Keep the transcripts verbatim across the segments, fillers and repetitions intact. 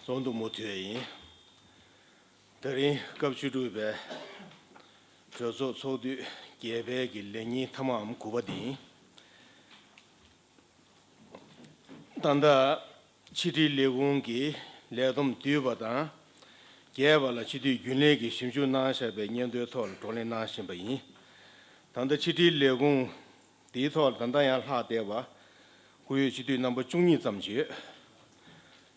དོན་དུ་མུ་མཐུད་ཡིན། ད་རིང་སྐབས་བཅུ་དྲུག་པའི་གྲོས་ཚོགས་ཚོགས་དུས་བརྒྱད་པའི་གི་ལས་ཉིན་མཐའ་མའམ་དགུ་པ་འདི་ཡིན། ད་ལྟ་ཕྱི་དྲིལ་ལས་ཁུངས་ཀྱི་ལས་བསྡོམས་བསྡུས་པ་དང་། རྒྱས་པ་ལ་སྤྱི་འཐུས་རྒྱུན་ལས་ཀྱིས་ཞིབ་འཇུག་གནང་བཞག་པའི་སྙན་ཐོའི་ཐོག་ལ་བགྲོ་གླེང་གནང་བཞིན་པ་ཡིན། ད་ལྟ་ཕྱི་དྲིལ་ལས་ཁུངས་འདིའི་ཐོག་ལ་ད་ལྟ་ཡང་ལྷག་བསྡད་པ་སྐུ་ཡོད་སྤྱི་འཐུས་རྣམ་པ་བཅུ་གཉིས་ཙམ་ཅིག་ཡོད།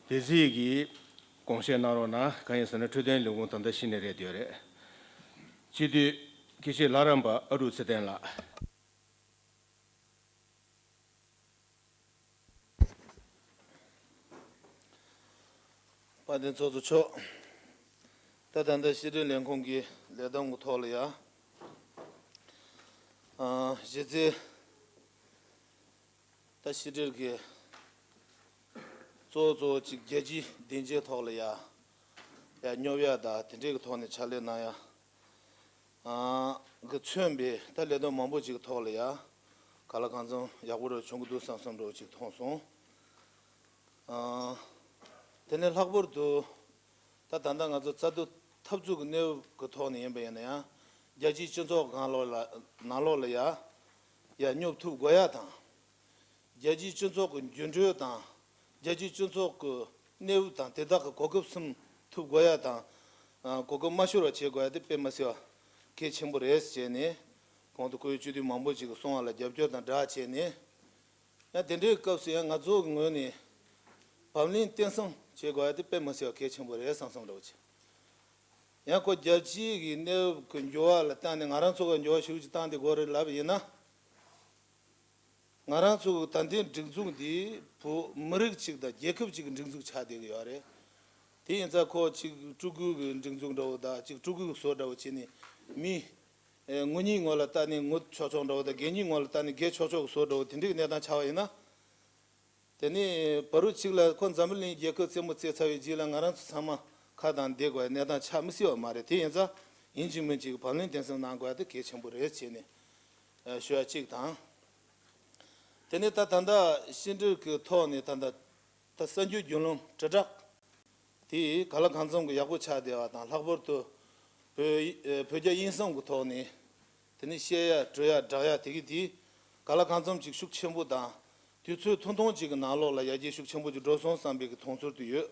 དེ་རྩིས་ཀྱིས་དགོངས་བཞེས་གནང་རོགས་གནང་། གང་ཡིན་ཟེར་ན་འཕྲོད་བསྟེན་ལས་ཁུངས་ད་ལྟ་གཞི་ནས་རེད་ཡོད་རེད། སྤྱི་འཐུས་དགེ་བཤེས་ལྷ་རམས་པ་ཨ་ཀྲུག་ཚེ་བརྟན་ལགས། དཔལ་ལྡན་ཚོགས་གཙོ་མཆོག་ད་ད་ལྟ་ཕྱི་དྲིལ་ལས་ཁུངས་ཀྱི་ལས་བསྡོམས་ཀྱི་ཐོག་ལ་ཡ། ཨ། གཞི་རྩའི་ད་ཕྱི་དྲིལ་གྱི་གཙོ་བོ་གཙོ་བོ་གཅིག་རྒྱལ་སྤྱིའི་སྡིངས་ཆའི་ཐོག་ལ་ཡ། ཡ་སྙོབ་ཡ་ད་དེ་འདྲའི་གི་ཐོག་ནས་ཕྱག་ལས་གནང་ཡ། ཨ། གི་མཚོན་པའི་ད་ལས་དོན་མང་པོ་ཅིག་གི་ཐོག་ལ་ཡ། གང་ལ་གང་འཚམ་ཡག་པོ་རེ་བྱུང་གི་འདུག་བསམ་བསམ་འདྲ་བོ་ཅིག་མཐོང་སོང་། ཨ། དེ་ནས་ལྷག་པར་དུ། ད་ད་ལྟ་ང་ཚོ་རྩ་དོན་འཐབ་རྩོད་ཀྱི་གནས་བབ་ཀྱི་ཐོག་ནས་ཡིན་པ་ཡིན་ན་ཡང་། རྒྱལ་སྤྱིའི་སྤྱི་ཚོགས་སྒང་ལོགས་ལ་ནང་ལོགས་ལ་ཡ། ཡ་སྙོབ་ཐུབ་དགོས་ཡ་དང་། རྒྱལ་སྤྱིའི་སྤྱི་ཚོགས་ཀྱི་འགྱུར་འགྲོས་དང་། རྒྱལ་སྤྱིའི་སྤྱི་ཚོགས་ཀྱི་གནས་བབ་དང་དེ་དག་གི་གོ་སྐབས་ཟིན་ཐུབ་དགོས་ཡ་དང་། ཨ། གོ་སྐབས་མ་ཤོར་བ་བྱེད་དགོས་ཡ་དེ་དཔེ་མི་སྲིད་པ་གལ་ཆེན་པོ་རེད་ཟེར་བྱས་ནས། གོང་དུ་སྐུ་ཡོད་སྤྱི་འཐུས་མང་པོ་ཅིག་གིས་གསུངས་པ་ལ་རྒྱབ་སྐྱོར་དང་སྦྲགས་བྱས་ནས། ཡང་དེ་འདྲའི་སྐབས་སུ་ཡང་ང་ཚོ་གི་ངོས་ནས་བབ་བརླིང་བརྟན་གསུམ་བྱེད་དགོས་ཡ་དེ་དཔེ་མི་སྲིད་པ་གལ་ཆེན་པོ་རེད་བསམ་བསམ་འདྲ་བོ་བྱས། ཡང་ཁོ་རྒྱལ་སྤྱིའི་གི་གནས་བབ་ཀྱི་འགྱུར་བ་ལ་བལྟས་ནས་ང་རང་ཚོ་གི་འགྱུར་བ་ཞེ་པོ་ཅིག་བཏང་བསྡད་དགོས་རེད་ལབ་པ་ཡིན་ན། ང་རང་ཚོ་གི་ད་ལྟའི་སྒྲིག་འཛུགས་འདི་བོད་མི་རིགས་གཅིག་དང་རྒྱལ་ཁབ་གཅིག་གི་སྒྲིག་འཛུགས་ཆགས་བསྡད་ཀྱི་ཡོད་རེད། དེ་ཡིན་ཙང་ཁོ་གཅིག་སྤྲུལ་སྐུའི་གི་སྒྲིག་འཛུགས་འདྲ་བོ་དང་གཅིག་སྤྲུལ་སྐུའི་བཟོ་འདྲ་བོ་བྱས་ནས་མི། ཨེ། ངུ་གཉིས་ངོ་ལ་ལྟ་ནས་ངུ་ཆོག་ཆོག་འདྲ་བོ་དང་རྒན་གཉིས་ངོ་ལ་ལྟ་ནས་རྒས་ཆོག་ཆོག་གི་བཟོ་འདྲ་བོ་དེ་འདྲའི་གནས་སྟངས་ཆགས་པ་ཡིན་ན། དེ་ནས་བར་དུ་གཅིག་ལ་ཁོ་འཛམ་བུ་གླིང་རྒྱལ་ཁབ་རྩེད་མོ་རྩེ་ཚར་བའི་རྗེས་ལ་ང་རང་ཚོ་ཚང་མ་ཁ་གདངས་བསྡད་དགོས་པའི་གནས་སྟངས་ཆགས་མི་སྲིད་པ་མ་རེད། དེ་ཡིན་ཙང་ཡིན་གཅིག་མིན་གཅིག་བབ་བརླིང་བརྟན་གསུམ་གནང་དགོས་པ་དེ་གལ་ཆེན་པོ་རེད་བྱས་ནས་ཞུ་བ་གཅིག་དང་། དེ་ནས་ད་ད་ལྟ་ཕྱི་འབྲེལ་གྱི་ཐོག་ནས་ད་ལྟ་ད་གསར་འགྱུར་བརྒྱུད་ལམ་དྲིལ་བསྒྲགས། དེ་གང་ལ་གང་འཚམ་གྱི་ཡག་པོ་ཆགས་བསྡད་པ་དང་། ལྷག་པར་དུ་བོད་ཡིག་བོད་རྒྱ་དབྱིན་གསུམ་གྱི་ཐོག་ནས་དེ་ནས་བཤད་ཡ་འགྲོ་ཡ་བསྒྲགས་ཡ་དེ་གི་དེ་གང་ལ་གང་འཚམ་ཅིག་ཤུགས་ཆེན་པོ་དང་། དུས་ཚོད་ཐུང་ཐུང་ཅིག་གི་ནང་ལོགས་ལ་ཡར་རྒྱས་ཤུགས་ཆེན་པོ་ཅིག་འགྲོ་སོང་བསམ་པའི་གི་མཐོང་ཚོར་དུ་ཡོད།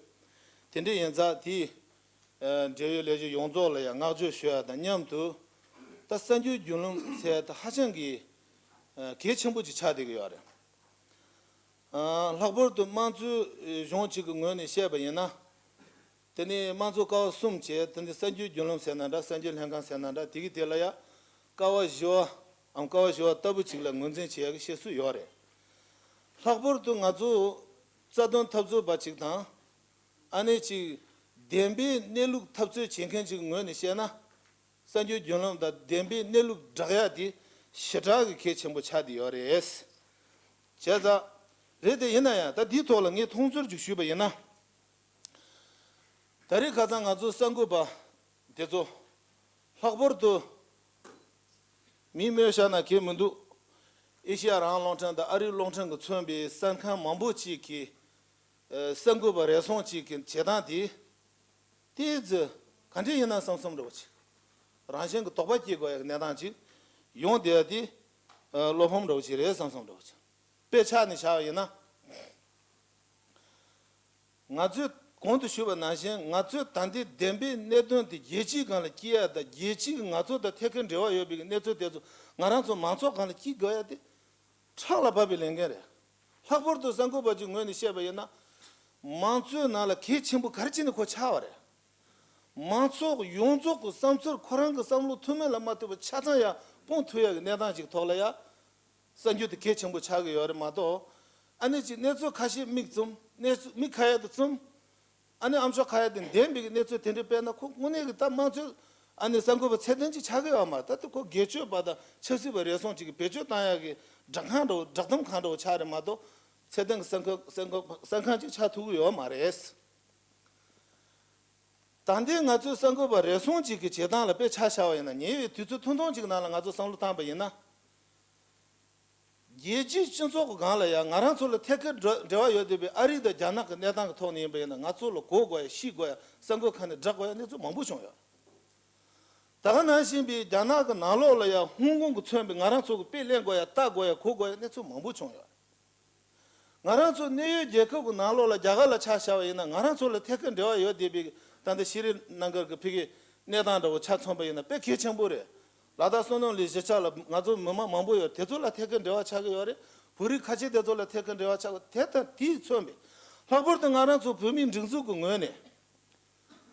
དེ་འདྲ་ཡིན་ཙང་དེ་འབྲེལ་ཡོད་ལས་བྱེད་ཡོངས་རྫོགས་ལ་ཡང་བསྔགས་བརྗོད་ཞུ་ཡ་དང་མཉམ་དུ་ད་གསར་འགྱུར་བརྒྱུད་ལམ་ཟེར་ཡ་ད་ཧ་ཅང་གི་གལ་ཆེན་པོ་ཅིག་ཆགས་བསྡད་ཀྱི་ཡོད་རེད། ལྷག་པར་དུ་དམངས་གཙོའི་གཞུང་གཅིག་གི་ངོས་ནས་བཤད་པ་ཡིན་ན། དེ་ནས་དམངས་གཙོ་ཀ་བ་གསུམ་བྱས། དེ་ནས་གསར་འགྱུར་བརྒྱུད་ལམ་ཟེར་ན་འདྲ། གསར་འགྱུར་ལྷན་ཁང་ཟེར་ན་འདྲ། དེ་གི་དེ་ལ་ཡ་ཀ་བ་བཞི་བའམ་ཀ་བ་བཞི་བ་ལྟ་བུ་ཅིག་ལ་ངོས་འཛིན་བྱེད་ཡག་གི་བཤད་སྲོལ་ཡོད་རེད། ལྷག་པར་དུ་ང་ཚོ་རྩ་དོན་འཐབ་རྩོད་པ་ཅིག་དང་། ཨ་ནེ་ཅིག་བདེན་པའི་གནས་ལུགས་འཐབ་རྩོད་བྱེད་མཁན་ཅིག་གི་ངོས་ནས་བཤད་ན། གསར་འགྱུར་བརྒྱུད་ལམ་དང་བདེན་པའི་གནས་ལུགས་བསྒྲགས་ཡ་དེ་ཞེ་དྲག་གི་གལ་ཆེན་པོ་ཆགས་བསྡད་ཡོད་རེད། བྱས་ཙང་། རེད་དེ་ཡིན་ན་ཡང་ད་འདིའི་ཐོག་ལ་ངས་མཐོང་ཚུལ་ཅིག་ཞུས་པ་ཡིན་ན། ད་རེས་ཁ་སང་ང་ཚོ་གསར་འགོད་པ་དེ་ཚོ་ལྷག་པར་དུ་མིང་སྨོས་བཞག་ན་གལ་མི་འདུག་ཨེ་ཤེ་ཡ་རང་དབང་རླུང་འཕྲིན་དང་ཨ་རིའི་རླུང་འཕྲིན་གྱིས་མཚོན་པའི་གསར་ཁང་མང་པོ་ཅིག་གིས། ཨ། གསར་འགོད་པ་རེ་ཟུང་ཅིག་གི་བྱེད་སྟངས་དེ། དེ་ཚོ་ག་འདྲ་ཡིན་ན་བསམ་བསམ་འདྲ་བོ་ཅིག་རང་བཞིན་གྱི་དོགས་པ་སྐྱེ་དགོས་ཡག་གི་གནས་སྟངས་ཅིག་ཡོང་བསྡད་ཡ་དེ། ཨ། བློ་ཕམ་འདྲ་བོ་ཅིག་རེད་བསམ་བསམ་འདྲ་བོ་ཅིག་དཔེ་ཆ་ནས་བཞག་པ་ཡིན་ན། ང་ཚོས་གོང་དུ་ཞུས་པ་ནང་བཞིན། ང་ཚོས་ད་ལྟའི་བདེན་པའི་གནད་དོན་དེ་རྒྱལ་སྤྱིའི་སྒང་ལ་སྐྱེལ་ཡ་དང་། རྒྱལ་སྤྱི་གིས་ང་ཚོ་དང་ཐད་ཀའི་འབྲེལ་བ་ཡོད་པའི་གནས་ཚུལ་དེ་ཚོ་ང་རང་ཚོ་མང་ཚོགས་སྒང་ལ་སྐྱེལ་དགོས་ཡ་དེ་ཕྲག་ལ་བབས་པའི་ལས་འགན་རེད། ལྷག་པར་དུ་གསར་འགོད་པ་ཅིག་ངོས་ནས་བཤད་པ་ཡིན་ན། མང་གཙོའི་ནང་ལ་གལ་ཆེན་པོ་ག་རེ་བྱས་ནས་ཁོ་ཆགས་པ་རེད། མང་ཚོགས་ཡོངས་རྫོགས་ཀྱི་བསམ་ཚུལ་ཁོ་རང་གི་བསམ་བློ་ཐུན་མིན་ལ་མ་ལྟོས་པ་ཆ་ཚང་ཡང་སྤུངས་ཐུབ་ཡག་གི་གནས་སྟངས་ཅིག་ཐོག་ལ་ཡ། གསར་འགྱུར་དེ་གལ་ཆེན་པོ་ཆགས་ཀྱི་ཡོད་རེད་མ་གཏོགས། ཨ་ནེ་ཅིག་གནས་ཚུལ་ཁ་ཤས་མིག་བཙུམ། གནས་ཚུལ་མིག་ཁ་ཡ་དེ་བཙུམ། ཨ་ནེ་ཨ་མཆོག་ཁ་ཡ་དེ་བདེན་པའི་གནས་ཚུལ་དེ་འདྲ་སྤེལ་ན། ཁོ་དངོས་གནས་ཀྱི་ད་དམངས་གཙོའི་ཨ་ནེ་གསར་འགོད་པ་ཚད་ལྡན་ཅིག་ཆགས་ཀྱི་ཡོད་མ་རེད། ད་དེ་ཁོ་སྒེར་གཅོད་པ་དང་ཆབ་སྲིད་པ་རེ་ཟུང་ཅིག་གིས་བེད་སྤྱོད་བཏང་ཡག་གི་བསྒྲགས་ཁང་འདྲ་བོ། བསྒྲགས་གཏམ་ཁང་འདྲ་བོ་ཆགས་རེད་མ་གཏོགས། ཚད་ལྡན་གྱི་གསར་འགོད་གསར་འགོད་གསར་ཁང་ཅིག་ཆགས་ཐུབ་ཀྱི་ཡོད་མ་རེད། ད་ལྟའི་ང་ཚོའི་གསར་འགོད་པ་རེ་ཟུང་ཅིག་གི་བྱེད་སྟངས་ལ་དཔེ་ཆ་བཞག་པ་ཡིན་ན། ཉེ་བའི་དུས་ཚོད་ཐུང་ཐུང་ཅིག་ནང་ལ་ང་ཚོ་བསམ་བློ་བཏང་པ་ཡིན་ན། རྒྱལ་སྤྱིའི་སྤྱི་ཚོགས་ཀྱི་སྒང་ལ་ཡང་ང་རང་ཚོ་ལ་ཐད་ཀར་འབྲེལ་འབྲེལ་བ་ཡོད་བསྡད་པའི་ཨ་རི་དང་རྒྱ་ནག་གི་གནས་སྟངས་ཀྱི་ཐོག་ནས་ཡིན་པ་ཡིན་ན། ང་ཚོ་ལ་གོ་དགོས་ཡ། ཤེས་དགོས་ཡ། གསར་འགོད་ཁང་ནས་བསྒྲགས་དགོས་ཡ་གནས་ཚུལ་མང་པོ་བྱུང་ཡོད། ད་ག་ནང་བཞིན་པའི་རྒྱ་ནག་གི་ནང་ལོགས་ལ་ཡང་ཧོང་ཀོང་གི་མཚོན་པའི་ང་རང་ཚོ་གི་དཔེ་ལེན་དགོས་ཡ། ལྟ་དགོས་ཡ། གོ་དགོས་ཡ་གནས་ཚུལ་མང་པོ་བྱུང་ཡོད། ང་རང་ཚོ་གནས་ཡུལ་རྒྱལ་ཁབ་ཀྱི་ནང་ལོགས་ལ་རྒྱ་གར་ལ་ཆ་བཞག་པ་ཡིན་ན། ང་རང་ཚོ་ལ་ཐད་ཀར་འབྲེལ་བ་ཡོད་བསྡད་པའི་ད་ལྟ་ཤྲི་ལང་ཀར་གྱི་ཕ་གིའི་གནས་སྟངས་འདྲ་བོ་ཆ་མཚོན་པ་ཡིན་ན་དཔེ་གལ་ཆེན་པོ་རེད། ལ་དྭགས་བསོད་ནམས་གླིང་གཞིས་ཆགས་ལ་ང་ཚོ་མི་མང་མང་པོ་ཡོད། དེ་ཚོ་ལ་ཐད་ཀར་འབྲེལ་བ་ཆགས་ཀྱི་ཡོད་རེད། བོད་རིགས་ཁ་ཆེ་དེ་ཚོ་ལ་ཐད་ཀར་འབྲེལ་བ་ཆགས་ཀྱི། དེ་དང་དེས་མཚོན་པའི་ལྷག་པར་དུ་ང་རང་ཚོ་བོད་མིའི་སྒྲིག་འཛུགས་ཀྱི་ངོས་ནས།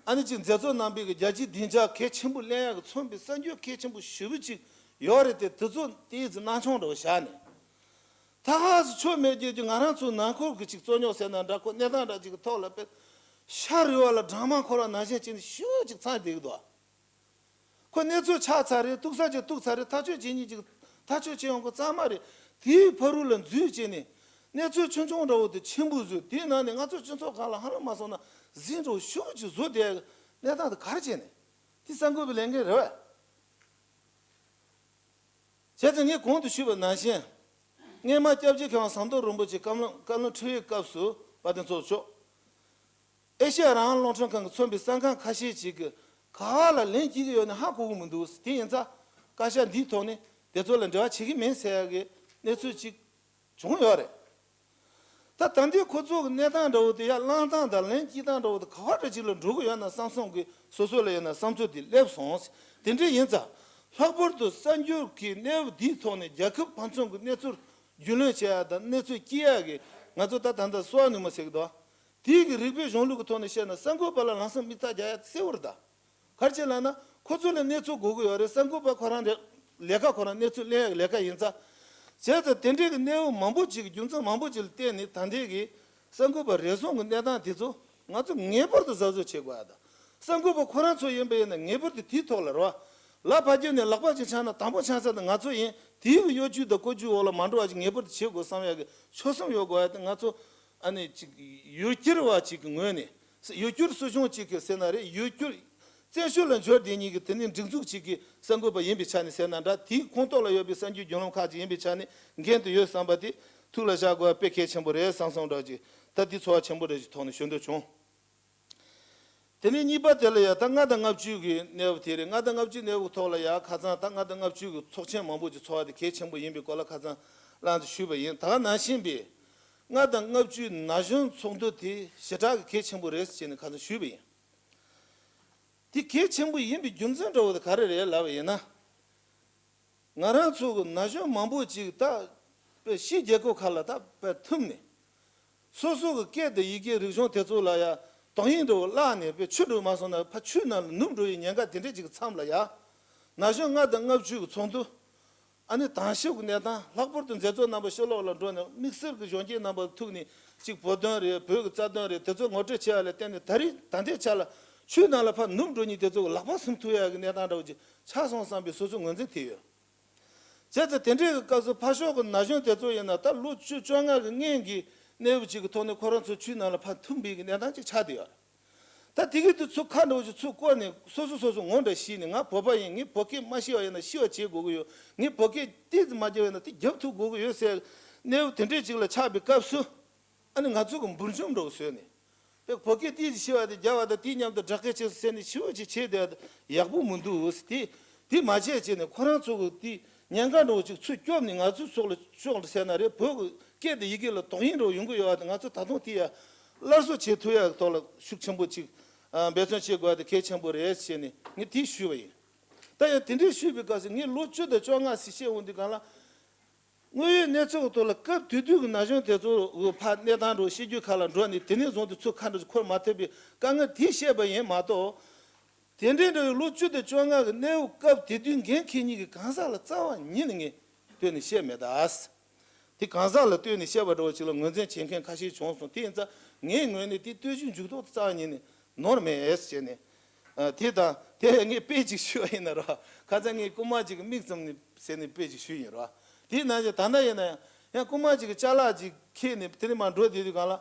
ཨ་ནི་ཅིག་མཛད་གཙོ་རྣམ་པའི་གི་རྒྱལ་སྤྱིའི་སྡིངས་ཆ་གལ་ཆེན་པོ་ལེན་ཡག་གི་མཚོན་པའི་གསར་འགྱུར་གལ་ཆེན་པོ་ཞེ་པོ་ཅིག་ཡོད་རེད་དེ། དེ་ཚོ་དེའི་ཚེ་སྣང་ཆུང་འདྲ་བོ་བཞག་ནས། ད་ཧ་སི་ཆོ་མེད་རྒྱུ་གི་ང་རང་ཚོའི་ནང་ཁུལ་གྱི་ཅིག་རྩོད་རྙོག་ཟེར་ན་འདྲ། ཁོ་གནས་སྟངས་འདྲ་ཅིག་གི་ཐོག་ལ་དཔེ་ཤ་རུལ་བ་ལ་སྦྲང་མ་འཁོར་བ་ནང་བཞིན་བྱས་ནས་ཞེ་པོ་ཅིག་ཚང་བསྡད་ཀྱི་འདུག་ཁོ་གནས་ཚུལ་ཆགས་ཚར་རེད། གཏུག་ས་ཅིག་གཏུག་ཚར་རེད། ཐག་གཅོད་བྱེད་མཁན་ཅིག་ཐག་གཅོད་བྱེད་ཡོང་གི་གཙང་མ་རེད། དེའི་ཕ་རུ་ལ་འཛུལ་བྱས་ནས་གནས་ཚུལ་ཆུང་ཆུང་འདྲ་བོ་དེ་ཆེན་པོ་བཟོས། དེའི་ནང་ནས་ང་ཚོ་སྤྱི་ཚོགས་ཁག་ལ་ཧ་ལམ་མ་སོང་ན་ཟིང་འགྲོ་ཤུགས་ཀྱིས་བཟོ་བསྡད་གནས་སྟངས་དེ་ག་རེ་བྱས་ནས། དེ་གསར་འགོད་པའི་ལས་འགན་རེད་བས། བྱས་ཙང་ངས་གོང་དུ་ཞུས་པ་ནང་བཞིན། སྔས་མ་སྐྱབས་རྗེ་མཁས་དབང་ཟམ་གདོང་རིན་པོ་ཆེ་བཀའ་བློན་བཀའ་བློན་ཁྲི་པའི་སྐབས་སུ་དཔལ་ལྡན་ཚོགས་གཙོ་མཆོག་ཨེ་ཤེ་ཡ་རང་དབང་རླུང་འཕྲིན་ཁང་གིས་མཚོན་པའི་གསར་ཁང་ཁ་ཤས་ཅིག་གིས་ག་བ་ལ་ལན་སྐྱེལ་གྱི་ཡོད་ན་ཧ་གོ་གི་མི་འདུག་དེ་ཡིན་ཙང་བཀའ་ཤག་འདིའི་ཐོག་ནས་དེ་ཚོ་ལ་འབྲེལ་བ་བྱེད་ཀྱི་མིན་ཟེར་ཡག་གི་གནས་ཚུལ་ཅིག་བྱུང་ཡོད་རེད། ད་ད་ལྟའི་ཁོ་ཚོ་གི་གནས་སྟངས་འདྲ་བོ་དེ་ཡར་བསླང་སྟངས་དང་ལན་སྐྱེལ་སྟངས་འདྲ་བོ་དེ་ག་བ་འདྲ་ཅིག་ལ་འགྲོ་གི་ཡོད་ན་བསམ་སོང་གི། སོ་སོ་ལ་ཡོད་ན་བསམ་ཚུལ་དེ་སླེབས་སོང་། དེ་འདྲ་ཡིན་ཙང་ལྷག་པར་དུ་གསར་འགྱུར་གྱི་གནས་བབ་འདིའི་ཐོག་ནས་རྒྱལ་ཁབ་ཕན་ཚུན་གྱི་གནས་ཚུལ་རྒྱུས་ལོན་བྱེད་ཡག་དང་གནས་ཚུལ་སྐྱེལ་ཡག་གི་ང་ཚོ་ད་ད་ལྟ་གསོ་བ་ནུས་མ་ཟེར་གི་འདུག་དེའི་གི་རིགས་པའི་གཞུང་ལུགས་ཀྱི་ཐོག་ནས་བཤད་ན་གསར་འགོད་པ་ལ་ལམ་སང་མིག་རྟགས་རྒྱག་ཡ་གསལ་བོ་རེད་ད། ག་རེ་བྱས་ལབ་ན་ཁོ་ཚོ་ལ་གནས་ཚུལ་དགོས་ཀྱི་ཡོད་རེད། གསར་འགོད་པ་ཁོ་རང་ལས་ལས་ཀ་ཁོ་རང་གནས་ཚུལ་ལེན་ཡག་ལས་ཀ་ཡིན་ཙང་། བྱས་ཙང་དེ་འདྲའི་གི་གནས་བབ་མང་པོ་ཅིག་རྒྱུ་མཚན་མང་པོ་ཅིག་ལ་བརྟེན་ནས་ད་ལྟའི་གི་གསར་འགོད་པ་རེ་ཟུང་གི་གནས་སྟངས་དེ་ཚོ་ང་ཚོ་ངེས་པར་དུ་གཟབ་གཟབ་བྱེད་དགོས་ཡ་ད། གསར་འགོད་པ་ཁོ་རང་ཚོ་ཡིན་པ་ཡིན་ན་ངེས་པར་དུ་དེའི་ཐོག་ལ་རེད་བ། ལག་ཕར་བརྒྱབ་ནས་ལག་པ་ཅིག་འཆང་ན་དང་པོ་འཆང་ས་དེ་ང་ཚོ་ཡིན། དེའི་གི་གཡོ་ཇུས་དང་བཀོད་ཇུས་འོག་ལ་མ་འགྲོ་བ་ཅིག་ངེས་པར་དུ་བྱེད་དགོས་བསམ་ཡག་གི་ཆོད་སེམས་ཡོད་དགོས་ཡ་དེ་ང་ཚོ་ཨ་ནི་ཅིག་ཡུལ་གྱར་བ་ཅིག་གི་ངོས་ནས། ཡུལ་སྐྱོར་སྲིད་གཞུང་གཅིག་གི་ཟེར་ན་རེད། ཡུལ་སྐྱོར་བཙན་བྱོལ་ལ་འབྱོར་བསྡད་མཁན་གྱི་དེ་ནི་སྒྲིག་འཛུགས་གཅིག་གི་གསར་འགོད་པ་ཡིན་པའི་ཆ་ནས་ཟེར་ན་འདྲ། དེའི་ཁོངས་གཏོགས་ལ་ཡོད་པའི་གསར་འགྱུར་བརྒྱུད་ལམ་ཁག་ཅིག་ཡིན་པའི་ཆ་ནས་འགན་དུ་ཡོད་བསམ་པ་དེ་ཐུགས་ལ་བཞག་དགོས་པ་དཔེ་གལ་ཆེན་པོ་རེད་བསམ་སོང་འདྲ་ཅིག་ད་འདི་ཚོར་བ་ཆེན་པོ་འདྲ་ཅིག་ཐོག་ནས་ཞུ་འདོད་བྱུང་། དེ་ནས་གཉིས་པ་དེ་ལ་ཡ་ད་ལྔ་དང་ལྔ་བཅུ་གི་གནས་བབ་དེ་རེད། ལྔ་དང་ལྔ་བཅུའི་གནས་བབ་ཐོག་ལ་ཡ་ཁ་སང་ད་ལྔ་དང་ལྔ་བཅུ་གི་ཚོགས་ཆེན་མང་པོ་ཅིག་ཚོགས་པ་དེ་གལ་ཆེན་པོ་ཡིན་པའི་སྐོར་ལ་ཁ་སང་ལམ་དུ་ཞུས་པ་ཡིན། ད་ག་ནང་བཞིན་པའི་ལྔ་དང་ལྔ་བཅུའི་ན་གཞོན་ཚོགས་འདུ་དེ་ཞེ་དྲག་གི་གལ་ཆེན་པོ་རེད་ཟེར་ནས་ཁ་སང་ཞུས་པ་ཡིན། དེ་གལ་ཆེན་པོ་ཡིན་པའི་རྒྱུ་མཚན་འདྲ་བོ་དེ་ག་རེ་རེད་ལབ་པ་ཡིན་ན། ང་རང་ཚོ་གི་ན་གཞོན་མང་པོ་ཅིག་ད་དཔེ་ཕྱིའི་རྒྱལ་ཁབ་ཁག་ལ་ད་དཔེ་ཐུམ་ནས། སོ་སོ་གི་སྐད་དང་ཡི་གེ་རིག་གཞུང་དེ་ཚོ་ལ་ཡ་དོགས་ཡིག་འདྲ་བོ་བརླག་ནས་དཔེ་ཆུ་འགྲོ་མ་སོང་ན་ཕར་ཆུའི་ནང་ལ་ནུབ་འགྲོ་ཡི་ཉེན་ཁ་དེ་འདྲས་ཅིག་གི་མཚམས་ལ་ཡ། ན་གཞོན་ལྔ་དང་ལྔ་བཅུ་གི་ཚོགས་འདུ། ཨ་ནི་དང་ཞབས་ཀྱི་གནས་སྟངས། ལྷག་པར་དུ་མཛད་གཙོ་རྣམ་པ་ཕྱི་ལོགས་ལ་འགྲོ་ནས་དམིགས་བསལ་གྱི་གཞོན་སྐྱེས་རྣམ་པ་ཐུག་ནས་གཅིག་བོད་དོན་རེད། བོད་ཀྱི་རྩ་དོན་རེད། དེ་ཚོ་ངོ་སྤྲོད་བྱེད་ཡ་ལ་བརྟེན་ནས་ད་རེས་ད་ལྟའི་ཆ་ལ་ཆུའི་ནང་ལ་ཕར་ནུབ་འགྲོ་མཁན་དེ་ཚོ་གི་ལག་པ་ཟུམ་ཐུབ་ཡ་གི་གནས་སྟངས་འདྲ་བོ་ཅིག་ཆགས་སོང་བསམ་པའི་སོ་སོ་ངོས་འཛིན་དེ་ཡོད། བྱས་ཙང་དེ་འདྲའི་གི་སྐབས་སུ་ཕར་ཕྱོགས་ཀྱི་ན་གཞོན་དེ་ཚོ་ཡིན་ན་ད་ལོ་བཅུ་བཅོ་ལྔ་གི་སྔོན་གྱི་གནས་བབ་ཅིག་གི་ཐོག་ནས་ཁོ་རང་ཚོ་ཆུའི་ནང་ལ་ཕར་ཐུམ་པའི་གི་གནས་སྟངས་ཅིག་ཆགས་བསྡད་ཡོད་རེད། ད་དེ་གི་དུས་ཚོད་ཁ་འདྲ་བོ་ཅིག་ཚུར་བསྐོར་ནས་སོ་སོ་སོ་སོ་ངོ་འདྲ་ཤེས་ནས། ང་བོད་པ་ཡིན། ངས་བོད་སྐད་མ་ཤེས་པ་ཡིན་ན་ཤེས་པ་བྱེད་དགོས་ཀྱི་ཡོད། ངས་བོད་སྐད་ཏོག་ཙམ་མ་རྒྱབ་ཡིན་ན་དེ་རྒྱབ་ཐུབ་དགོས་ཀྱི་ཡོད་ཟེར་གནས་བབ་དེ་འདྲས་ཅིག་ལ་ཆགས་པའི་སྐབས་སུ། ཨ་ནི་ང་ཚོ་གི་འབུར་འཇོམས་འདྲ་བོ་བཟོས་ནས། དཔེ་བོད་སྐད་ཏོག་ཙམ་ཤེས་པ་དེ་རྒྱབ་པ་དང་དེའི་མཉམ་དུ་སྦྲགས་སྐད་ཆ་ཟེར་ནས་ཤེས་པ་ཅིག་བྱས་བསྡད་ཡག་པོ་མི་འདུག་ཟེར། དེ་དེ་མ་བྱས་བྱས་ནས་ཁོ་རང་ཚོ་གི་དེ་ཉེན་ཁ་འདྲ་བོ་ཅིག་ཚུར་སྐྱོབ་ནས་ང་ཚོའི་ཕྱོགས་ལ་ཕྱོགས་ལ་ཟེར་ན་རེད། བོད་ཀྱི་སྐད་དང་ཡི་གེ་ལ་དོགས་ཡིག་འདྲ་བོ་ཡོང་གི་ཡོད་པ་དེ་ང་ཚོ་ད་དུང་དེ་ཡ་སླར་གསོ་བྱེད་ཐུབ་ཡག་གི་ཐོག་ལ་ཤུགས་ཆེན་པོ་ཅིག་ཨ་འབད་བརྩོན་བྱེད་དགོས་པ་དེ་གལ་ཆེན་པོ་རེད་ཟེར་ནས་ངས་དེ་ཞུས་པ་ཡིན། ད་ཡང་དེ་འདྲའི་ཞུས་པའི་སྐབས་སུ་ངས་ལོ་བཅུ་དང་བཅོ་ལྔ་ཟེར་བཤད་འོང་དུས་སྒང་ལ། དངོས་ཡོད་གནས་ཚུལ་གྱི་ཐོག་ལ་སྐབས་དེ་དུས་ཀྱི་ན་གཞོན་དེ་ཚོ་ཕར་གནས་སྟངས་འདྲ་བོ་ཤེས་རྒྱུ་ཁ་ལ་འགྲོ་ནས་དེ་ནས་བཟུང་སྟེ་ཚུར་ཁ་འདྲ་ཅིག་འཁོར་མ་ཐུབ་པའི་དཀའ་ངལ་དེ་བཤད་པ་ཡིན་མ་གཏོགས། དེ་འདྲའི་འདྲ་བའི་ལོ་བཅུ་དང་བཅོ་ལྔ་གི་གནས་བབ་སྐབས་དེ་དུས་འགན་འཁྱེར་མཁན་གྱི་གང་ཟག་ལ་རྩ་བ་ཉིད་ནས་ངས་བསྟོད་ནས་བཤད་མེད་ད། དེ་གང་ཟག་ལ་བསྟོད་ནས་བཤད་པ་འདྲ་བོ་ཅིག་ལ་ངོས་འཛིན་བྱེད་མཁན་ཁ་ཤས་བྱུང་སོང་། དེ་ཡིན་ཙང་ངའི་ངོས་ནས་དེ་བསྟོད་ཞིབ་འཇུག་ལྡོག་རྩ་བ་ཉིད་ནས་ནོར་མེད་ཟེར་ནས། ཨ། དེ་དང་དེ་ངས་དཔེ་ཅིག་ཞུ་བ་ཡིན་ན་རོ། ཁ་སང་ངས་རྐུན་མ་ཅིག་གི་མིག་བཙུམ་ནས་ཟེར་ནས་དཔེ་ཅིག་ཞུས་ཡིན་རོ། དེ་ནང་བཞིན་ད་ལྟ་ཡིན་ན་ཡང་ཡང་རྐུན་མ་ཅིག་གི་ཅ་ལག་ཅིག་ཁྱེར་ནས་དེ་ནས་མར་འགྲོ་བསྡད་དུས་སྒང་ལ།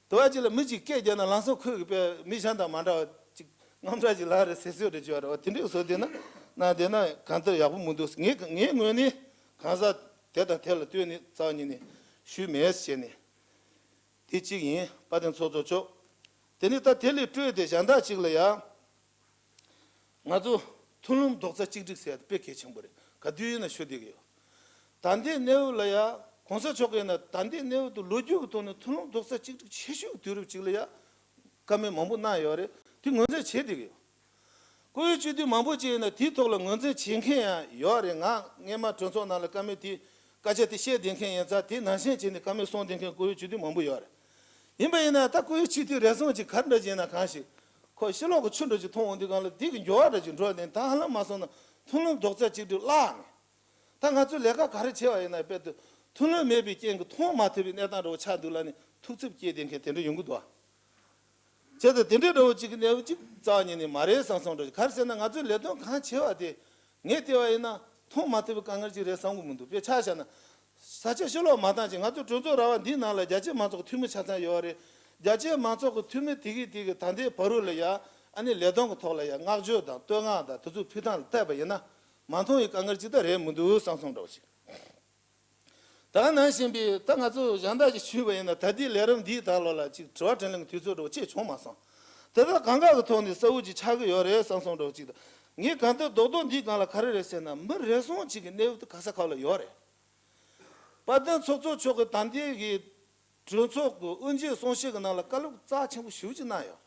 དུ་བ་ཅིག་ལ་མི་ཅིག་སྐད་རྒྱབ་ན་ལམ་སང་ཁོས་གི་དཔེ་མི་གཞན་དང་མ་འདྲ་བ་ཅིག་རྔམ་སྐྲག་ཅིག་ལབ་རེད་ཟེར་སྲོལ་རེ་བྱོས་རོ། དེ་འདྲའི་བཟོ་དེ་ན་ན་དེ་ན་གང་ལྟར་ཡག་པོ་མི་འདུག་ངས་ངའི་ངོས་ནས་གང་ཟག་ དེ་དང་དེ་ལ་ལྟོས་ནས་རྩ་བ་ཉིད་ནས་ཞུས་མེད་ཟེར་ནས། དེ་གཅིག་ཡིན། དཔལ་ལྡན་ཚོགས་གཙོ་མཆོག་དེ་ནས་ད་དེ་ལས་སྤྲོས་ཏེ་གཞན་དག་ཅིག་ལ་ཡ། ང་ཚོ་མཐུན་ལམ་རྡོག་རྩ་གཅིག་སྒྲིལ་ཟེར་ཡ་དེ་དཔེ་གལ་ཆེན་པོ་རེད། ག་དུས་ཡིན་ན་ཞུ་བསྡད་ཀྱི་ཡོད། ད་ལྟའི་གནས་བབ་ལ་ཡ། གོང་ས་མཆོག་གིས་ན་ད་ལྟའི་གནས་བབ་དེ་ལོ་རྒྱུས་ཀྱི་ཐོག་ནས་མཐུན་ལམ་རྡོག་རྩ་གཅིག་སྒྲིལ་ཆེ་ཤོས་ཀྱི་དུས་རབས་ཅིག་ལ་ཡ། བཀའ་མོལ་མང་པོ་གནང་ཡོད་རེད། དེ་ངོས་འཛིན་བྱེད་བསྡད་ཀྱི་ཡོད། བཀུར་འོས་སྤྱི་འཐུས་མང་པོ་ཅིག་ཡིན་ན་དེའི་ཐོག་ལ་ངོས་འཛིན་བྱེད་མཁན་ཡང་ཡོད་རེད། ང་སྔས་མ་གྲོས་ཚོགས་ནང་ལ་བཀའ་མོལ་དེ་སྐད་ཆ་དེ་བཤད་བསྡད་མཁན་ཡིན་ཙང་། དེ་ནང་བཞིན་བྱས་ནས་བཀའ་མོལ་གསུང་བསྡད་མཁན་བཀུར་འོས་སྤྱི་འཐུས་མང་པོ་ཡོད་རེད། ཡིན་པ་ཡིན་ན་ད་བཀུར་འོས་སྤྱི་འཐུས་རེ་ཟུང་ཅིག་ག་འདྲ་ཅིག་ཡིན་ན། གང་ཞིག་ཁོ་ཕྱི་ལོགས་ཀྱི་ཆུ་འདྲ་ཅིག་མཐོང་འོང་དུས་སྒང་ལ་དེ་གི་འགྱུར་བ་འདྲ་ཅིག་འགྲོ་བསྡད། ད་ཧ་ལམ་མ་སོང་ན་མཐུན་ལམ་རྡོག་རྩ་གཅིག་སྒྲིལ་བརླག་ནས། ད་ང་ཚོས་ལས་ཀ་ག་རེ་བྱས་པ་ཡིན་ན། དཔེ་དུ་མཐུན་ལམ་མེད་པའི་རྐྱེན་གྱིས་མཐོང་མ་ཐུབ་པའི་གནས་སྟངས་འདྲ་བོ་ཆགས་འདུག་ལབ་ནས་ཐུགས་འཚབ་སྐྱེས་བསྡད་མཁན་དེ་འདྲ་ཡོང་གི་འདུག་ཨ། བྱས་ཙང་དེ་འདྲའི་འདྲ་བོ་གཅིག་གི་གནས་བབ་གཅིག་རྩ་བ་ཉིད་ནས་མ་རེད་བསམ་སོང་འདྲ། ག་རེ་ཟེར་ན་ང་ཚོས་ལས་དོན་གང་བྱས་པ་དེ་ངས་བལྟས་པ་ཡིན་ན་མཐོང་མ་ཐུབ་པའི་དཀའ་ངལ་ཅིག་རེད་བསམ་གྱི་མི་འདུག་དཔེ་ཆ་བཞག་ན། ས་ཆ་ཕྱི་ལོགས་མ་བཏང་ཅིག་ང་ཚོ་གྲོས་ཚོགས་ར་བ་འདིའི་ནང་ལ་རྒྱ་ཆེ་མང་ཚོགས་ཀྱི་འཐུས་མི་ཆ་ཚང་ཡོད་རེད། རྒྱ་ཆེ་མང་ཚོགས་ཀྱི་འཐུས་མི་དེ་གི་དེ་གི་ད་ལྟའི་བར་དུ་ལ་ཡ། ཨ་ནི་ལས་དོན་གྱི་ཐོག་ལ་ཡ་བསྔགས་བརྗོད་དང་བསྟོད་བསྔགས་དང་དེ་ཚོ་ཕུལ་སྟངས་ལ་བལྟས་པ་ཡིན་ན། མ་མཐོང་བའི་དཀའ་ངལ་ཅིག་ད་རེད་མི་འདུག་བསམ་སོང་འདྲ་བོ་ཞིག་ད་ག་ནང་བཞིན་པའི་ད་ང་ཚོ་གཞན་དག་ཅིག་ཞུས་པ་ཡིན་ན། ད་ལྟའི་ལས་རིམ་འདིའི་ཐད་ལོགས་ལ་ཅིག་དྲི་བ་དྲིས་ལན་གྱི་དུས་ཚོད་འདྲ་བོ་ཅིག་བྱུང་མ་སོང་། དེ་དག་གང་ག་གི་ཐོག་ནས་གསལ་བོ་ཅིག་ཆགས་ཀྱི་ཡོད་རེད་བསམ་སོང་འདྲ་བོ་ཅིག་དང་། ངས་གང་ལྟར་རྡོག་རྡོག་འདིའི་སྒང་ལ་ག་རེ་རེད་ཟེར་ན། མི་རེ་ཟུང་ཅིག་གི་གནས་བབ་དེ་ག་ས་ག་ལ་ཡོད་རེད། དཔལ་ལྡན་ཚོགས་གཙོ་མཆོག་གིས་ད་ལྟའི་གི་གྲོས་ཚོགས་ཀྱི་དབུ་འབྱེད་གསུང་བཤད་ཀྱི་ནང་ལ་བཀའ་སློབ་རྩ་ཆེན་པོ་ཞེ་པོ་ཅིག་གནང་ཡོད།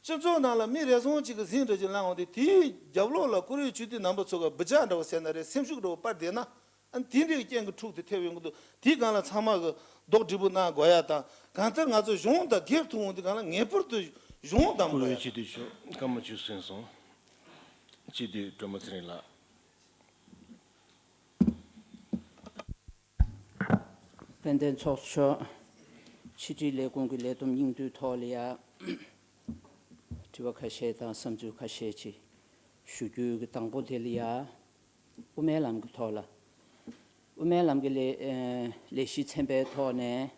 སྤྱི་ཚོགས་ནང་ལ་མི་རེ་ཟུང་ཅིག་གིས་ཟིན་འདྲ་ཅིག་བླངས་འོང་དུས། དེའི་རྒྱབ་ལོགས་ལ་བཀུར་འོས་སྤྱི་འཐུས་རྣམ་པ་ཚོ་གི་འབུ་ལྕག་འདྲ་བོ་ཟེར་ན་རེད། སེམས་ཤུགས་འདྲ་བོ་སྤར་བསྡད་ན། ཨ་ནི་དེ་འདྲའི་རྐྱེན་གྱིས་འཁྲུག་དེ་ཐེབས་ཡོང་གི་འདུག་དེའི་སྒང་ལ་ཚང་མ་གིས་རྡོག་སྒྲིལ་པོ་གནང་དགོས་ཡ་དང་། གང་ལྟར་ང་ཚོ་གཞུང་དང་སྒེར་ཐུག་འོང་དུས་སྒང་ལ་ངེས་པར་དུ་གཞུང་དང་། བཀུར་འོས་སྤྱི་འཐུས་མཆོག་སྐར་མ་བཅུ་ཟིན་སོང་། སྤྱི་འཐུས་སྒྲོལ་མ་ཚེ་རིང་ལགས། དཔལ་ལྡན་ཚོགས་གཙོ་མཆོག་ཕྱི་དྲིལ་ལས་ཁུངས་ཀྱི་ལས་བསྡོམས་སྙིང་བསྡུས་ཐོག་ལ་ཡ། དྲི་བ་ཁ་ཤས་དང་བསམ་ཚུལ་ཁ་ཤས་ཅིག་ཞུ་རྒྱུའི་གི་དང་པོ་དེ་ལ་ཡ། དབུ་མའི་ལམ་གྱི་ཐོག་ལ། དབུ་མའི་ལམ་གྱི་ལས་ཨེ་ལས་གཞི་ཚན་པའི་ཐོག་ནས།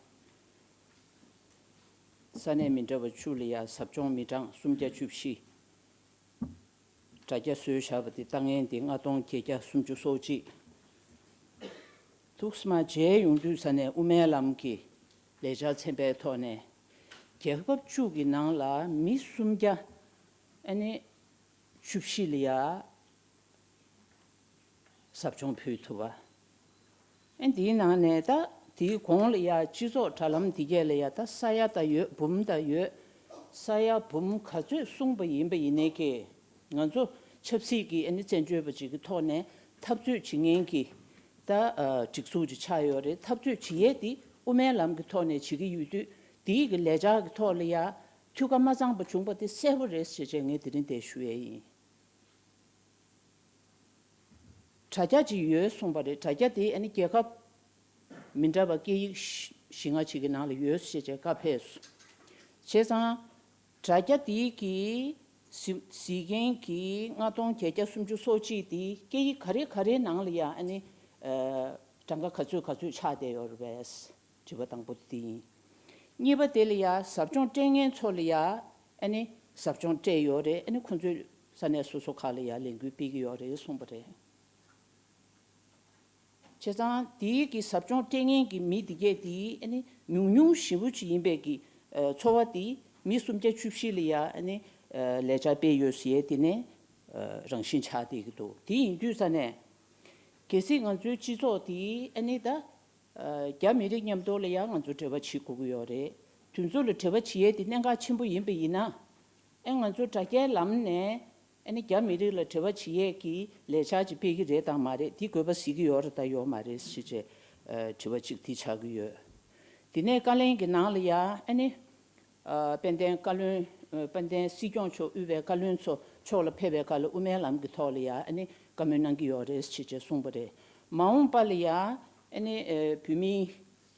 ས་གནས་མི་འདྲ་བ་བཅུ་ལ་ཡ་ཟབ་སྦྱོང་མི་གྲངས་སུམ་བརྒྱ་བཅུ་བཞི། དྲ་རྒྱ་བཟོས་བཞག་པ་དེ་ལྟ་མཁན་དེ་ལྔ་སྟོང་བརྒྱད་བརྒྱ་སུམ་ཅུ་སོ་གཅིག་ཐུགས་སྨ་མཇལ་ཡོང་དུས་ས་ནས་དབུ་མའི་ལམ་གྱི་ལས་འཆར་ཚན་པའི་ཐོག་ནས་རྒྱལ་ཁབ་བཅུ་གི་ནང་ལ་མི་སུམ་བརྒྱ་ཨ་ནི་བཅུ་བཞི་ལ་ཡ་ཟབ་སྦྱོང་ཕུལ་ཐུབ་པ། ཨ་འདིའི་ནང་ནས་ད་དེའི་གོང་ལ་ཡ་སྤྱི་ཚོགས་དྲ་ལམ་འདི་གས་ལ་ཡ་ད་ས་ཡ་ད་ཡོད། འབུམ་ད་ཡོད། ས་ཡ་འབུམ་ག་ཚོད་གསུངས་པ་ཡིན་པ་ཡིན་ནའི་ཀྱི། ང་ཚོ་ཆབ་སྲིད་ཀྱི་ཨ་ནི་བཙན་བྱོལ་བ་ཅིག་གི་ཐོག་ནས་འཐབ་རྩོད་བྱེད་མཁན་གྱི་ད་ཨ་སྒྲིག་འཛུགས་ཅིག་ཆགས་ཡོད་རེད། འཐབ་རྩོད་བྱེད་ཡས་དེ་དབུ་མའི་ལམ་གྱི་ཐོག་ནས་བྱེད་ཀྱི་ཡོད་དུས། དེའི་གི་ལས་འཆར་གྱི་ཐོག་ལ་ཡ་འཐུས་ཀ་མ་ཚང་པ་བྱུང་པ་དེ་གསལ་པོ་རེད་ཟེར་བྱས་ངས་དེ་རིང་འདིར་ཞུ་ཡས་ཡིན། དྲ་རྒྱ་ཅིག་ཡོད་གསུངས་པ་རེད། དྲ་རྒྱ་དེ་ཨ་ནི་རྒྱལ་ཁབ་མི་འདྲ་བ་སྐད་ཡིག་བཞི་ལྔ་ཅིག་གི་ནང་ལ་ཡོད་ཟེར་བྱས་བཀའ་ཕེབས་སོང་། བྱས་ཙང་དྲ་རྒྱ་དེའི་གི་གཟིགས་གཟིགས་མཁན་གྱི་ལྔ་སྟོང་བརྒྱད་བརྒྱ་སུམ་ཅུ་སོ་གཅིག་དེ་སྐད་ཡིག་ག་རེ་ག་རེའི་ནང་ལ་ཡ་ཨ་ནི་ཨ་གྲངས་ཀ་ག་ཚོད་ག་ཚོད་ཆགས་བསྡད་ཡོད་རེད་པས། དྲི་བ་དང་པོ་དེ་ཡིན། གཉིས་པ་དེ་ལ་ཡ་ཟབ་སྦྱོང་སྤྲད་མཁན་ཚོ་ལ་ཡ་ཨ་ནི་ཟབ་སྦྱོང་སྤྲད་ཡོད་རེད། ཨ་ནི་ཁོང་ཚོས་ས་གནས་སོ་སོ་ཁག་ལ་ཡ་ལས་འགུལ་སྤེལ་གྱི་ཡོད་རེད་གསུངས་པ་རེད། བྱས་ཙང་དེའི་གི་ཟབ་སྦྱོང་སྤྲད་མཁན་གྱི་མི་དེ་གས་དེ་ཨ་ནི་ཉུང་ཉུང་ཞེ་པོ་ཅིག་ཡིན་པའི་གི་ཨ་ཚོར་བ་དེ་མི་སུམ་བརྒྱ་བཅུ་བཞི་ལ་ཡ་ཨ་ནི་ཨ་ལས་འཆར་སྤེལ་ཡོད་ཟེར་ཡས་དེ་ནས་ཨ་རང་བཞིན་ཆགས་བསྡད་ཀྱི་འདུག་དེ་ཡིན་དུས་ས་ནས་གལ་སྲིད་ང་ཚོའི་སྤྱི་ཚོགས་དེ་ཨ་ནི་ད། རྒྱ་མི་རིགས་མཉམ་དུ་ལ་ཡང་ང་ཚོ་འབྲེལ་བ་བྱེད་དགོས་ཀྱི་ཡོད་རེད། དེ་ཚོ་ལ་འབྲེལ་བ་བྱེད་ཡས་དེ་གནད་འགག་ཆེན་པོ་ཡིན་པ་ཡིན་ན། ཨེ་ང་ཚོ་དྲ་རྒྱའི་ལམ་ནས་ཨ་ནི་རྒྱ་མི་རིགས་ལ་འབྲེལ་བ་བྱེད་ཡས་ཀྱི་ལས་འཆར་ཅིག་སྤེལ་གྱི་རེད་དང་མ་རེད། དེ་དགོས་པ་གཟིགས་ཀྱི་ཡོད་རེད་དང་ཡོད་མ་རེད་ཞེས་བྱས་དྲི་བ་གཅིག་དེ་ཆགས་ཀྱི་ཡོད། དེ་ནས་བཀའ་ལན་གྱི་ནང་ལ་ཡང་ཨ་ནི། དཔལ་ལྡན་བཀའ་བློན། དཔལ་ལྡན་སྲིད་སྐྱོང་མཆོག་དབུས་པའི་བཀའ་བློན་ཚོ་ཕྱོགས་ལ་ཕེབས་པའི་སྐབས་ལ་དབུ་མའི་ལམ་གྱི་ཐོག་ལ་ཡང་ཨ་ནི་བཀའ་མོལ་གནང་གི་ཡོད་རེད་ཅེས་བྱས་གསུངས་པ་རེད། མ་འོངས་པ་ལ་ཡང་ཨ་ནི་བོད་མིའི་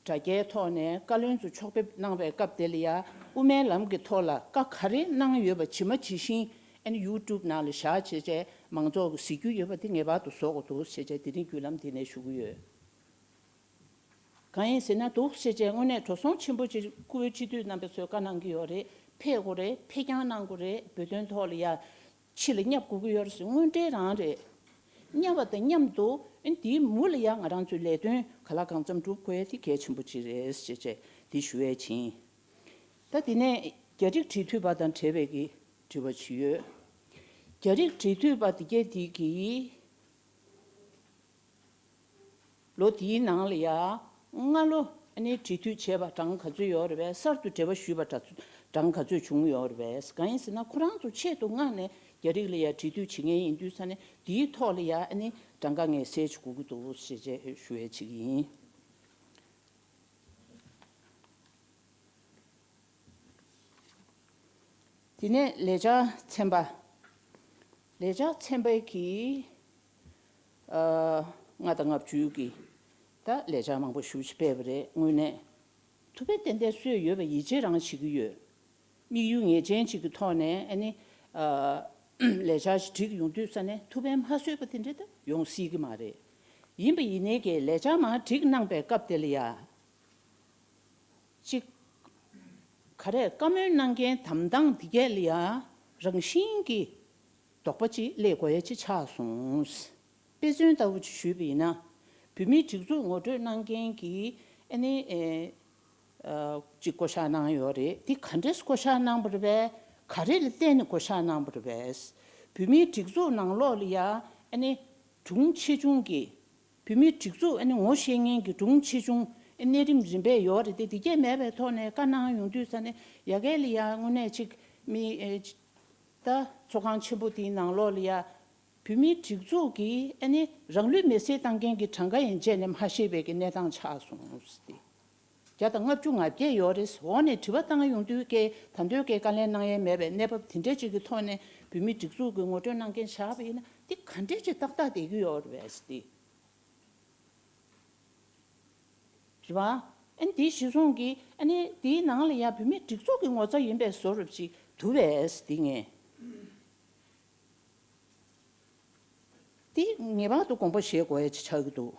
དྲ་རྒྱའི་ཐོག་ནས་བཀའ་བློན་ཚོ་ཕྱོགས་ཕེབས་གནང་བའི་སྐབས་དེ་ལ་ཡང་དབུ་མའི་ལམ་གྱི་ཐོག་ལ་བཀའ་ག་རེ་གནང་ཡོད་པ་ཇི་མ་ཇི་བཞིན་ཨ་ནི་ཡུ་ཊུབ་ནང་ལ་བཞག་བྱས་བྱས་མང་ཚོགས་ཀྱིས་གཟིགས་རྒྱུ་ཡོད་པ་དེ་ངེས་པར་དུ་བཟོ་དགོས་འདུག་ཅེས་བྱས་དེ་རིང་བརྒྱུད་ལམ་འདི་ནས་ཞུ་གི་ཡོད། གང་ཡིན་ཟེར་ན་འདུག་ཟེར་བྱས་དངོས་གནས་འགྲོ་སོང་ཆེན་པོ་ཅིག་བཀུར་འོས་སྤྱི་འཐུས་རྣམ་པ་ཚོས་བཀའ་གནང་གི་ཡོད་རེད། ཕེབས་དགོས་རེད། ཕེབས་རྐྱང་གནང་དགོས་རེད། བོད་དོན་ཐོག་ལ་ཡ་ཕྱི་ལ་བསྙབ་དགོས་ཀྱི་ཡོད་རེད་ཟེར་དངོས་འབྲེལ་རང་རེད། གཉེར་བ་དང་མཉམ་དུ་ཨ་ནི་དེའི་མུ་ལ་ཡ་ང་རང་ཚོའི་ལས་དོན་ག་ལ་གང་འཚམ་སྒྲུབ་དགོས་ཡ་དེ་གལ་ཆེན་པོ་ཅིག་རེད་ཅེས་བྱས་དེ་ཞུ་ཡས་ཕྱིན། ད་དེ་ནས་རྒྱ་རིགས་འབྲེལ་མཐུད་པ་དང་འབྲེལ་བའི་གི་དྲི་བ་ཅིག་ཡོད། རྒྱ་རིགས་འབྲེལ་མཐུད་པ་དེ་གས་དེ་གིས། ལོ་དེའི་ནང་ལ་ཡ། སྔ་ལོ་ཨ་ནི་འབྲེལ་མཐུད་བྱས་པ་གྲངས་ག་ཚོད་ཡོད་རེད་པས། གསར་དུ་འབྲེལ་བ་ཞུས་པ་གྲངས་ག་ཚོད་བྱུང་ཡོད་རེད་པས། གང་ཡིན་ཟེར་ན་ཁོ་རང་ཚོ་ཆེད་དུ་མངགས་ནས་རྒྱ་རིགས་ལ་ཡ་འབྲེལ་མཐུད་བྱེད་མཁན་ཡིན་དུས་ཙ་ནས་དེའི་ཐོག་ལ་ཡ་ཨ་ནི་གྲངས་ཀ་ངས་གསལ་བྱེད་དགོས་ཀྱི་འདུག་ཞེས་བྱས་ཞུ་ཡས་བྱེད་ཀྱི་ཡིན། དེ་ནས་ལས་འཆར་ཚན་པ། ལས་འཆར་ཚན་པའི་གི་ལྔ་དང་ལྔ་བཅུ་གི་ད་ལས་འཆར་མང་པོ་ཞེ་པོ་ཅིག་སྤེལ་བ་རེད། དངོས་གནས་ཐུགས་ཕན་ཏན་ཏན་གསོས་ཡོད་པ་ཡིད་ཆེས་རང་བྱེད་ཀྱི་ཡོད། དམིགས་ཡུལ་ངེས་ཅན་ཅིག་གི་ཐོག་ནས་ཨ་ནི་ལས་འཆར་ཞིག་བསྒྲིགས་ཡོང་དུས་ཙ་ནས་ཐུགས་ཕན་མ་གསོས་པ་དེ་འདྲ་ད་ཡོང་སྲིད་ཀྱི་མ་རེད། ཡིན་པ་ཡིན་ནའི་གི་ལས་འཆར་མར་བསྒྲིགས་གནང་པའི་སྐབས་དེ་ལ་ཡ། གཅིག་ག་རེ་བཀའ་མོལ་གནང་མཁན་དམ་དང་འདི་གས་ལ་ཡ་རང་བཞིན་གྱི་དོགས་པ་ཅིག་སླེབས་དགོས་ཡ་ཅིག་ཆགས་སོང་། དཔེ་མཚོན་ལྟ་བུ་ཅིག་ཞུས་པ་ཡིན་ན། བོད་མིའི་སྒྲིག་འཛུགས་ངོ་སྤྲོད་གནང་མཁན་གྱི་ཨ་ནི་ཨེ་ཨ་ཅིག་བསྐོ་བཞག་གནང་ཡོད་རེད། འདི་ག་འདྲས་བསྐོ་བཞག་གནང་བ་རེད་པས། ག་རེ་ལ་བརྟེན་ནས་བསྐོ་བཞག་གནང་བ་རེད་པས། བོད་མིའི་སྒྲིག་འཛུགས་ནང་ལོགས་ལ་ཡ་ཨ་ནི་གྲུང་ཆེ་ཆུང་གི་བོད་མིའི་སྒྲིག་འཛུགས་ཨ་ནི་ངོ་ཤེས་མཁན་གྱི་གྲུང་ཆེ་ཆུང་ཨ་གནས་རིམ་རིམ་པས་ཡོད་རེད་དེ། དེ་གས་མེད་པའི་ཐོག་ནས་བཀའ་གནང་ཡོང་དུས་ཙ་ནས་ཡ་གས་ལ་ཡ་དངོས་གནས་ཅིག་མི་ཨེ་ཅིག་ད་ཚོགས་ཁང་ཆེན་པོ་དེའི་ནང་ལོགས་ལ་ཡ་བོད་མིའི་སྒྲིག་འཛུགས་ཀྱིས་ཨ་ནི་རང་ལུས་མེར་སྲེག་བཏང་མཁན་གྱི་གྲངས་ཀ་ཡང་བརྗེད་ནས་མ་ཤེས་པའི་གི་གནས་སྟངས་ཆགས་སོང་ཟེར་ཏེ། བརྒྱ་དང་ལྔ་བཅུ་ང་བརྒྱད་ཡོད་རེད། འོག་ནས་དྲི་བ་བཏང་ཡོང་དུས་ཀྱི་ད་དུང་ཀྱི་བཀའ་ལན་གནང་ཡས་མེད་པའི་གནས་བབ་དེ་འདྲ་ཅིག་གི་ཐོག་ནས་བོད་མིའི་སྒྲིག་འཛུགས་ཀྱི་ངོ་སྤྲོད་གནང་མཁན་བཞག་པ་ཡིན་ན་འདི་ག་འདྲས་ཅིག་ཏག་ཏག་བསྡད་ཀྱི་ཡོད་རེད་པས་ཟེར་ཏེ། རེད་བ། ཨ་ནི་དེའི་གཞི་བཟུང་གིས་ཨ་ནི་དེའི་ནང་ལ་ཡང་བོད་མིའི་སྒྲིག་འཛུགས་ཀྱི་ངོ་ཚ་ཡིན་པའི་བཟོ་འདྲ་ཅིག་འདུག་པས་དེ་ངས། དེ་ངེས་པར་དུ་དགོངས་པ་བཞེས་དགོས་ཡ་ཅིག་ཆགས་ཀྱི་འདུག་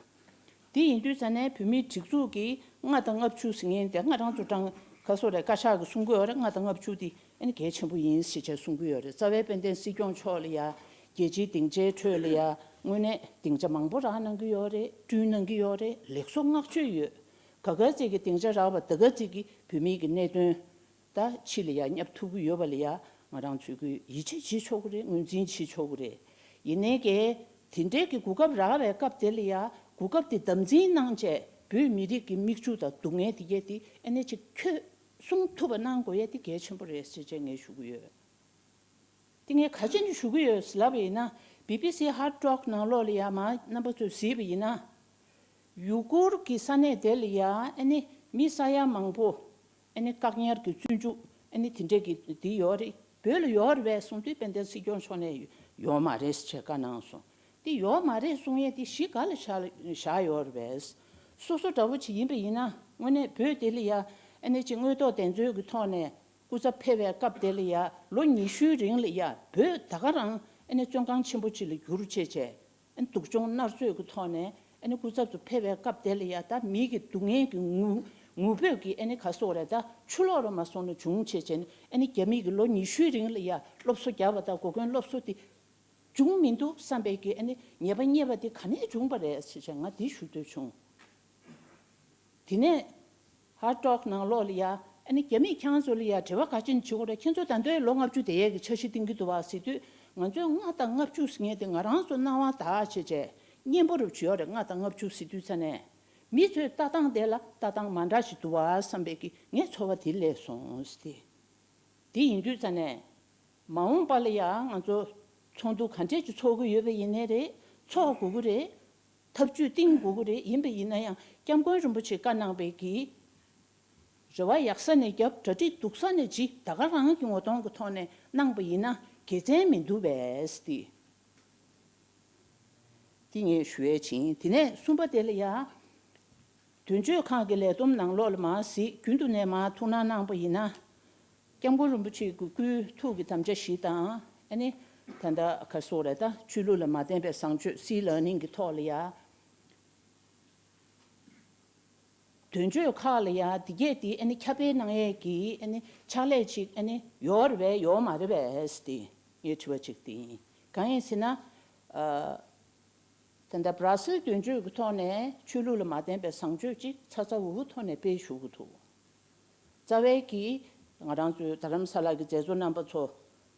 དེ་ཡིན་དུས་ཙ་ནས་བོད་མིའི་སྒྲིག་འཛུགས་ཀྱིས་ལྔ་དང་ལྔ་བཅུ་ཟེར་མཁན་དེ་ང་རང་ཚོ་གྲངས་ཁ་སོ་རེ་བཀའ་ཤག་གིས་གསུང་གི་ཡོད་རེད། ལྔ་དང་ལྔ་བཅུ་དེ་ཨ་ནི་གལ་ཆེན་པོ་ཡིན་ཞེས་བྱས་གསུང་གི་ཡོད་རེད། རྩ་བའི་དཔལ་ལྡན་སྲིད་སྐྱོང་མཆོག་ལ་ཡ་རྒྱལ་སྤྱིའི་སྡིངས་ཆའི་ཁྲོད་ལ་ཡ་དངོས་གནས་སྡིངས་ཆ་མང་པོ་རག་གནང་གི་ཡོད་རེད། བསྐྲུན་གནང་གི་ཡོད་རེད། ལེགས་སོ་བསྔགས་བརྗོད་ཡོད། ག་ག་ཚོད་ཀྱི་སྡིངས་ཆ་རག་པ་ད་ག་ཚོད་ཀྱི་བོད་མིའི་གི་གནད་དོན་ད་ཕྱི་ལ་ཡ་བསྙབ་ཐུབ་ཀྱི་ཡོད་པ་ལ་ཡ་ང་རང་ཚོས་ཀྱི་ཡིད་ཆེས་བྱེད་ཆོག་གི་རེད། ངོས་འཛིན་བྱེད་ཆོག་གི་རེད། ཡིན་ནའི་གི་དེ་འདྲའི་གི་གོ་སྐབས་རག་པའི་སྐབས་དེ་ལ་ཡ་གོ་སྐབས་དེ་དམ་འཛིན་གནང་བྱས་བོད་མི་རིགས་ཀྱི་མིག་ཆུ་དང་སྡུག་བསྔལ་དེ་གས་དེ་ཨ་ནི་ཅིག་ཁྱོད་གསུང་ཐུབ་པ་གནང་དགོས་ཡ་དེ་གལ་ཆེན་པོ་རེད་ཟེར་བྱས་ངས་ཞུ་གི་ཡོད། དེ་ངས་ག་ཅི་ནས་ཞུ་གི་ཡོད་ལབ་པ་ཡིན་ན། བི་བི་སི་ཧར་ཊོག་ནང་ལོགས་ལ་ཡ་མ་རྣམ་པ་ཚོས་གཟིགས་པ་ཡིན་ན། ཡུ་གུར་གྱི་ས་གནས་དེ་ལ་ཡ་ཨ་ནི་མི་ས་ཡ་མང་པོ་ཨ་ནི་བཀག་ཉར་གྱི་བཙོན་འཇུག་ཨ་ནི་དེ་འདྲས་ཀྱི་དེ་ཡོད་རེད། བོད་ལ་ཡོད་རེད་པས་གསུངས་དུས་དཔལ་ལྡན་སྲིད་སྐྱོང་མཆོག་ནས་ཡོད་མ་རེད་ཟེར་བྱས་བཀའ་གནང་སོང་། དེ་ཡོད་མ་རེད་གསུང་ཡས་དེ་གཞི་ག་ལ་བཞག་བཞག་ཡོད་རེད་པས། སོ་སོ་འདྲ་བོ་ཅིག་ཡིན་པ་ཡིན་ན་དངོས་གནས་བོད་དེ་ལ་ཡ་ཨ་ནི་ཅིག་དངོས་ཐོག་བདེན་འཚོལ་གྱི་ཐོག་ནས། སྐུ་ཚབ་ཕེབས་པའི་སྐབས་དེ་ལ་ཡ་ལོ་ཉི་ཤུའི་རིང་ལ་ཡ་བོད་ད་ག་རང་ཨ་ནི་བཙོན་ཁང་ཆེན་པོ་ཅིག་ལ་བསྒྱུར་བྱས་བྱས་ཨ་ནི་སྡུག་སྦྱོང་མནར་གཅོད་ཀྱི་ཐོག་ནས་ཨ་ནི་སྐུ་ཚབ་ཚོ་ཕེབས་པའི་སྐབས་དེ་ལ་ཡ་ད་མི་གི་སྡུག་བསྔལ་གྱི་ངུ་ངུ་འབོད་ཀྱི་ཨ་ནི་ག་སོགས་རེད་ད་ཆུ་ལོག་རུ་མ་སོང་ན་བྱུང་བྱས་བྱས་ནས་ཨ་ནི་རྒྱ་མི་གི་ལོ་ཉི་ཤུའི་རིང་ལ་ཡ་སློབ་གསོ་བརྒྱབ་པ་དང་འགོ་རྒོལ་སློབ་གསོ་དེ་བྱུང་མི་འདུག་བསམ་པའི་གི་ཨ་ནི་ཉེས་པ་རྙེད་པ་དེ་ག་ནས་བྱུང་བ་རེད་ཟེར་བྱས་ང་འདི་ཞུ་འདོད་བྱུང་། དེ་ནས་ཧར་ཊོག་ནང་ལོགས་ལ་ཡ་ཨ་ནི་རྒྱ་མིས་ཁྱེད་རང་ཚོ་ལ་ཡ་དྲི་བ་ག་ཅི་ནས་བྱེད་དགོས་རེད། ཁྱེད་ཚོ་ད་ལྟའི་ལོ་ལྔ་བཅུ་དེ་ཡས་ཀྱི་འཆར་གཞི་བཏིང་གི་འདུག་བ་ཟེར་དུས་ང་ཚོས་ལྔ་དང་ལྔ་བཅུ་ཟེར་མཁན་དེ་ང་རང་ཚོ་སྣང་བ་དག་བྱས་བྱས་སྙན་པོ་རུ་བྱེད་ཡོད་རེད། ལྔ་དང་ལྔ་བཅུ་ཟེར་དུས་ཙ་ནས་མི་ཚོའི་ལྟ་སྟངས་དེ་ལ་ལྟ་སྟངས་མ་འདྲ་ཞིག་འདུག་བ་བསམ་པའི་གི་ངས་ཚོར་བ་དེ་སླེབས་སོང་ཟེར་ཏེ། དེ་ཡིན་དུས་ཙ་ནས་མ་འོངས་པ་ལ་ཡང་ང་ཚོ་ཚོགས་འདུ་ག་འདྲས་ཀྱི་ཚོགས་ཀྱི་ཡོད་པ་ཡིན་ནའི་རེད། ཚོགས་དགོས་ཀྱི་རེད། ཐབས་ཇུས་བཏིང་དགོས་ཀྱི་རེད། ཡིན་པ་ཡིན་ན་ཡང་སྐྱབས་མགོན་རིན་པོ་ཆེས་བཀའ་གནང་པའི་གི་རེ་བ་ཡག་ས་ནས་རྒྱབ། གྲ་སྒྲིག་སྡུག་ས་ནས་བྱེད། ད་ག་རང་གི་ངོ་གདོང་གི་ཐོག་ནས་གནང་པ་ཡིན་ན་དགེ་མཚན་མི་འདུག་པས་ཏེ། འདི་ངས་ཞུ་ཡས་ཕྱིན། དེ་ནས་གསུམ་པ་དེ་ལ་ཡ། དོན་གཅོད་ཁང་གི་ལས་བསྡོམས་ནང་ལོགས་ལ་མར་གཟིགས། རྒྱུན་དུ་ནས་མར་ཐུགས་སྣང་གནང་པ་ཡིན་ན། སྐྱབས་མགོན་རིན་པོ་ཆེ་གི་སྐུའི་ཐུགས་ཀྱི་དམ་བཅའ་བཞི་དང་ཨ་ནི། ད་ལྟ་ག་རེ་ཟེར་དགོས་རེད། ད་ཆོས་ལུགས་ལ་མ་བརྟེན་པའི་བཟང་སྤྱོད་སྲིད་ལ་ནིང་གི་ཐོག་ལ་ཡ། དོན་གཅོད་ཁག་ལ་ཡ་འདི་གས་དེ་ཨ་ནི་ཁྱབ་སྤེལ་གནང་ཡས་ཀྱི་ཨ་ནི་ཕྱག་ལས་ཅིག་ཨ་ནི་ཡོད་རེད་པས་ཡོད་མ་རེད་པས་ཟེར་ཏེ་ངའི་དྲི་བ་ཅིག་དེ་ཡིན། གང་ཡིན་ཟེར་ན། ཨ། ད་ལྟ་བྷ་ར་སིལ་དོན་གཅོད་ཀྱི་ཐོག་ནས་ཆོས་ལུགས་ལ་མ་བརྟེན་པའི་བཟང་སྤྱོད་ཅིག་ཚ་ཚ་འུར་འུར་ཐོག་ནས་སྤེལ་ཞུ་གི་འདུག་རྩ་བའི་གི་ང་རང་ཚོའི་རྡ་རམ་ས་ལ་གི་མཛད་གཙོ་རྣམ་པ་ཚོ་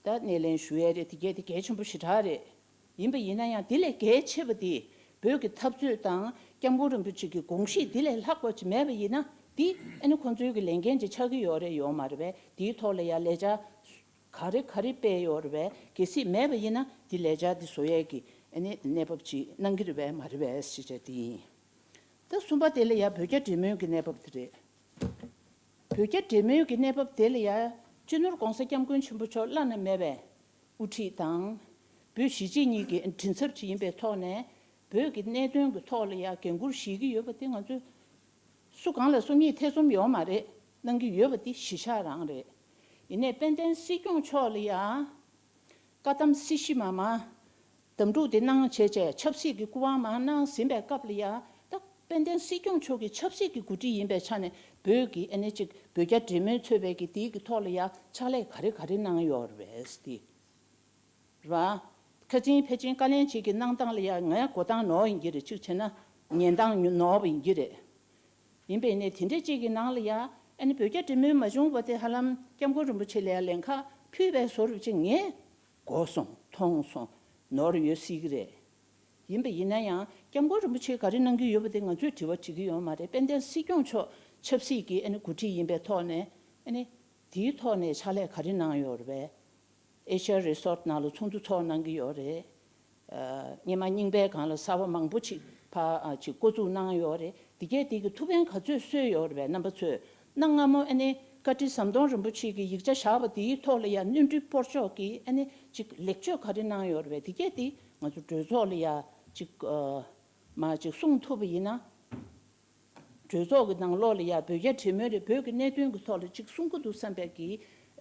ད་སྣེ་ལེན་ཞུ་ཡས་རེད། དེ་གས་དེ་གལ་ཆེན་པོ་ཞེ་དྲག་རེད། ཡིན་པ་ཡིན་ན་ཡང་དེ་ལས་གལ་ཆེ་བ་དེ་བོད་ཀྱི་འཐབ་རྩོད་དང་སྐྱབས་མགོན་རིན་པོ་ཆེ་གི་དགོངས་གཞི་དེ་ལས་ལྷག་པ་ཅིག་མེད་པ་ཡིན་ན། དེ་ཨ་ནི་ཁོང་ཚོའི་གི་ལས་འགན་ཅིག་ཆགས་ཀྱི་ཡོད་རེད་ཡོད་མ་རེད་པས། དེའི་ཐོག་ལ་ཡང་ལས་འཆར་ག་རེ་ག་རེ་སྤེལ་ཡོད་རེད་པས། གལ་སྲིད་མེད་པ་ཡིན་ན་དེ་ལས་འཆར་དེ་བཟོ་ཡས་ཀྱི་ཨ་ནི་གནས་བབ་ཅིག་གནང་གི་རེད་པས་མ་རེད་པས་ཞེས་བྱས་དེ་ཡིན། ད་གསུམ་པ་དེ་ལ་ཡང་བོད་རྒྱ་འབྲེལ་མོལ་གྱི་གནས་བབ་དེ་རེད། བོད་རྒྱ་འབྲེལ་མོལ་གྱི་གནས་བབ་དེ་ལ་ཡང་སྤྱི་ནོར་༸གོང་ས་༸སྐྱབས་མགོན་ཆེན་པོ་མཆོག་བླ་ན་མེད་པའི་དབུ་ཁྲིད་དང་། བོད་གཞིས་བྱེས་གཉིས་ཀྱི་མགྲིན་ཚབ་ཅིག་ཡིན་པའི་ཐོག་ནས་བོད་ཀྱི་གནད་དོན་གྱི་ཐོག་ལ་ཡང་འགན་འཁུར་བཞེས་ཀྱི་ཡོད་པ་དེ་ང་ཚོས་སུ་གང་ལ་སུ་གཉིས་ཐེ་ཚོམ་ཡོད་མ་རེད། གནང་གི་ཡོད་པ་དེ་གཞི་བཞག་རང་རེད། ཡིན་ནའི་དཔལ་ལྡན་སྲིད་སྐྱོང་མཆོག་ལ་ཡང་བཀའ་གདམས་སྲིད་ཞི་མ་མ་དམ་ཕྲུག་དེ་གནང་བྱས་བྱས་ཆབ་སྲིད་ཀྱི་སྐུ་དབང་མ་གནང་ཟིན་པའི་སྐབས་ལ་ཡང་། ད་དཔལ་ལྡན་སྲིད་སྐྱོང་མཆོག་གི་ཆབ་སྲིད་ཀྱི་འགོ་ཁྲིད་ཡིན་པའི་ཆ་ནས་བོད་ཀྱི་ཨ་ནི་ཅིག་བོད་རྒྱ་འབྲེལ་མོལ་ཚོགས་པའི་གི་དེའི་གི་ཐོག་ལ་ཡང་ཕྱག་ལས་ག་རེ་ག་རེ་གནང་ཡོད་རེད་པས་དེ། རེད་བ། ཁ་ཆེན་ཕལ་ཆེན་བཀའ་ལན་གཅིག་གི་གནང་སྟངས་ལ་ཡང་ངས་གོ་སྟངས་ནོར་ཡིན་གྱི་རེད། གཅིག་བྱས་ན་ཉན་སྟངས་ཉུ་ནོར་བ་ཡིན་གྱི་རེད། ཡིན་པས་ནས་དེ་འདྲ་གཅིག་གི་ནང་ལ་ཡང་ཨ་ནི་བོད་རྒྱ་འབྲེལ་མོལ་མ་བྱུང་བ་དེ་ཧ་ལམ་སྐྱབས་མགོན་རིན་པོ་ཆེ་ལ་ཡང་ལན་ཁག་ཕུལ་བའི་བཟོ་འདྲ་ཅིག་ངས་གོ་སོང་མཐོང་སོང་། ནོར་ཡོད་སྲིད་ཀྱི་རེད། ཡིན་པ་ཡིན་ན་ཡང་སྐྱབས་མགོན་རིན་པོ་ཆེས་ག་རེ་གནང་གི་ཡོད་པ་དེ་ང་ཚོས་དྲི་བ་དྲི་གི་ཡོད་མ་རེད། དཔལ་ལྡན་སྲིད་སྐྱོང་མཆོག་ཆབ་སྲིད་ཀྱི་ཨ་ནི་འགོ་ཁྲིད་ཡིན་པའི་ཐོག་ནས་ཨ་ནི་དེའི་ཐོག་ནས་ཕྱག་ལས་ག་རེ་གནང་ཡོད་རེད་པས། ཨེ་ཤ་ཡ་རི་སོར་ཊི་ནང་ལ་ཚོགས་འདུ་ཚོགས་གནང་གི་ཡོད་རེད། ཨ། སྔོན་མ་རྙིང་པའི་སྒང་ལ་གསར་པ་མང་པོ་ཅིག་ཕ་ཨ་ཅིག་འགོ་བཙུགས་གནང་ཡོད་རེད། དེ་གས་དེ་གི་ཐུགས་ཕན་ག་ཚོད་གསོས་ཡོད་རེད་པས་རྣམ་པ་ཚོས། གནའ་སྔ་མོ་ཨ་ནི་བཀའ་ཁྲི་ཟམ་གདོང་རིན་པོ་ཆེ་གིས་ཡིག་ཆ་བཞག་པ་དེའི་ཐོག་ལ་ཡང་སྣོན་འཕྲི་སྤོར་གཅོག་གིས་ཨ་ནི་ཅིག་ལེགས་བཅོས་ག་རེ་གནང་ཡོད་རེད་པས། དེ་གས་དེ་ང་ཚོ་གྲོས་ཚོགས་ལ་ཡང་ཅིག་ཨ་མ་ཅིག་གསུང་ཐུབ་པ་ཡིན་ན། གྲོས་ཚོགས་ཀྱི་ནང་ལོགས་ལ་ཡང་བོད་རྒྱ་འབྲེལ་མོལ་རེད། བོད་ཀྱི་གནད་དོན་གྱི་ཐོག་ལ་ཅིག་གསུང་གི་འདུག་བསམ་པའི་གི་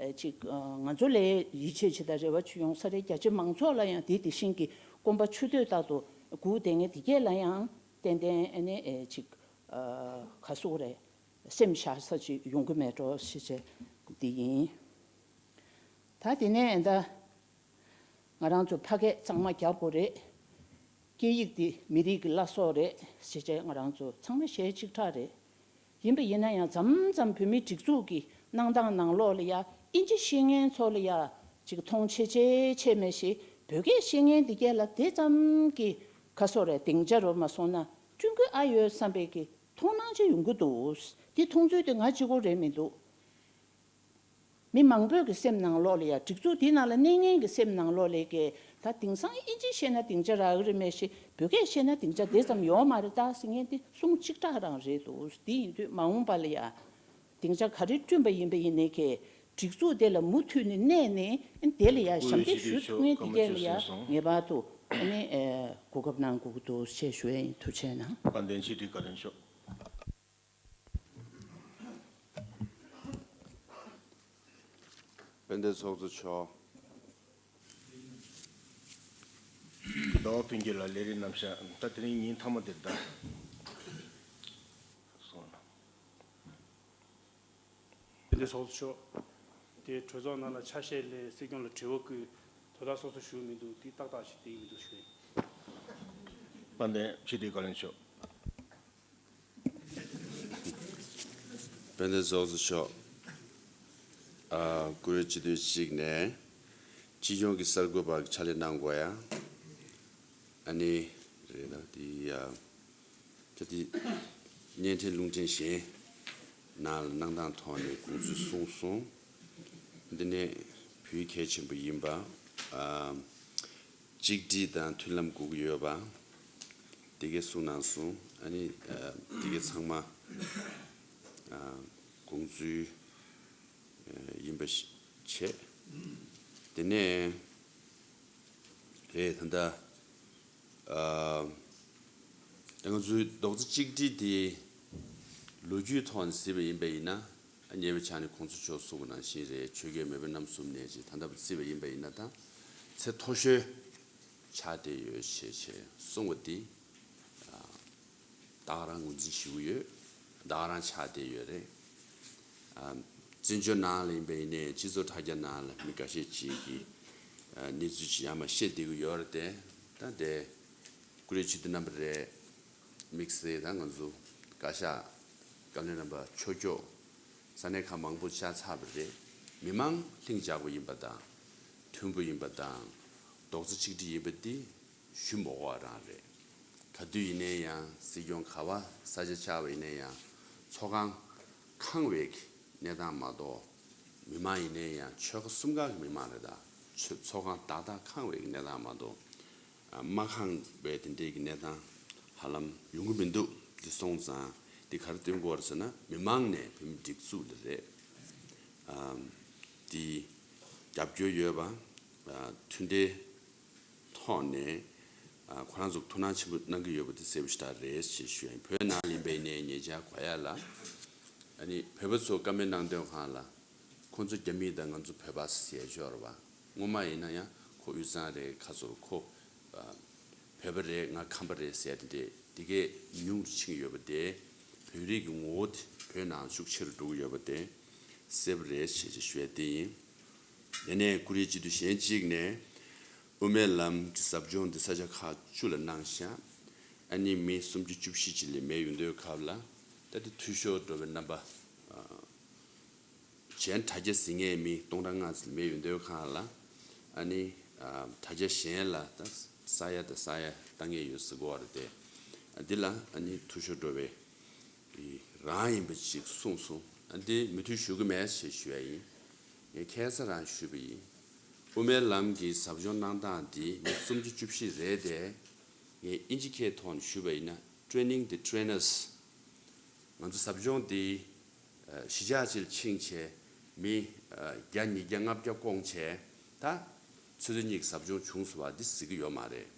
ཨ་ཅིག་ཨ་ང་ཚོ་ལའི་ཡིད་ཆེས་བྱེད་དང་རེ་བ་ཅིག་ཡོང་ས་རེད། རྒྱ་ཆེ་མང་ཚོགས་ལ་ཡང་དེ་དེ་བཞིན་གྱི་སྐོམ་པ་ཆུ་འདོད་ལྟར་དུ་སྒུག་བསྡད་མཁན་དེ་གས་ལ་ཡང་ཏན་ཏན་ཨ་ནི་ཨེ་ཅིག་ཨ་ག་ཟེར་དགོས་རེད། སེམས་བཞག་ས་ཅིག་ཡོང་གི་མེད་འགྲོ་ཞེས་བྱས་འདི་ཡིན། ད་དེ་ནས་ད་ང་རང་ཚོ་ཕ་སྐད་གཙང་མ་རྒྱབ་དགོས་རེད། སྐད་ཡིག་འདི་མི་རིགས་ཀྱི་བླ་སྲོག་རེད་ཞེས་བྱས་ང་རང་ཚོ་ཚང་མ་ཞལ་གཅིག་གྲགས་རེད། ཡིན་པ་ཡིན་ན་ཡང་མཚམས་མཚམས་བོད་མིའི་སྒྲིག་འཛུགས་ཀྱི་གནང་སྟངས་ནང་ལོགས་ལ་ཡ་ཨིན་ཇི་ཤེས་མཁན་ཚོ་ལ་ཡ་ཅིག་མཐོང་ཆེ་ཆེ་ཆེ་མེད་ཞེ། བོད་སྐད་ཤེས་མཁན་འདི་གས་ལ་དེ་ཙམ་གྱི་ག་ཟེར་དགོས་རེད། སྡིངས་ཆ་རུ་མ་སོང་ན་བསྐྲུན་དགོས་ཨ་ཡོད་བསམ་པའི་གི་མཐོང་སྣང་ཅིག་ཡོང་གི་འདུག་དེ་མཐོང་ཚུལ་དེ་ང་གཅིག་པོ་རེད་མི་འདུག་མི་མང་པོས་ཀྱི་སེམས་ནང་ལོགས་ལ་ཡ་སྒྲིག་འཛུགས་འདི་ནང་ལ་གནས་མཁན་གྱི་སེམས་ནང་ལོགས་ལ་ཀྱི་ད་དེང་སང་ཨིན་ཇི་ཤེས་ན་སྡིངས་ཆ་རག་གི་རེད་མེད་ཤེ། བོད་སྐད་ཤེས་ན་སྡིངས་ཆ་དེ་ཙམ་ཡོད་མ་རེད་ད་ཟེར་མཁན་དེ་གསུང་གཅིག་གྲགས་རང་རེད་འདུག་དེ་ཡིན་དུས་མ་འོངས་པ་ལ་ཡ་སྡིངས་ཆ་ག་རེ་བསྐྲུན་པ་ཡིན་པ་ཡིན་ནའི་ཀྱི་སྒྲིག་འཛུགས་དེ་ལ་མུ་མཐུད་ནས་གནས་ནས་དེ་ལ་ཡ་ཞབས་འདེགས་ཞུ་ཐུབ་མཁན་དེ་གས་ལ་ཡ་ངེས་པར་དུ་ཨ་ནི་གོ་སྐབས་གནང་དགོས་ཀྱི་འདུག་ཞེས་ཞུ་ཡ་ཡིན། ཐུགས་རྗེ་གནང་། དཔལ་ལྡན་ཕྱི་དྲིལ་བཀའ་བློན་མཆོག་དཔལ་ལྡན་ཚོགས་གཙོ་མཆོག་ཟླ་བ་ཕུན་སྐྱིད་ལགས་ལས་རིམ་རྣམ་གཞག་ད་དེ་རིང་ཉིན་མཐའ་མ་དེར་ད་སོང་ན། དཔལ་ལྡན་ཚོགས་གཙོ་མཆོག་དེ་གྲོས་ཚོགས་ནང་ལ་ཆ་ཤས་ལས་སྲིད་སྐྱོང་ལ་དྲི་བ་བཀོད་དོ་བདག་སོ་སོ་ཞུ་མི་འདུག་དེ་ཏག་ཏག་ཞིག་དེ་ཡིན་མི་འདུག་ཞུ་ཡིན། དཔལ་ལྡན་ཕྱི་དྲིལ་བཀའ་བློན་མཆོག་དཔལ་ལྡན་ཚོགས་གཙོ་མཆོག་ཨ། བཀུར་འོས་སྤྱི་འཐུས་གཅིག་ནས་སྤྱི་ཡོངས་ཀྱི་གསར་འགོད་པ་ཕྱག་ལས་གནང་དགོས་ཡ། ཨ་ནི་རེད་ད་དེ་ཡ། ད་དེ་བརྙན་འཕྲིན་རླུང་འཕྲིན་གཞན་ནང་ལ་གནང་སྟངས་ཐོག་ནས་དགོངས་ཚུལ་གསུངས་སོང་། འདི་ནས་བོད་གལ་ཆེན་པོ་ཡིན་པ། ཨ། གཅིག་སྒྲིལ་དང་མཐུན་ལམ་དགོས་ཀྱི་ཡོད་པ། དེ་གས་གསུངས་གནང་སོང་། ཨ་ནི་ཨ་དེ་གས་ཚང་མ་ཨ་དགོངས་ཚུལ་ཨ་ཡིན་པ་ཤ་བྱས། དེ་ནས་རེད་ད་ལྟ་ཨ་ང་ཚོའི་རྡོག་རྩ་གཅིག་སྒྲིལ་དེ་ལོ་རྒྱུས་ཐོག་ནས་གཟིགས་པ་ཡིན་པ་ཡིན་ན། ཉེ་བའི་ཆར་ནས་གོང་ས་མཆོག་གསུངས་པ་ནང་བཞིན་རེད། ཆོས་རྒྱལ་མེས་དབོན་རྣམ་གསུམ་ནས་ཅིག་ད་ལྟ་བར་བརྩིས་པ་ཡིན་པ་ཡིན་ན་ད་ཚད་མཐོ་ཤོས་ཆགས་བསྡད་ཡོད་ཞེས་ཞེས་གསུངས་པ་འདི་ད་ག་རང་ངོས་འཛིན་ཞུ་གི་ཡོད། ད་ག་རང་ཆགས་བསྡད་ཡོད་རེད། བཙན་བྱོལ་ནང་ལ་ཡིན་པ་ཡིན་ནའི་སྤྱི་ཚོགས་དྲ་རྒྱ་ནང་ལ་མི་འགའ་ཤས་ཅིག་གིས་གནས་ཚུལ་ཅིག་ཡར་མར་བཤད་བསྡད་ཀྱི་ཡོད་རེད་དེ། ད་དེ་ བཀུར་འོས་སྤྱི་འཐུས་རྣམ་པ་རེད། དམིགས་བསལ་ད་ང་ཚོ་བཀའ་ཤག་བཀའ་བློན་རྣམ་པ་ཆོས་སྐྱོང་ས་གནས་ཁག་མང་པོ་བཅར་ཚར་བ་རེད། མི་མང་ལྷིང་འཇགས་པོ་ཡིན་པ་དང་། མཐུན་པོ་ཡིན་པ་དང་། རྡོག་རྩ་གཅིག་སྒྲིལ་ཡིན་པ་འདི་ཞུ་མི་དགོས་པ་རང་རེད། ག་དུས་ཡིན་ནའི་ཡང་སྲིད་སྐྱོང་ག་པར་ས་ཆ་ཆགས་པ་ཡིན་ནའི་ཡང་ཚོགས་ཁང་ཁེངས་པའི་གནས་སྟངས་མ་གཏོགས། མི་མང་ཡིན་ནའི་ཡང་ཆོལ་ཁ་གསུམ་ཀ་གི་མི་མང་རེད་ད། ཆོ- ཚོགས་ཁང་བདག་བདག་ཁེངས་པའི་གནས་སྟངས་མ་གཏོགས། ཨ། མ་ཁེངས་པའི་དེ་འདྲའི་གི་གནས་སྟངས་ཧ་ལམ་ཡོང་གི་མི་འདུག་འདི་སོང་ཙང་འདི་ག་རེ་སྟོན་དགོས་རེད་ཟེར་ན། མི་མང་ནས་བོད་མི་སྒྲིག་འཛུགས་ལ་རེད། ཨ། འདི་རྒྱབ་སྐྱོར་ཡོད་པ། ཨ། མཐུན་སྒྲིལ་ཐོག་ནས། ཨ། ཁོ་རང་ཚོ་ཐུགས་སྣང་ཆེན་པོ་གནང་གི་ཡོད་པ་དེ་གསལ་པོ་ཞེ་དྲག་རེད་ཅེས་ཞུ་ཡ་ཡིན། བོད་ནང་ལ་ཡིན་པའི་ནས་ཉེ་ཆར་གོ་ཡ་ལ། ཨ་ནི་བོད་པ་ཚོ་བཀའ་མོལ་གནང་དོན་སྒང་ལ། ཁོ་ཚོ་རྒྱ་མི་དང་ང་ཚོ་བོད་པ་ཟེར་ཡ་ཅིག་ཡོད་རེད་པ། སྔོན་མ་ཡིན་ན་ཡང་ཁོ་དབུས་གཙང་རེད། ཁ་སོར་ཁོ། ཨ། བོད་པ་རེད། ང་ཁམས་པ་རེད་ཟེར་ཡ་དེ་འདྲས་དེ་གས་ཉུང་རུ་ཕྱིན་ཡོད་པ་དེ། བོད་རིགས་ཀྱི་ངོ་བོ་དེ་བོད་ནང་ཤུགས་ཆེ་རུ་འགྲོ་གི་ཡོད་པ་དེ་གསལ་པོ་རེད་ཅེས་ཞུ་ཡ་དེ་ཡིན། དེ་ནས་བཀུར་འོས་སྤྱི་འཐུས་གཞན་གཅིག་ནས། དབུ་མའི་ལམ་གྱི་ཟབ་སྦྱོང་འདི་ས་ཆ་ཁག་བཅུ་ལ་གནང་ཤག་ཨ་ནི་མི་སུམ་ཅུ་བཅུ་བཞི་ཅིག་ལས་མེད་ཡོང་དུས་སྐབས་ལ། ད་དེ་འཐུས་ཤོར་འགྲོ་བའི་རྣམ་པ། ཨ། གཞན་དྲ་རྒྱ་གཟིགས་མཁན་མི་སྟོང་ཕྲག་ལྔ་ཙམ་མེད་ཡོང་དུས་སྒང་ལ། ཨ་ནི། ཨ། དྲ་རྒྱ་གཞན་ལ་ད་ས་ཡ་དང་ས་ཡ་བཏང་མཁན་ཡོད་ཟེར་གོ་བ་རེད་དེ། ཨ། འདི་ལ་ཨ་ནི་འཐུས་ཤོར་འགྲོ་བའི་རང་ཡིན་པ་ཅིག་གསུངས་སོང་། ཨ། འདི་མོས་མཐུན་ཞུ་གི་མེད་ཅེས་ཞུ་ཡ་ཡིན། ངས་ཁ་སང་རང་ཞུས་པ་ཡིན། དབུ་མའི་ལམ་གྱི་ཟབ་སྦྱོང་གནང་སྟངས་འདི་མི་སུམ་ཅུ་བཅུ་བཞི་རེད་དེ། ངས་དབྱིན་ཇི་སྐད་ཐོག་ནས་ཞུས་པ་ཡིན་ན། Training the Trainers། ང་ཚོ་ཟབ་སྦྱོང་འདི། ཨ། གཞིས་ཆགས་ཅིག་ལ་ཕྱིན་བྱས་མི། ཨ། བརྒྱ་ཉིས་བརྒྱ་ལྔ་བརྒྱ་བསྐོངས་བྱས། ད་ཆུ་ཚོད་གཉིས་ཀྱི་ཟབ་སྦྱོང་བྱུང་སོང་བ་འདི་ཟེར་གྱི་ཡོད་མ་རེད།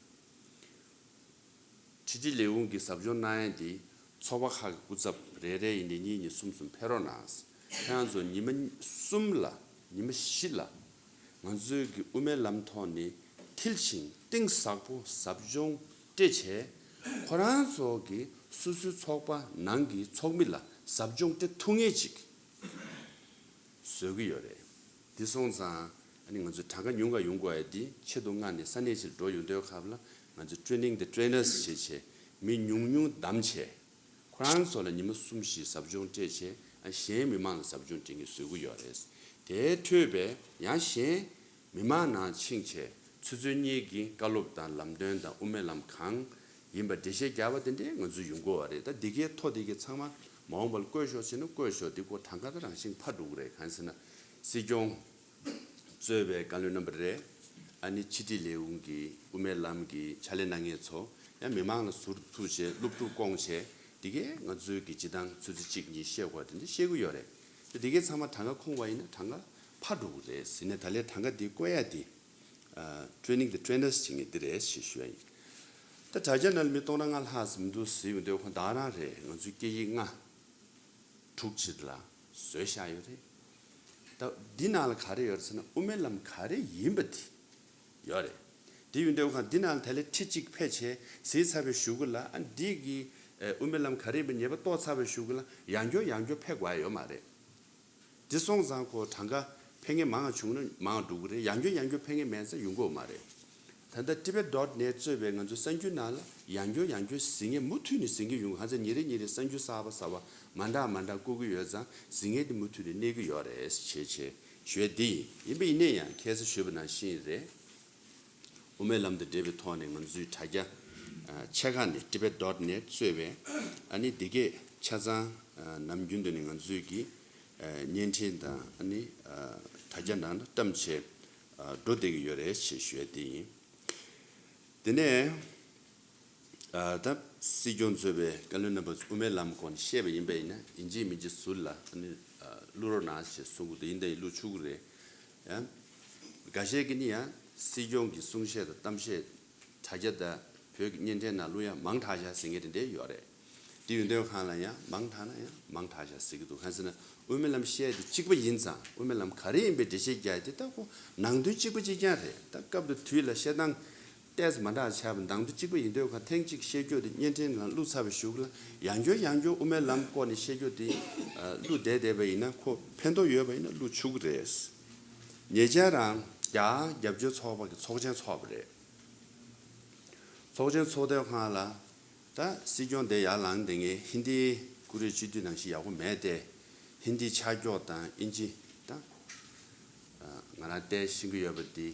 ཕྱི་དྲིལ་ལས་ཁུངས་ཀྱི་ཟབ་སྦྱོང་གནང་ཡ་འདི་ཚོགས་པ་ཁག་གི་སྐུ་ཚབ་རེ་རེ་ཡིན་ནའི་གཉིས་གཉིས་གསུམ་གསུམ་ཕེབས་རོགས་གནང་། ཁྱེད་རང་ཚོ་ཉི་མ་གསུམ་ལ། ཉི་མ་བཞི་ལ་ང་ཚོའི་གི་དབུ་མའི་ལམ་ཐོག་ནས་མཐིལ་ཕྱིན་གཏིང་ཟབ་པོ་ཟབ་སྦྱོང་སྤྲད་བྱས། ཁོ་རང་ཚོ་གི་སོ་སོའི་ཚོགས་པ་ནང་གི་ཚོགས་མི་ལ་ཟབ་སྦྱོང་སྤྲད་ཐུབ་མཁན་ཅིག་བཟོ་གི་ཡོད་རེད། འདི་སོང་ཙང་ཨ་ནི་ང་ཚོས་གྲངས་ཀ་ཉུང་ག་ཡོང་དགོས་ཡ་འདི་ཆེད་དུ་མངགས་ནས་ས་གནས་ཅིག་ལ་འགྲོ་ཡོང་དུས་སྐབས་ལ། ང་ཚོས་Training the Trainers བྱས་བྱས་མི་ཉུང་ཉུང་བདམས་བྱས། ཁོ་རང་ཚོ་ལ་ཉི་མ་གསུམ་བཞི་ཟབ་སྦྱོང་སྤྲད་བྱས། ཨ། གཞན་མི་མང་ལ་ཟབ་སྦྱོང་སྤྲད་མཁན་བཟོ་གི་ཡོད་རེད། དེ་འཕྲོས་པའི་ཡང་གཞན་མི་མང་ནང་ཕྱིན་བྱས་ཆུ་ཚོད་གཉིས་ཀྱི་བཀའ་སློབ་དང་ལམ་སྟོན་དང་དབུ་མའི་ལམ་གང་ཡིན་པ་འགྲེལ་བཤད་རྒྱག་པ་དེ་འདྲས་ང་ཚོ་ཡོང་གི་ཡོད་རེད། ད་འདི་གའི་ཐོ་འདི་གའི་ཚང་མ་མ་འོངས་པ་ལ་བཀོད་ཤོག་ཟེར་ན་བཀོད་ཤོག་འདི་ཁོ་གྲངས་ཀ་ད་རང་བཞིན་འཕར་འགྲོ་གི་རེད། གང་ཟེར་ན་སྲིད་སྐྱོང་གཙོས་པའི་བཀའ་བློན་རྣམ་པ་རེད། ཨ་ནི་ཕྱི་དྲིལ་ལས་ཁུངས་ཀྱི་དབུ་མའི་ལམ་གྱི་ཕྱག་ལས་གནང་མཁན་ཚོ་ཡང་མི་མང་ལ་ཟུར་ཐུག་བྱས་སློབ་ཕྲུག་བསྐོངས་བྱས། འདི་གས་ང་ཚོའི་གི་སྤྱི་བཏང་ཆུ་ཚོད་གཅིག་གཉིས་བཤད་དགོས་དེ་འདྲ་བཤད་གི་ཡོད་རེད། དེ་འདི་གས་ཚང་མ་གྲངས་ཀ་ཁུངས་པ་ཡིན་ན་གྲངས་ཀ་འཕར་འགྲོ་གི་རེད་ཟེར་ནས། ད་ལས་གྲངས་ཀ་འདི་བཀོད་ཡ་འདི། ཨ། Training the Trainers བྱེད་མཁན་འདི་རེད་ཞེས་ཞུ་ཡ་ཡིན། ད་དྲ་རྒྱ་ནང་ལ་མི་སྟོང་ཕྲག་ལྔ་ལྷག་ཙམ་འདུག་ཟེར་ཡོང་དུས་ཁོ་ད་རང་རེད། ང་ཚོའི་སྐད་ཡིག་ལྔ། དྲུག་ཅིག་ལ་བཟོས་བཞག་ཡོད་རེད། ད་འདི་ནང་ལ་ག་རེ་ཡོད་རེད་ཟེར་ན་དབུ་མའི་ལམ་ག་རེ་ཡིན་པ་དེ་ཡོད་རེད། དེ་ཡོད་དུས་ཁོ་འདི་ནང་ལ་དེ་ལས་ཁྲི་གཅིག་ཕལ་ཆེར་གཟིགས་ཚར་བའི་གཞུག་གུ་ལ། ཨ། འདི་གི་ཨེ་དབུ་མའི་ལམ་ག་རེ་ཡིན་པ་ངེས་པ་རྟོགས་ཚར་བའི་གཞུག་གུ་ལ་ཡང་བསྐྱར་ཡང་བསྐྱར་ཕེབས་དགོས་ཡ་ཡོད་མ་རེད། དེ་སོང་ཙང་ཁོ་གྲངས་ཀ་ཕེབས་མཁན་མང་བ་བྱུང་ན་མང་བ་འགྲོ་གི་རེད། ཡང་བསྐྱར་ཡང་བསྐྱར་ཕེབས་མཁན་མེད་ཙང་ཡོང་གི་ཡོད་མ་རེད། ད་ལྟ་Tibet dot net གཙོས་པའི་ང་ཚོའི་གསར་འགྱུར་ནང་ལ་ཡང་བསྐྱར་ཡང་བསྐྱར་གཟིགས་མཁན་མུ་མཐུད་ནས་གཟིགས་ཀྱི་ཡོང་། ཧ་ཅང་ཉིན་རེ་ཉིན་རེ་གསར་འགྱུར་གསར་པ་གསར་པ་མ་འདྲ་མ་འདྲ་བཀོད་ཀྱི་ཡོད་ཙང་གཟིགས་མཁན་དེ་མུ་མཐུད་ནས་གནས་ཀྱི་ཡོད་རེད་ཅེས་བྱས་ཞུ་ཡ་འདི་ཡིན། ཡིན་པ་ཡིན་ན་ཡང་ཁ་སང་ཞུས་པ་ནང་བཞིན་རེད། དབུ་མའི་ལམ་དང་འབྲེལ་བའི་ཐོག་ནས་ང་ཚོའི་དྲ་རྒྱ་ཨ་ཆེ་ཁག་ནས་Tibet dot net གཙོས་པའི་ཨ་ནི་འདི་གས་ཆ་ཚང་ཨ་ནམ་རྒྱུན་དུ་ནས་ང་ཚོའི་གི་ཨ་བརྙན་འཕྲིན་དང་ཨ་ནི་ཨ་དྲ་རྒྱ་ནང་ལ་བཀྲམ་བྱས་ཨ་འགྲོ་བསྡད་ཀྱི་ཡོད་རེད་ཅེས་ཞུ་ཡ་དེ་ཡིན། དེ་ནས་ཨ་ད་སྲིད་སྐྱོང་གཙོས་པའི་བཀའ་བློན་རྣམ་པ་ཚོ་དབུ་མའི་ལམ་སྐོར་ནས་བཤད་པ་ཡིན་པ་ཡིན་ན། ཡིན་གཅིག་མིན་གཅིག་ཟུར་ལ་ཨ་ནི་ཨ་བླུག་རོགས་གནང་ཞེས་གསུང་གི་འདུག་ཡིན་དང་ཡིན་བླུག་ཆོག་གི་རེད། ཡང་འགའ་ཤས་ཀྱིས་ནི་ཡང་སྲིད་སྐྱོང་གི་གསུང་བཤད་དང་གཏམ་བཤད་དྲ་རྒྱ་དང་བོད་ཀྱི་བརྙན་འཕྲིན་ནང་བླུག་ཡ་མང་དྲགས་བཞག་ཟེར་མཁན་དེ་འདྲས་ཡོད་རེད། དེ་ཡོད་དུས་ཁོ་རང་ལ་ཡང་མང་དྲགས་ན་ཡང་མང་དྲགས་བཞག་ཟེར་གྱི་འདུག་གང་ཟེར་ན་དབུ་མའི་ལམ་བཤད་དེ་གཅིག་པ་ཡིན་ཙང་། དབུ་མའི་ལམ་ག་རེ་ཡིན་པའི་འགྲེལ་བཤད་རྒྱག་ཡ་དེ་ད་ཁོ་ནང་དོན་གཅིག་པ་གཅིག་རྐྱང་རེད། ད་སྐབས་དང་དུས་ལ་བཤད་སྟངས་ཏོག་ཙམ་མ་འདྲ་ཆགས་པ། ནང་དོན་གཅིག་པ་ཡིན་དུས་ཁོ་ཐེངས་གཅིག་བཤད་རྒྱུ་དེ་བརྙན་འཕྲིན་ནང་བླུགས་ཚར་བའི་གཞུག་ལ་ཡང་བསྐྱར་ཡང་བསྐྱར་དབུ་མའི་ལམ་སྐོར་ནས་བཤད་རྒྱུ་དེ་བླུགས་བསྡད་བསྡད་པ་ཡིན་ན་ཁོ་ཕན་ཐོགས་ཡོད་པ་ཡིན་ན་བླུགས་ཆོག་གི་རེད། ཉེ་ཆར་རང་རྒྱ་རྒྱབ་སྐྱོར་ཚོགས་པ་གི་ཚོགས་ཆེན་ཚོགས་པ་རེད། ཚོགས་ཆེན་ཚོགས་དུས་སྒང་ལ་ད་སྲིད་སྐྱོང་དེ་ཡར་ལངས་དེ་ངས་ཧིན་དིའི་ཀུ་རེ་སྤྱི་འཐུས་ནང་བཞིན་ཡག་པོ་མེད་དེ། ཧིན་དི་ཆ་འཇོག་དང་ཨིན་ཇི་དང་ང་རང་བལྟས་ཤེས་ཀྱི་ཡོད་པ་འདི་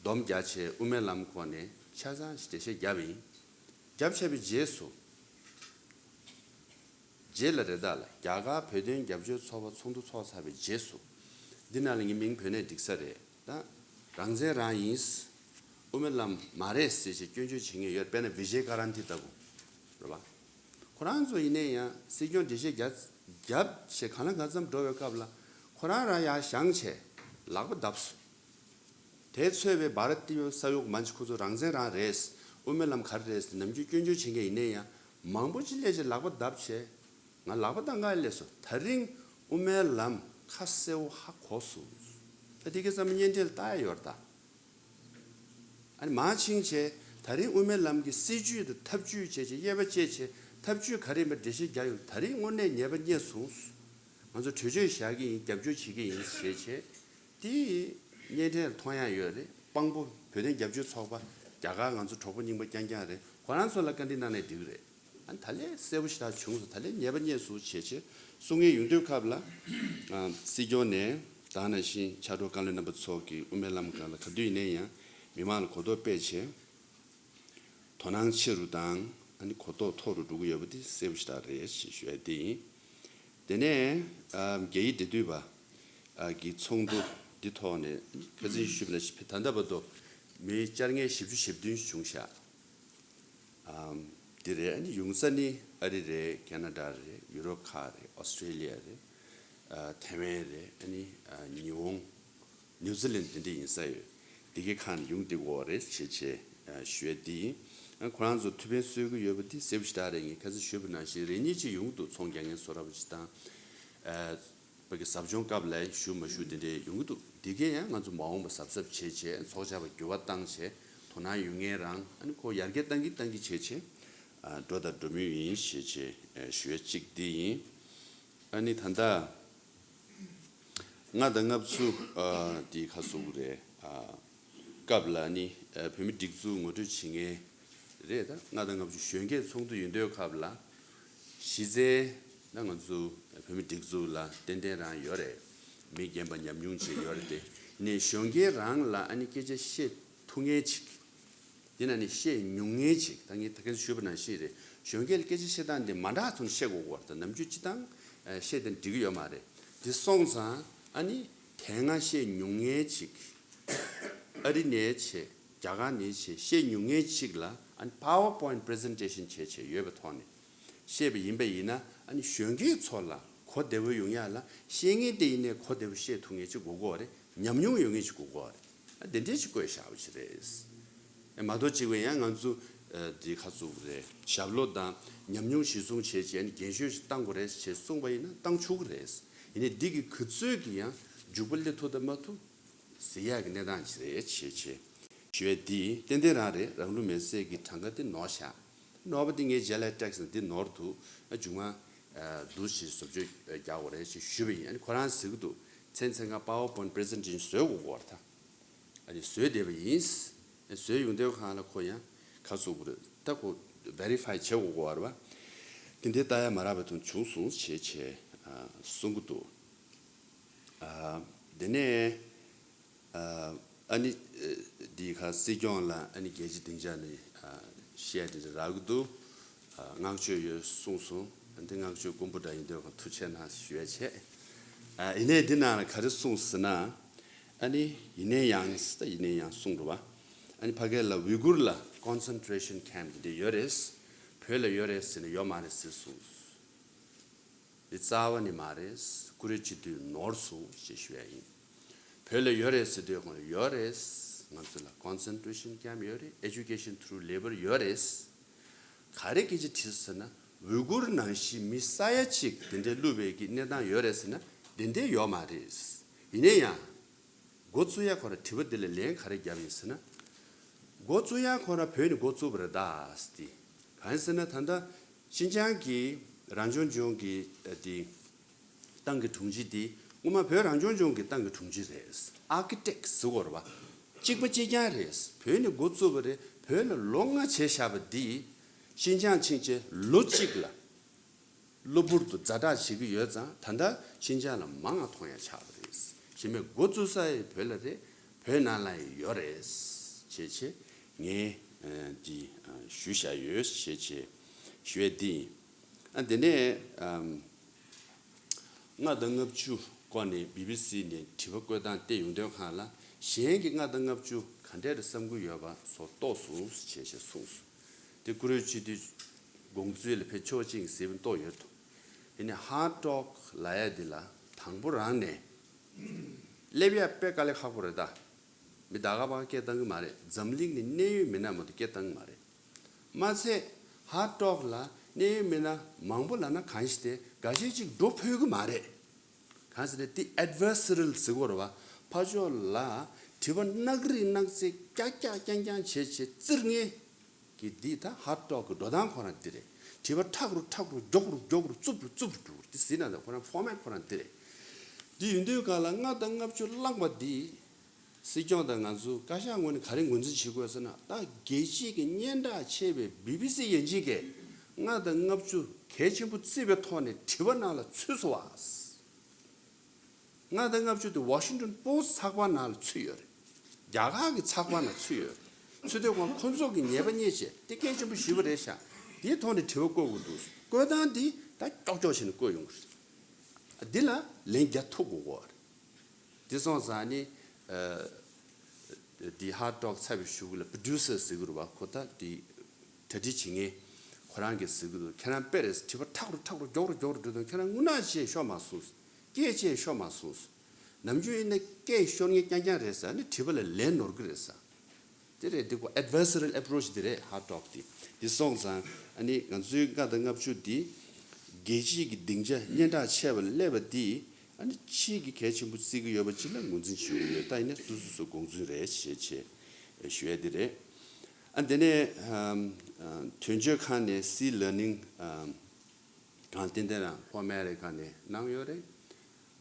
སྡོམ་རྒྱག་བྱས་དབུ་མའི་ལམ་སྐོར་ནས་ཆ་ཚང་ཞིག་འགྲེལ་བཤད་བརྒྱབ་ཡིན། རྒྱབ་ཆད་པའི་རྗེས་སུ། རྗེས་ལ་རེད་ད་ལ་རྒྱ་གར་བོད་དོན་རྒྱབ་སྐྱོར་ཚོགས་པ་ཚོགས་འདུ་ཚོགས་ཚར་བའི་རྗེས་སུ། འདི་ནང་ལ་ངའི་མིང་བོས་ནས་འགྲིག་ས་རེད་ད། རང་བཙན་རང་ཡིན། དབུ་མའི་ལམ་མ་རེད་ཟེར་བྱས་སྐྱོན་བརྗོད་བྱེད་མཁན་ཡོད། དཔེར་ན་བི་ཇེ་ཀ་རན་ཏི་ལྟ་བུ་རེད་བ། ཁོ་རང་ཚོ་ཡིན་ནའི་ཡང་སྲིད་སྐྱོང་འགྲེལ་བཤད་རྒྱབ་རྒྱབ་བྱས་གང་ལ་གང་འཚམ་འགྲོ་བའི་སྐབས་ལ་ཁོ་རང་རང་ཡར་བཞེངས་བྱས་ལག་པ་བརྡབས་སོང་། དེ་ཚོས་པའི་བྷ་ར་ཏི་ཡོ་ས་ཡོག་མན་ཆི་ཁོ་ཚོ་རང་བཙན་རང་རེད། དབུ་མའི་ལམ་ག་རེ་རེད་ཟེར་ནམ་རྒྱུན་སྐྱོན་བརྗོད་བྱེད་མཁན་ཡིན་ནའི་ཡང་མང་པོ་ཅིག་སླེབས་བྱས་ལག་པ་བརྡབས་བྱས། ང་ལག་པ་བརྡབ་ག་སླེབས་སོང་། ད་རིང་དབུ་མའི་ལམ་ཁ་གསལ་བོ་ཧ་གོ་སོང་། ད་དེ་ག་ཙམ་བརྙན་འཕྲིན་ལ་ལྟ་ཡ་ཡོད་རེད་ད། ཨ་ནི་མར་ཕྱིན་བྱས་ད་རིང་དབུ་མའི་ལམ་གྱི་སྲིད་བྱུས་དང་ཐབས་བྱུས་བྱས་བྱས་དབྱེ་བ་ཕྱེ་བྱས་ཐབས་བྱུས་ག་རེ་ཡིན་པ་འགྲེལ་བཤད་རྒྱག་ཡོང་། ད་རིང་དངོས་གནས་ཉེས་པ་རྙེད་སོང་། ང་ཚོ་གྲོས་ཆོད་བཞག་གི་ཡིན། རྒྱབ་སྐྱོར་བྱེད་ཀྱི་ཡིན་ཞེས་བྱས། དེ་བརྙན་འཕྲིན་ལ་མཐོང་ཡ་ཡོད་རེད། དཔང་པོ་བོད་དོན་རྒྱབ་སྐྱོར་ཚོགས་པ་རྒྱ་གར་ང་ཚོ་གྲོགས་པོ་རྙིང་པ་རྐྱང་རྐྱང་རེད། ཁོ་རང་ཚོ་ལ་བཀའ་འདྲི་གནང་ནས་འགྲིག་གི་རེད། ཨ་ནི་ད་ལས་གསལ་པོ་ཞེ་དྲག་བྱུང་སོང་། ད་ལས་ཉེས་པ་རྙེད་སོང་བྱས་བྱས་གསུང་མཁན་ཡོང་དུས་སྐབས་ལ། ཨ་སྲིད་སྐྱོང་ནས་ད་ནང་བཞིན་ཕྱག་རོགས་བཀའ་བློན་རྣམ་པ་ཚོ་གིས་དབུ་མའི་ལམ་སྒང་ལ་ག་དུས་ཡིན་ནའི་ཡང་མི་མང་ལ་གོ་རྟོགས་སྤེལ་བྱས། དོ་སྣང་ཆེ་རུ་དང་ཨ་ནི་གོ་རྟོགས་མཐོ་རུ་འགྲོ་གི་ཡོད་པ་དེ་གསལ་པོ་ཞེ་དྲག་རེད་ཞེས་ཞུ་ཡ་དེ་ཡིན། དེ་ནས་ཨ་རྒྱ་ཡིག་འབྲེལ་མཐུད་པ་ཨ་གི་ཚོགས་འདུ་འདི་ཐོག་ནས་ཁ་སང་ཞུས་པ་ནང་བཞིན་ད་ལྟ་བར་དུ་མི་བཅར་མཁན་བཞི་བཅུ་ཞེ་བདུན་བྱུང་ཤག་ཨམ། འདི་རེད། ཨ་ནི་ཡོང་ས་ནི་ཨ་རི་རེད། ཁེ་ན་ཌ་རེད། ཡུ་རོབ་ཁག་རེད། ཨོ་སི་ཀྲེ་ལི་ཡ་རེད། ཨ་ཐའེ་ཝན་རེད། ཨ་ནི་ཨ་ཉི་ཧོང་། ནིའུ་ཛི་ལན་འདི་འདྲ་ཡིན་ས་ཡོད། འདི་གའི་ཁག་ནས་ཡོང་བསྡད་ཀྱི་ཡོད་རེད་ཅེས་བྱས་ཨ་ཞུ་ཡ་འདི་ཡིན། ཨ་ཁོ་རང་ཚོ་ཐུགས་ཕན་གསོས་ཀྱི་ཡོད་པ་འདི་གསལ་པོ་ཞེ་དྲག་རེད། ངས་ཁ་སང་ཞུས་པ་ནང་བཞིན་རེ་གཉིས་ཅིག་ཡོང་གི་འདུག་ཚོང་རྒྱག་མཁན་སོ་ར་བ་ཅིག་དང་། ཨ་བོད་ཀྱི་ཟབ་སྦྱོང་སྐབས་ལ་ཞུ་མ་ཞུ་དེ་འདྲའི་ཡོང་གི་འདུག་འདི་གས་ཡང་ང་ཚོ་མ་འོངས་པ་གཟབ་གཟབ་བྱས་བྱས་ཚོགས་བཅར་བ་འགྱུར་བ་བཏང་བྱས་དོ་སྣང་ཡོད་མཁན་རང་ཨ་ནི་ཁོ་ཡར་རྒྱས་བཏང་གིན་བཏང་གིན་བྱས་བྱས་ཨ་འགྲོ་དང་འགྲོ་མུས་ཡིན་ཞེས་བྱས་ཨ་ཞུ་ཡ་གཅིག་འདི་ཡིན། ཨ་ནི་ད་ལྟ་ལྔ་དང་ལྔ་བཅུ་ཨ་འདི་ཁ་གསོ་གི་རེད། ཨ་སྐབས་ལ་ནི་ཨ་བོད་མི་སྒྲིག་འཛུགས་ངོ་སྤྲོད་བྱེད་མཁན་རེད། ད་ལྔ་དང་ལྔ་བཅུ་གཞོན་སྐྱེས་ཚོགས་འདུ་ཡིན་དུས་སྐབས་ལ་གཞི་རྩའི་ད་ང་ཚོ་བོད་མི་སྒྲིག་འཛུགས་ལ་ཏན་ཏན་རང་ཡོད་རེད། མི་རྒན་པ་ཉམས་མྱོང་ཅིག་ཡོད་རེད་དེ། ནས་གཞོན་སྐྱེས་རང་ལ་ཨ་ནི་སྐད་ཆ་བཤད་ཐུབ་མཁན་ཅིག་དེ་ན་ནི་བཤད་མྱོང་མཁན་ཅིག་ད་ངས་ད་གིན་ཞུས་པ་ནང་བཞིན་རེད། གཞོན་སྐྱེས་ལ་སྐད་ཆ་བཤད་སྟངས་དེ་མ་འདྲ་ཐོག་ནས་བཤད་དགོས་ཀྱི་ཡོད་རེད། ད་ནམ་རྒྱུན་སྤྱི་བཏང་ཨ་བཤད་དེ་འགྲིག་གི་ཡོད་མ་རེད། དེ་སོང་ཙང་ཨ་ནི་དེ་སྔ་བཤད་མྱོང་མཁན་ཅིག་ཨ་རི་ནས་བྱས་རྒྱ་གར་ནས་བྱས་བཤད་མྱོང་མཁན་ཅིག་ལ་ཨ་ནི་པ་ཝར་པོའིན་པི་རི་ཛེན་ཊེ་ཤན་བྱས་བྱས་ཡོད་པའི་ཐོག་ནས་བཤད་པ་ཡིན་པ་ཡིན་ན་ཨ་ནི་གཞོན་སྐྱེས་ཚོ་ལ་གོ་བདེ་བོ་ཡོང་ཡ་ལ་བཤད་མཁན་དེ་ཡིན་ནའི་གོ་བདེ་བོ་བཤད་ཐུབ་མཁན་ཅིག་དགོས་ཀྱི་ཡོད་རེད། ཉམས་མྱོང་ཡོད་མཁན་ཅིག་དགོས་ཀྱི་ཡོད་རེད། ཨ་དེ་འདྲས་ཅིག་བསྐོས་བཞག་པ་ཅིག་རེད། ཨ་མ་གཏོགས་གཅིག་པུ་ཡང་ང་ཚོ་ཨ་འདི་ཁ་ཚུགས་རེད། ཞབས་ལོ་དང་ཉམས་མྱོང་གཞིར་བཟུང་བྱས་བྱས་ནས་རྒན་ཤོས་ཤིག་བཏང་དགོས་རེད་ཅེས་གསུངས་པ་ཡིན་ན་བཏང་ཆོག་གི་རེད། ཡིན་ནའི་འདི་གི་ག་ཚོད་ཀྱི་ཡང་མཇུག་པ་སླེབས་ཐུབ་དང་མ་ཐུབ་ཟེར་ཡག་གི་གནས་སྟངས་ཅིག་རེད་བྱས་བྱས། ཞུ་ཡས་འདི་ཏན་ཏན་རང་རེད། རང་ལུགས་མེད་སའི་གི་གྲངས་ཀ་དེ་ནོར་བཞག་ནོར་བ་དེ་ངས་རྗེས་ལ་སྤྲད་ཟིན་འདི་ནོར་འདུག་ཨ་མཇུག་མ་ཨ་འདུག་ཅེས་བཟོ་བཅོས་རྒྱག་དགོས་རེད་ཅེས་ཞུས་པ་ཡིན། ཨ་ནི་ཁོ་རང་ཟེར་གི་འདུག་མཚན་མཚན་གང་པ་ཝར་པོའིན་པི་རི་ཛེན་ཊེ་ཤན་བཟོས་དགོས་ཀྱི་ཡོད་རེད་ད། ཨ་ནི་བཟོས་བསྡད་པ་ཡིན། བཟོས་ཡོང་དུས་སྒང་ལ་ཁོ་ཡང་ཁ་གསོ་དགོས་རེད། ད་ཁོ་ཝེ་རི་ཕའི་བྱེད་དགོས་ཀྱི་ཡོད་རེད་པ། དེ་འདྲའི་ལྟ་ཡ་མ་རག་པའི་དོན་བྱུང་སོང་ཞེས་བྱས་ཨ་གསུང་གི་འདུག་ཨ་དེ་ནས་ཨ་ཨ་ནི་ཨ་འདི་ག་སྲིད་སྐྱོང་ལ་ཨ་ནི་རྒྱལ་སྤྱིའི་སྡིངས་ཆ་ནས་ཨ་བཤད་དེ་རག་གི་འདུག་ཨ་བསྔགས་བརྗོད་ཡོད་གསུངས་སོང་། ཨ་འདི་བསྔགས་བརྗོད་དཀོན་པོ་འདྲ་ཡིན་དུས་གང་ཐུགས་རྗེ་གནང་ཞུ་ཡ་བྱས། ཨ་ཡིན་ནའི་འདི་ནང་ལ་ག་རེ་གསུངས་ཟེར་ན། ཨ་ནི་ཡིན་ནའི་ཡང་ད་ཡིན་ནའི་ཡང་གསུངས་འགྲོ་བ། ཨ་ནི་ཕ་གི་ལ་ཝི་གུར་ལ་ཀོན་སེན་ཊྲེ་ཤན་ཁེམ་འདི་འདྲ་ཡོད་རེད། བོད་ལ་ཡོད་རེད་ཟེར་ན་ཡོད་མ་རེད་ཟེར་གསུངས། འདི་རྩ་བ་ནས་མ་རེད། ཀུ་རེ་སྤྱི་འཐུས་ནོར་སོང་ཞེས་ཞུ་ཡ་ཡིན། བོད་ལ་ཡོད་རེད་ཟེར་དུས་ཁོང་ལ་ཡོད་རེད། ང་ཚོ་ལ་ཀོན་སེན་ཊྲེ་ཤན་ཁེམ་ཡོད་རེད། Education through labour ཡོད་རེད། ག་རེ་སྐད་ཆ་དྲིས་ཟེར་ན་ཝི་གུར་ནང་བཞིན་མི་ས་ཡ་གཅིག་དེ་འདྲའི་བླུགས་པའི་གི་གནས་སྟངས་ཡོད་རེད་ཟེར་ན་དེ་འདྲའི་ཡོད་མ་རེད། ཡིན་ན་ཡང་འགོ་བཙུགས་ཡ་ཁོ་ར་དྲི་བ་འདི་ལ་ལན་ག་རེ་བརྒྱབ་ཡིན་ཟེར་ན། འགོ་བཙུགས་ཡ་ཁོ་ར་བོད་ནས་འགོ་བཙུགས་པ་རེད་ད་ཟེར་ཏེ། གང་ཡིན་ཟེར་ན་ད་ལྟ་ཤིན་ཅང་གི་རང་སྐྱོང་ལྗོངས་ཀྱི་ཨ་དེ་ཏང་གི་དྲུང་ཆེ་དེ་སྔོན་མ་བོད་རང་སྐྱོང་ལྗོངས་ཀྱི་ཏང་གི་དྲུང་ཆེ་རེད། ཨར་ཀི་ཊེག་ཟེར་དགོས་རེད་བ། གཅིག་པ་གཅིག་རྐྱང་རེད། བོད་ནས་འགོ་བཙུགས་པ་རེད། བོད་ལ་ལོ་ལྔ་བྱས་བཞག་པ་འདི་ཤིན་ཅང་ཕྱིན་ཆད་ལོ་གཅིག་ལ་གློ་བུར་དུ་ཛ་དྲག་བྱེད་ཀྱི་ཡོད་ཙང་། ད་ལྟ་ཤིན་ཅང་ལ་མང་ང་མཐོང་ཡ་ཆགས་པ་རེད། གཞི་མེད་འགོ་བཙུགས་ས་ཡི་བོད་ལ་རེད། བོད་ནང་ལ་ཡི་ཡོད་རེད་ཅེས་བྱས་ངས་འདི་ཞུ་བཞག་ཡོད་ཅེས་བྱས་ཞུ་ཡས་འདི་ཡིན། ཨ་དེ་ནས་ལྔ་དང་ལྔ་བཅུ་སྐོར་ནས་བི་བི་སི་ནས་དྲི་བ་བཀོད་སྟངས་བལྟས་ཡོང་དུས་སྒང་ལ། གཞན་གྱི་ལྔ་དང་ལྔ་བཅུ་ག་འདྲས་རེད་བསམ་གྱི་ཡོད་པ་སོགས་རྟོགས་སོང་ཞེས་ཞེས་གསུངས་སོང་། དེ་བཀུར་འོས་སྤྱི་འཐུས་དགོངས་ཚུལ་ལ་ཕལ་ཆེ་བ་ཅིག་གཟིགས་པ་རྟོགས་ཡོད་དོ། དེ་ནས་ཧར་ཊོག་ལབ་ཡ་འདི་ལ་དང་པོ་རང་ནས་སླེབས་ཡ་དཔེ་དཀའ་ལས་ཁག་པོ་རེད་ད། མི་ད་ག་པར་སྐད་བཏང་གི་མ་རེད། འཛམ་གླིང་ནས་གནད་ཡོད་མི་སྣ་མ་གཏོགས་སྐད་བཏང་གི་མ་རེད། མ་ཚད་ཧར་ཊོག་ལ་གནད་ཡོད་མི་སྣ་མང་པོ་ལབ་ན་གང་ཞིག་སྟེ་འགའ་ཤས་ཅིག་འགྲོ་ཕོད་གི་མ་རེད། གང་ཟེར་ན་དེ་ཨེཌ་ཝར་སི་རལ་ཟེར་གོ་རེད་བ། ཕར་ཕྱོགས་ལ་དྲི་བ་གནག་རིག་གནག་རྩེ་ཀྱག་ཀྱག་རྐྱང་རྐྱང་བྱས་བྱས་བཙིར་ངེས་ཀྱི་འདི་ད་ཧར་ཊོག་གི་འགྲོ་སྟངས་ཁོ་རང་འདི་རེད། དྲི་བ་ཁྲག་རུ་ཁྲག་རུ་མགྱོགས་རུ་མགྱོགས་རུ་རྩུབ་རུ་རྩུབ་རུ་འགྲོ་གི་རེད། དེ་ཟེར་ན་ད་ཁོ་རང་ཕོར་མེཊ་ཁོ་རང་འདི་རེད། འདི་ཡིན་དུས་ག་ལ་ལྔ་དང་ལྔ་བཅུ་བླངས་པ་འདི། སྲིད་སྐྱོང་དང་ང་ཚོ་བཀའ་ཤག་ངོས་ནས་ག་རེ་ངོས་འཛིན་བྱེད་དགོས་ཟེར་ན། ད་རྒྱལ་སྤྱིའི་གི་སྙན་གྲགས་ཆེ་བའི་བི་བི་སི་ཡན་ཆད་ཀྱིས་ལྔ་དང་ལྔ་བཅུ་གལ་ཆེན་པོ་བརྩི་བའི་ཐོག་ནས་དྲི་བ་ནང་ལ་ཚུད་སོང་བ། ལྔ་དང་ལྔ་བཅུ་དེ་ཝ་ཤིང་ཊོན་པོ་སི་ཊི་ཚགས་པར་ནང་ལ་ཚུད་ཡོད་རེད། རྒྱ་གར་གྱི་ཚགས་པར་ནང་ཚུད་ཡོད་རེད། ཚུད་དུས་ཁོང་ཁོ་ཚོ་གི་ཉེས་པ་རྙེད་བྱས་དེ་གལ་ཆེན་པོ་ཞེ་པོ་རེད་ཤག་དེའི་ཐོག་ནས་དྲི་བ་བཀོད་དགོས་འདུག་བཀོད་སྟངས་འདི་ད་ཀྱོག་ཀྱོག་བྱས་ནས་བཀོད་ཡོང་གི་རེད། འདི་ལ་ལན་རྒྱག་ཐུབ་དགོས་ཀྱི་རེད། དེ་སོང་ཙང་ནི། ཨ། དེ་ཧར་ཊོག་ཚར་བའི་གཞུག་ལ་པྲོ་ཌིའུ་སར་ཟེར་གི་རེད་བ། ཁོ་ད་དེ་གྲ་སྒྲིག་བྱེད་མཁན་ཁོ་རང་གིས་ཟེར་གི་འདུག་ཁྱེད་རང་དཔེ་རེད། དྲི་བ་ཁྲག་རུ་ཁྲག་རུ་མགྱོགས་རུ་མགྱོགས་རུ་འགྲོ་དུས་ཁྱེད་རང་དངོས་གནས་ཅིག་ཤོར་མ་སོང་། སྐད་ཅིག་ཤོར་མ་སོང་། ནམ་རྒྱུན་ཡིན་ན་སྐད་ཤོར་མཁན་རྐྱང་རྐྱང་རེད་ཟེར་ནི་དྲི་བ་ལ་ལན་ནོར་གི་རེད་ཟེར། དེ་རེད། འདི་ཁོ་ཨེཌ་ཝར་སི་རལ་ཨེ་པྲོ་ཆི་དེ་རེད། ཧར་ཊོག་དེ། དེ་སོང་ཙང་ཨ་ནི་ང་ཚོའི་ལྔ་དང་ལྔ་བཅུ་འདི་རྒྱལ་སྤྱིའི་གི་སྡིངས་ཆ་སྙན་གྲགས་ཆེ་བ་ལ་སླེབས་པ་འདི་ཨ་ནི་ཕྱིའི་གི་གལ་ཆེན་པོ་བརྩི་གི་ཡོད་པ་ཅིག་ལ་ངོས་འཛིན་བྱེད་དགོས་ཡོད། ད་ཡིན་ན་སོ་སོ་སོ་དགོངས་ཚུལ་རེད་ཞེས་བྱས་ཞུ་ཡ་འདི་རེད། ཨ་དེ་ནས་ཨམ་ཨམ་དོན་གཅོད་ཁང་ནས་སི་ལར་ནིང་ཨམ་གང་ཏན་ཏན་རང་ལྷོ་ཨ་མེ་རི་ཁ་ནས་གནང་ཡོད་རེད།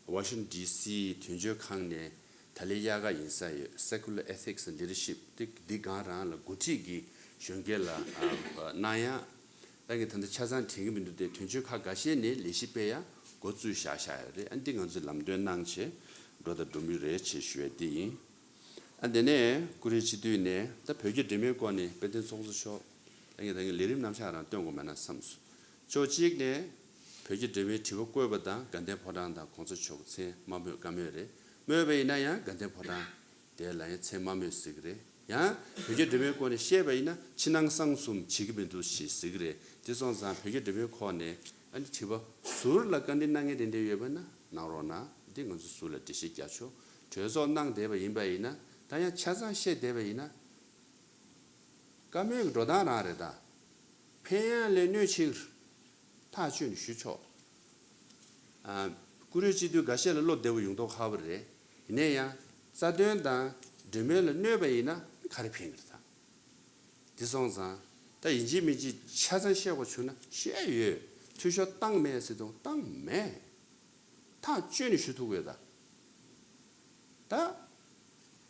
ཝ་ཤིང་ཊོན་ཌི་སི་དོན་གཅོད་ཁང་ནས་ད་ལན་དབྱར་ཁ་ཡིན་ས་ཡོད། Secular Ethics and Leadership དེ་འདི་སྒང་རང་ལ་འགོ་ཁྲིད་ཀྱི་གཞོན་སྐྱེས་ལ་ཨ་གནང་ཡ། ད་གིན་ད་ལྟ་ཆ་ཚང་དྲན་གྱི་མི་འདུག་སྟེ། དོན་གཅོད་ཁག་འགའ་ཤས་ནས་ལས་གཞི་སྤེལ་ཡ་འགོ་བཙུགས་བཞག་བཞག་ཡོད་རེད། ཨ་འདི་ང་ཚོས་ལམ་སྟོན་གནང་བྱས་འགྲོ་དང་འགྲོ་མུས་རེད་ཅེས་ཞུ་ཡ་འདི་ཡིན། ཨ་དེ་ནས་བཀུར་འོས་སྤྱི་འཐུས་ནས་ད་བོད་རྒྱ་འབྲེལ་མོལ་སྐོར་ནས་དཔལ་ལྡན་ཚོགས་གཙོ་མཆོག་ད་ངས་ད་ངས་ལས་རིམ་རྣམ་གཞག་རང་སྟོན་དགོས་མེད་ན་བསམས་སོང་། ཕྱོགས་གཅིག་ནས་བོད་རྒྱ་འབྲེལ་མོལ་དྲི་བ་བཀོད་པ་དང་དགའ་ལྡན་ཕོ་བྲང་དང་གོང་ས་མཆོག་མཚན་མ་སྨོས་བཀའ་མོལ་རེད། སྨོས་པ་ཡིན་ན་ཡང་དགའ་ལྡན་ཕོ་བྲང་དེ་ལ་ཡང་མཚན་མ་སྨོས་ཟེར་གི་རེད། ཡང་བོད་རྒྱ་འབྲེལ་མོལ་སྐོར་ནས་བཤད་པ་ཡིན་ན་ཕྱི་ནང་གསང་གསུམ་བྱེད་ཀྱི་མི་འདུག་ཞེས་ཟེར་གི་རེད། དེ་སོང་ཙང་བོད་རྒྱ་འབྲེལ་མོལ་ཁོག་ནས་ཨ་ནི་དྲི་བ་ཟུར་ལ་བཀའ་འདྲི་གནང་མཁན་དེ་འདྲ་ཡོད་པ་ན་གནང་རོགས་གནང་། འདི་ང་ཚོ་ཟུར་ལ་འགྲེལ་བཤད་རྒྱག་ཆོག་གྲོས་ཚོགས་གནང་བསྡད་པ་ཡིན་པ་ཡིན་ན། ད་ཡང་ཆ་ཚང་བཤད་བསྡད་པ་ཡིན་ན། བཀའ་མོལ་གྱི་འགྲོ་སྟངས་རང་རེད་ད། ཕན་ཡང་ལས་གནོད་ཆེ་གི་རེད། ཐག་གཅོད་ནས་ཞུ་ཆོག་ཨ། བཀུར་འོས་སྤྱི་འཐུས་འགའ་ཤས་ལ་བློ་བདེ་བོ་ཡོང་མདོག་ཁ་པོ་རེད། ཡིན་ན་ཡང་རྩ་དོན་དང་འབྲེལ་མོལ་ལ་གནོད་པ་ཡིན་ན་ག་རེ་ཕན་གི་རེད་ད། དེ་སོང་ཙང་ད་ཡིན་གཅིག་མིན་གཅིག་ཆ་ཚང་བཤད་དགོས་བྱུང་ན་བཤད་ཡོད། འཐུས་ཤོར་བཏང་མེད་ཟེར་དུས་བཏང་མེད། ཐག་གཅོད་ནས་ཞུ་ཐུབ་དགོས་ད། ད།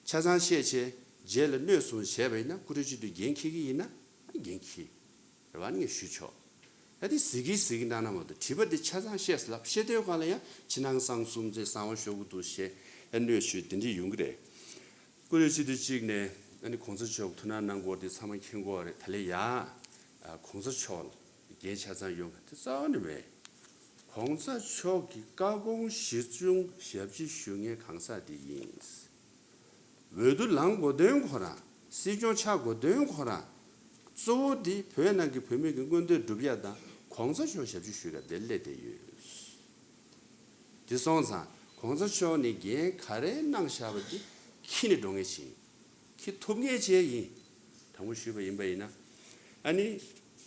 ཆ་ཚང་བཤད་བྱས་རྗེས་ལ་གནོད་སོང་བྱས་པ་ཡིན་ན་བཀུར་འོས་སྤྱི་འཐུས་འགན་འཁྱེར་གྱི་ཡིན་ན་འགན་འཁྱེར། རེ་བ་ནི་ངས་ཞུ་ཆོག་ད་དེ་ཟེར་གི་ཟེར་གི་གནང་ན་མ་གཏོགས་དྲི་བ་དེ་ཆ་ཚང་བཤད་ཟེར་ལབ། བཤད་དུས་སྒང་ལ་ཡང་ཕྱི་ནང་གསང་གསུམ་ཚེ་གསང་བ་ཤོར་གི་འདུག་ཞེས་ཡང་གནོད་ཞུས་དེ་འདྲ་ཡོང་གི་རེད། བཀུར་འོས་སྤྱི་འཐུས་གཅིག་ནས་ཨ་ནི་གོང་ས་མཆོག་ཐུགས་སྣང་གནང་སྐོར་དེ་ཚང་མ་མཁྱེན་གྱི་ཡོད་རེད། ད་ལན་ཡ། ཨ། གོང་ས་མཆོག་ལ་འགན་ཆ་ཚང་ཡོང་གི་དེ་རྩ་བ་ནས་མེད། གོང་ས་མཆོག་གི་བཀའ་དགོངས་གཞི་བཟུང་ཞབས་ཕྱི་ཞུ་མཁན་གང་ཟག་དེ་ཡིན། འོས་བསྡུ་ལངས་དགོས་དོན་ཁོ་རང་། སྲིད་སྐྱོང་ཆགས་དགོས་དོན་ཁོ་རང་། གཙོ་བོ་དེ་བོད་ནང་གི་བོད་མི་གི་མངོན་འདོད་སྒྲུབ་ཡ་དང་གོང་ས་མཆོག་ཞབས་ཕྱི་ཞུ་ཡ་དེ་སླེབས་བསྡད་ཡོད། དེ་སོང་ཙང་གོང་ས་མཆོག་ནས་འགན་ག་རེ་གནང་བཞག་པ་དེ་འཁྱེར་ནས་འགྲོ་མཁན་ཞིག་ཡིན། འཁྱེར་ཐུབ་མཁན་ཅིག་ཡིན། དྲང་པོ་ཞུས་པ་ཡིན་པ་ཡིན་ན། ཨ་ནི།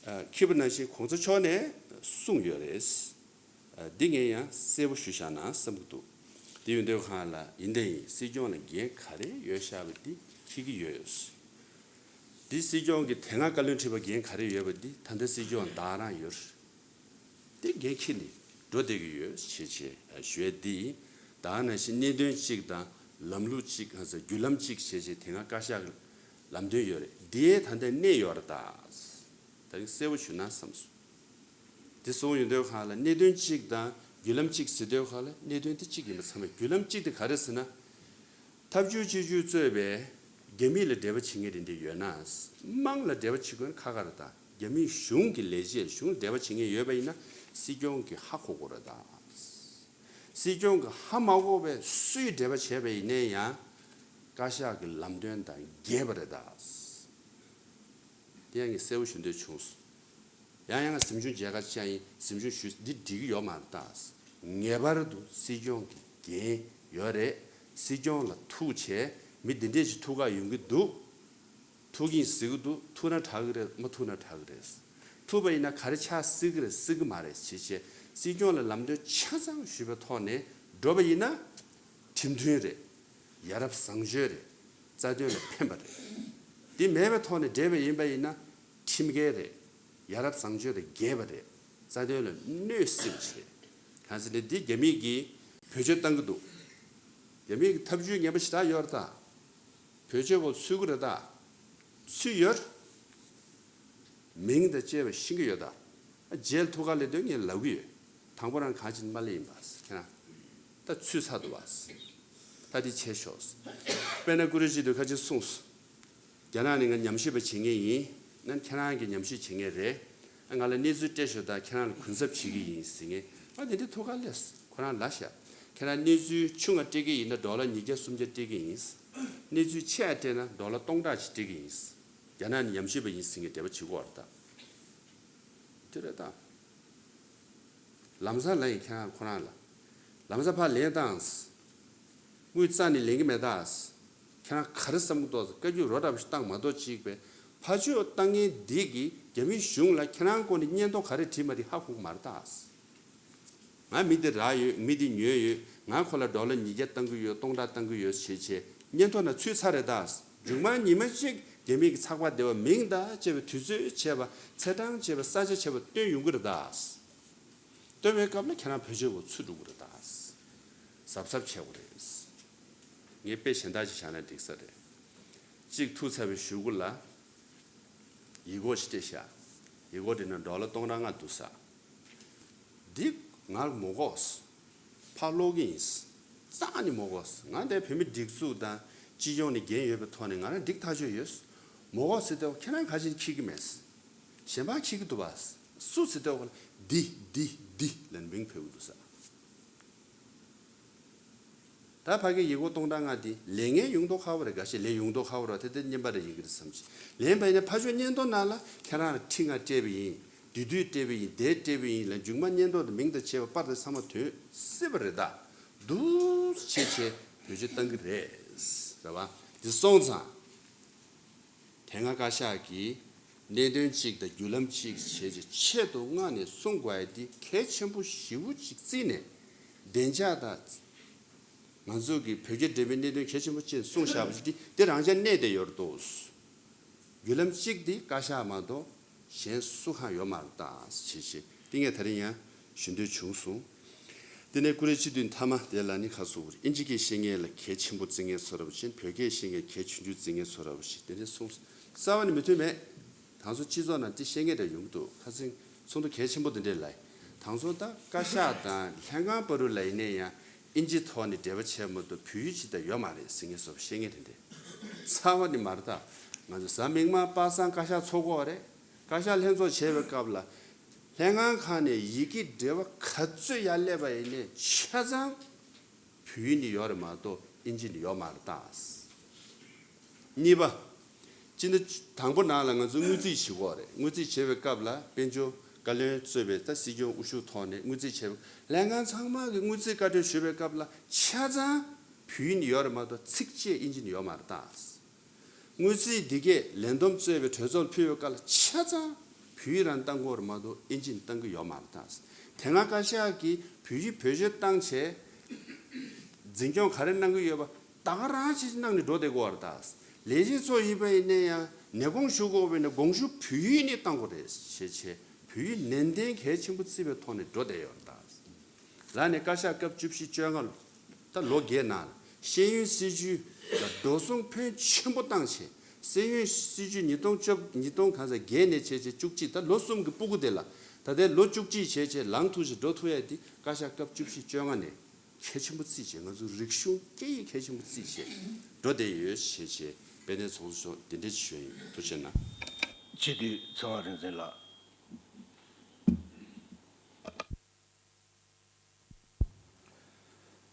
ཨ། འཁྱེར་པ་ནང་བཞིན་གོང་ས་མཆོག་ནས་གསུངས་ཡོད་རེད། ཨ། འདི་ངས་ཡང་གསལ་པོ་ཞུ་བཞག་ན་བསམ་གྱི་འདུག་དེ་ཡོད་དུས་སྒང་ལ་ཡིན་ད་ཡིན་སྲིད་སྐྱོང་ལ་འགན་ག་རེ་ཡོད་བཞག་པ་འདི་འཁྱེར་གྱི་ཡོད། འདི་སྲིད་སྐྱོང་གི་དེ་སྔ་བཀའ་བློན་ཁྲི་པ་འགན་ག་རེ་ཡོད་པ་འདི་ད་ལྟ་སྲིད་སྐྱོང་བདག་རང་ཡོད། དེ་འགན་འཁྱེར་ནས་འགྲོ་བསྡད་ཀྱི་ཡོད་ཞེས་བྱས་ཞུ་ཡས་འདི་ཡིན། ད་ནང་བཞིན་གནད་དོན་གཅིག་དང་ལམ་ལུགས་གཅིག་ཧ་ཟེར་བརྒྱུད་ལམ་གཅིག་བྱས་བྱས་དེ་སྔ་བཀའ་ཤག་ ལམ་སྟོན་ཡོད་རེད། འདིའི་ད་ལྟའི་གནད་ཡོད་རེད་ད། ད་རིང་གསལ་པོ་ཞུ་ན་བསམ་སོང་། འདི་གསུངས་ཡོང་དུས་སྒང་ལ་གནད་དོན་གཅིག་དང་བརྒྱུད་ལམ་གཅིག་ཟེར་དུས་སྒང་ལ་གནད་དོན་དེ་གཅིག་ཡིན་པ་ཚང་མས། བརྒྱུད་ལམ་གཅིག་དེ་ག་རེ་ཟེར་ན། ཐབས་ཇུས་སྤྱི་སྤྱོད་གཙོས་པའི་རྒྱ་མི་ལ་འབྲེལ་བ་བྱེད་མཁན་དེ་འདྲ་ཡོད་ན། དམངས་ལ་འབྲེལ་བ་བྱེད་དགོས་ན་ཁག་ཁག་རེད་ད། རྒྱ་མིའི་གཞུང་གི་ལས་བྱེད། གཞུང་ལ་འབྲེལ་བ་བྱེད་མཁན་ཡོད་པ་ཡིན་ན་སྲིད་སྐྱོང་གིས་ཧ་གོ་དགོས་རེད་ད། སྲིད་སྐྱོང་གིས་ཧ་མ་གོ་བའི་སུས་འབྲེལ་བ་བྱས་པ་ཡིན་ནའི་ཡང་བཀའ་ཤག་གི་ལམ་སྟོན་དང་འགལ་བ་རེད་ད། དེ་ཡང་ངས་གསལ་པོ་ཞུ་འདོད་བྱུང་སོང་། ཡང་ཡང་གཟིམ་ཆུང་མཇལ་ཁ་བཅར་ཡིན། གཟིམ་ཆུང་ཞུས། འདི་འགྲིག་གི་ཡོད་མ་རེད་ད། ངེས་པར་དུ་སྲིད་སྐྱོང་གི་འགན་ཡོད་རེད། སྲིད་སྐྱོང་ལ་ཐུག་བྱས། མི་འདི་འདྲས་ཅིག་ཐུག་ག་ཡོང་གི་འདུག་ཐུག་གིན་ཟེར་གི་འདུག་ཐུག་ན་དྲག་གི་རེད། མ་ཐུག་ན་དྲག་གི་རེད། ཐུག་པ་ཡིན་ན་ག་རེ་ཆགས་སྲིད་གི་རེད། སྲིད་གི་མ་རེད་ཟེར་བྱས་སྲིད་སྐྱོང་ལ་ལམ་སྟོན་ཆ་ཚང་ཞུས་པའི་ཐོག་ནས་འགྲོ་བ་ཡིན་ན། ཁྲིམས་མཐུན་རེད། ཡ་རབས་བཟང་སྤྱོད་རེད། རྩ་དོན་ལ་ཕན་པ་རེད། འདི་མེད་པའི་ཐོག་ནས་འབྲེལ་བ་ཡིན་པ་ཡིན་ན་ཁྲིམས་འགལ་རེད། ཡ་རབས་བཟང་སྤྱོད་དང་འགལ་བ་རེད། རྩ་དོན་ལ་གནོད་སྲིད་པ་ཞིག་རེད། གང་ཟེར་ན་འདི་རྒྱ་མི་གིས་བེད་སྤྱོད་གཏང་གི་འདུག་རྒྱ་མི་གི་ཐབས་ཇུས་ངན་པ་ཞེ་དྲག་ཡོད་རེད་ད། བེད་སྤྱོད་འོག་ཚུད་ཀྱི་རེད་ད། ཚུད་ཡོད། མིང་དང་བཅས་པ་ཤེས་ཀྱི་ཡོད་ད། ཨ་རྗེས་ཐུག་ག་སླེབས་དུས་ངས་ལབ་ཀྱི་ཡོད། དང་པོ་རང་གང་ཅིན་མ་སླེབས་ཡིན་པ། ཁྱེད་རང་ད་ཚུད་ཚར་འདུག་བ། ད་འདི་བྱས་ཤོག་དཔེར་ན་ཀུ་རེ་ཅི་དུས་ཁ་ཅིག་གསུངས་སོང་། རྒྱ་ནག་ནས་ང་ཉམས་ཞིབ་པ་བྱེད་མཁན་ཡིན། ན་ཁྱེད་རང་གིས་ཉམས་ཞིབ་བྱེད་མཁན་རེད། ང་ལ་གནས་ཚུལ་སྤྲད་ཤོག་ད་ཁྱེད་རང་ལ་གུན་གསབ་བྱེད་ཀྱི་ཡིན་ཟེར་མཁན། ང་དེ་འདྲའི་ཐུག་ག་སླེབས། ཁོ་རང་ལ་བཤད། ཁྱེད་རང་གནས་ཚུལ་ཆུང་ང་སྤྲད་ཀྱི་ཡིན་ན་ཌོ་ལར་ཉིས་བརྒྱ་སུམ་བརྒྱ་སྤྲད་ཀྱི་ཡིན། གནས་ཚུལ་ཆེ་བ་སྤྲད་ན་ཌོ་ལར་སྟོང་ཕྲག་ཅིག་སྤྲད་ཀྱི་ཡིན། རྒྱ་ནག་ནས་ཉམས་ཞིབ་པ་ཡིན་ཟེར་མཁན་འབྲེལ་བ་བྱེད་ཀྱི་ཡོད་རེད་ད། དེ་རེད་ད། ལམ་སང་ལབ་ཡིན་ཁྱེད་རང་ཁོ་རང་ལ། ལམ་སང་ཕར་ལན་བཏང་། དངུལ་རྩ་ནས་ལེན་གྱི་མེད་ད། ཁྱེད་རང་ག་རེ་བསམ་གྱི་འདུག་བཀའ་བཀྱོན་རོ་འདྲ་པོ་ཞིག་བཏང་མ་གཏོགས་ཅིག་པས། ཕར་ཕྱོགས་བཏང་མཁན་འདི་གིས་རྒྱ་མིའི་གཞུང་ལ་ཁྱེད་རང་སྐོར་ནས་སྙན་ཐོ་ག་རེ་བྲིས་མ་བྲིས་ཧ་གོ་གི་མ་རེད་ད། ང་མི་འདི་རག་ཡོད། མི་འདི་ཉོས་ཡོད། ང་ཁོ་ལ་ཌོ་ལར་ཉིས་བརྒྱ་བཏང་གི་ཡོད། སྟོང་ཕྲག་བཏང་གི་ཡོད་ཞེས་བྱས་སྙན་ཐོ་ནང་ཚུད་ཚར་རེད་ད། མཇུག་མ་ཉི་མ་གཅིག་རྒྱ་མི་གི་ཚགས་པར་སྡེ་བ་མིང་དང་བཅས་པའི་དུས་ཚོད་བྱས་པ། ཚེས་གྲངས་བྱས་པ། ས་ཆ་བྱས་པ་སྟོན་ཡོང་གི་རེད་ད། སྟོན་པའི་སྐབས་ལ་ཁྱེད་རང་བེད་སྤྱོད་འོག་ཚུད་འགྲོ་གི་རེད་ད། གཟབ་གཟབ་བྱེད་དགོས་རེད། ངས་དཔེ་གཞན་དག་ཅིག་བཞག་ན་འགྲིག་ས་རེད། གཅིག་ཐུག་ཚར་བའི་གཞུག་གུ་ལ་ཡིག་སྐོགས་ཤིག་སྤྲད་ཤག་ཡིག་སྐོགས་དེ་ནང་ཌོ་ལར་སྟོང་ཕྲག་ལྔ་འདུག་ས། འདི་ང་ལ་མ་དགོས། ཕར་སློག་གི་ཡིན། རྩ་ནས་མ་དགོས། ང་འདི་བོད་མི་སྒྲིག་འཛུགས་དང་སྤྱི་ཡོངས་ནས་འགན་ཡོད་པའི་ཐོག་ནས་ང་རང་འགྲིག་ཐག་ཆོད་ཡོད། མ་དགོས་ཟེར་དུས་ཁྱེད་རང་ག་ཅིན་འཁྱེར་གྱི་མེད། གཞན་པ་འཁྱེར་གྱི་འདུག་བ། སུ་ཟེར་དུས་འདི་འདི་འདི་ལབ་མིང་འབོད་ཀྱི་འདུག་ས། ད་ཕ་གི་ཡིག་སྐོགས་སྟོང་ཕྲག་ལྔ་འདི་ལེན་མཁན་ཡོང་མདོག་ཁ་པོ་རེད། འགའ་ཤས་ལེན་ཡོང་མདོག་ཁ་པོ་རེད། དེ་དེ་རྙིང་པ་རེ་ཡིན་གྱི་རེད་བསམ་གྱི། ལེན་པ་ཡིན་ན་ཕར་ཕྱོགས་སྙན་ཐོ་ནང་ལ་ཁྱེད་རང་ལ་ཁྲི་ལྔ་སྤྲད་པ་ཡིན། དེ་དུས་སྤྲད་པ་ཡིན། དེ་སྤྲད་པ་ཡིན་ལ་མཇུག་མ་སྙན་ཐོ་དང་མིང་དང་བཅས་པ་པར་དེ་ཚང་མ་ཐོན་སྲིད་པ་རེད་ད། འདུག་བྱས་བྱས་བེད་སྤྱོད་བཏང་གི་རེད། རེད་བ། འདི་སོང་ཙང་། དེ་སྔ་བཀའ་ཤག་གིས་གནད་དོན་གཅིག་དང་བརྒྱུད་ལམ་གཅིག་བྱས་རྗེས་ཆེད་དུ་མངགས་ནས་གསུང་དགོས་ཡ་འདི་གལ་ཆེན་པོ་ཞེ་པོ་ཅིག་བརྩིས་ནས་བདེ་འཇགས་དང་། ང་ཚོ་གི་བོད་རྒྱ་འབྲེལ་བའི་གནད་དོན་གལ་ཆེན་པོ་ཅིག་གསུངས་བཞག་པ་ཅིག་འདི་རང་འཇགས་གནས་བསྡད་ཡོད་རེད་དོ། བརྒྱུད་ལམ་གཅིག་འདི་བཀའ་ཤག་མ་གཏོགས་གཞན་སུ་གང་ཡོད་མ་རེད་ད་ཞེས་བྱས་འདི་ངས་ད་རིང་ཡང་ཞུ་འདོད་བྱུང་སོང་། དེ་ནས་ཀུ་རེ་སྤྱི་འཐུས་མཐའ་མ་དེ་ལ་ནི་ཁ་གསོ་བོར་ཨིན་ཇི་སྐད་ཤེས་མཁན་ལ་གལ་ཆེན་པོ་བརྩི་མཁན་ཚོ་འདྲ་པོ་ཅིག་བོད་སྐད་ཤེས་མཁན་གལ་ཆུང་ཆུང་བརྩི་མཁན་ཚོ་འདྲ་པོ་ཞིག་དེ་འདྲ་གསུངས་སོང་། རྩ་བ་ནས་མོས་མཐུན་མེད། ད་ཚོ་སྤྱི་ཚོགས་ནང་དེ་བཤད་མཁན་འདྲ་ཡོང་གི་འདུག་ཁ་སང་ཚོགས་འདུ་གལ་ཆེན་པོ་དེ་འདྲས་ལ། ད་ཚོ་ད་བཀའ་ཤག་དང་ལྷན་ཁང་བར་དུ་ལ་ཡིན་ན་ཡང་ཨིན་ཇི་ཐོག་ནས་འབྲེལ་བ་བྱས་མ་གཏོགས་བོད་ཡིག་ཅིག་ད་ཡོད་མ་རེད་ཟེར་མཁན་ཚོ་བཤད་མཁན་དེ་འདྲས། རྩ་བ་ནས་མ་རེད་ད། ང་ཚོ་གཟའ་མིག་དམར་པ་སངས་བཀའ་ཤག་ཚོགས་ཀྱི་ཡོད་རེད། བཀའ་ཤག་ལྷན་ཚོགས་བྱས་པའི་སྐབས་ལ་ལྷན་ཁང་ཁག་ནས་ཡི་གེ་འབྲེལ་བ་ག་ཚོད་ཡར་སླེབས་པ་ཡིན་ནའི་ཆ་ཚང་བོད་ཡིག་ནས་ཡོད་རེད་མ་གཏོགས་ཨིན་ཇི་ནས་ཡོད་མ་རེད་ད། གཉིས་པ། སྤྱི་ཟླ་དང་པོ་ནང་ལ་ང་ཚོ་དངུལ་རྩིས་བྱེད་ཀྱི་ཡོད་རེད། དངུལ་རྩིས་བྱེད་པའི་སྐབས་ལ་དཔལ་འབྱོར་བཀའ་བློན་གཙོས་པའི་ད་སྲིད་སྐྱོང་དབུ་བཞུགས་ཐོག་ནས་དངུལ་རྩིས་བྱེད་པའི་ལྷན་ཁང་ཚང་མ་གི་དངུལ་རྩིས་བཀའ་འཁྲོལ་ཞུ་བའི་སྐབས་ལ་ཆ་ཚང་བོད་ཡིག་ནས་ཡོད་རེད་མ་གཏོགས་ཚིགས་བཅད་ཨིན་ཇི་ནས་ཡོད་མ་རེད་ད། དངུལ་རྩིས་འདི་གས་ལས་བསྡོམས་གཙོས་པའི་གྲོས་ཚོགས་ལ་ཕུལ་བའི་སྐབས་ལ་ཆ་ཚང་བོད་ཡིག་རང་བཏང་གི་ཡོད་རེད་མ་གཏོགས་ཨིན་ཇི་ནས་བཏང་གི་ཡོད་མ་རེད་ད། དེ་སྔ་བཀའ་ཤག་གིས་བོད་ཡིག་བེད་སྤྱོད་བཏང་བྱས་འཛིན་སྐྱོང་ག་རེ་གནང་གི་ཡོད་པ་ད་ག་རང་ཅིག་གནང་ནས་འགྲོ་བསྡད་ཀྱི་ཡོད་རེད་ད། ལས་བྱེད་ཚོ་ཡིན་པ་ཡིན་ན་ཡང་ནས་དགོངས་ཞུ་དགོས་པ་ཡིན་ན་དགོངས་ཞུ་བོད་ཡིག་ནས་བཏང་དགོས་རེད་ཞེས་བྱས་བོད་ཡིག་ནན་ཏན་གལ་ཆེན་པོ་བརྩི་བའི་ཐོག་ནས་འགྲོ་བསྡད་ཡོད་རེད་ད། ལར་ནས་བཀའ་ཤག་སྐབས་བཅུ་བཞི་བཅོ་ལྔ་ད་ལོ་བརྒྱད་ནང་ལ་ཤེས་ཡོན་སྲིད་བྱུས་ལ་འགྲོ་སོང་ཕོན་ཆེན་པོ་བཏང་བྱས་ སེ་ཡོན་སྲིད་བྱུས་ཉིས་སྟོང་བཅོ་ཉིས་སྟོང་གང་ཟེར་བརྒྱད་ནས་བྱས་བྱས་བཅུ་གཅིག་ད་ལོ་གསུམ་གྱི་སྤུ་གུ་དེ་ལ་ད་ལྟའི་ལོ་བཅུ་གཅིག་བྱས་བྱས་ལངས་ཐུབ་ཅིག་འགྲོ་ཐུབ་ཡ་དེ་བཀའ་ཤག་སྐབས་བཅུ་བཞི་བཅོ་ལྔ་ནས་གལ་ཆེན་པོ་བརྩིས་བྱས་ང་ཚོ་རིག་གཞུང་སྐད་ཡིག་གལ་ཆེན་པོ་བརྩིས་བྱས་འགྲོ་བསྡད་ཡོད་བྱས་བྱས་དཔལ་ལྡན་ཚོགས་གཙོ་མཆོག་འདི་འདྲ་ཞུ་ཡ་ཡིན། ཐུགས་རྗེ་གནང་། སྤྱི་འཐུས་ཚེ་དབང་རིག་འཛིན་ལགས།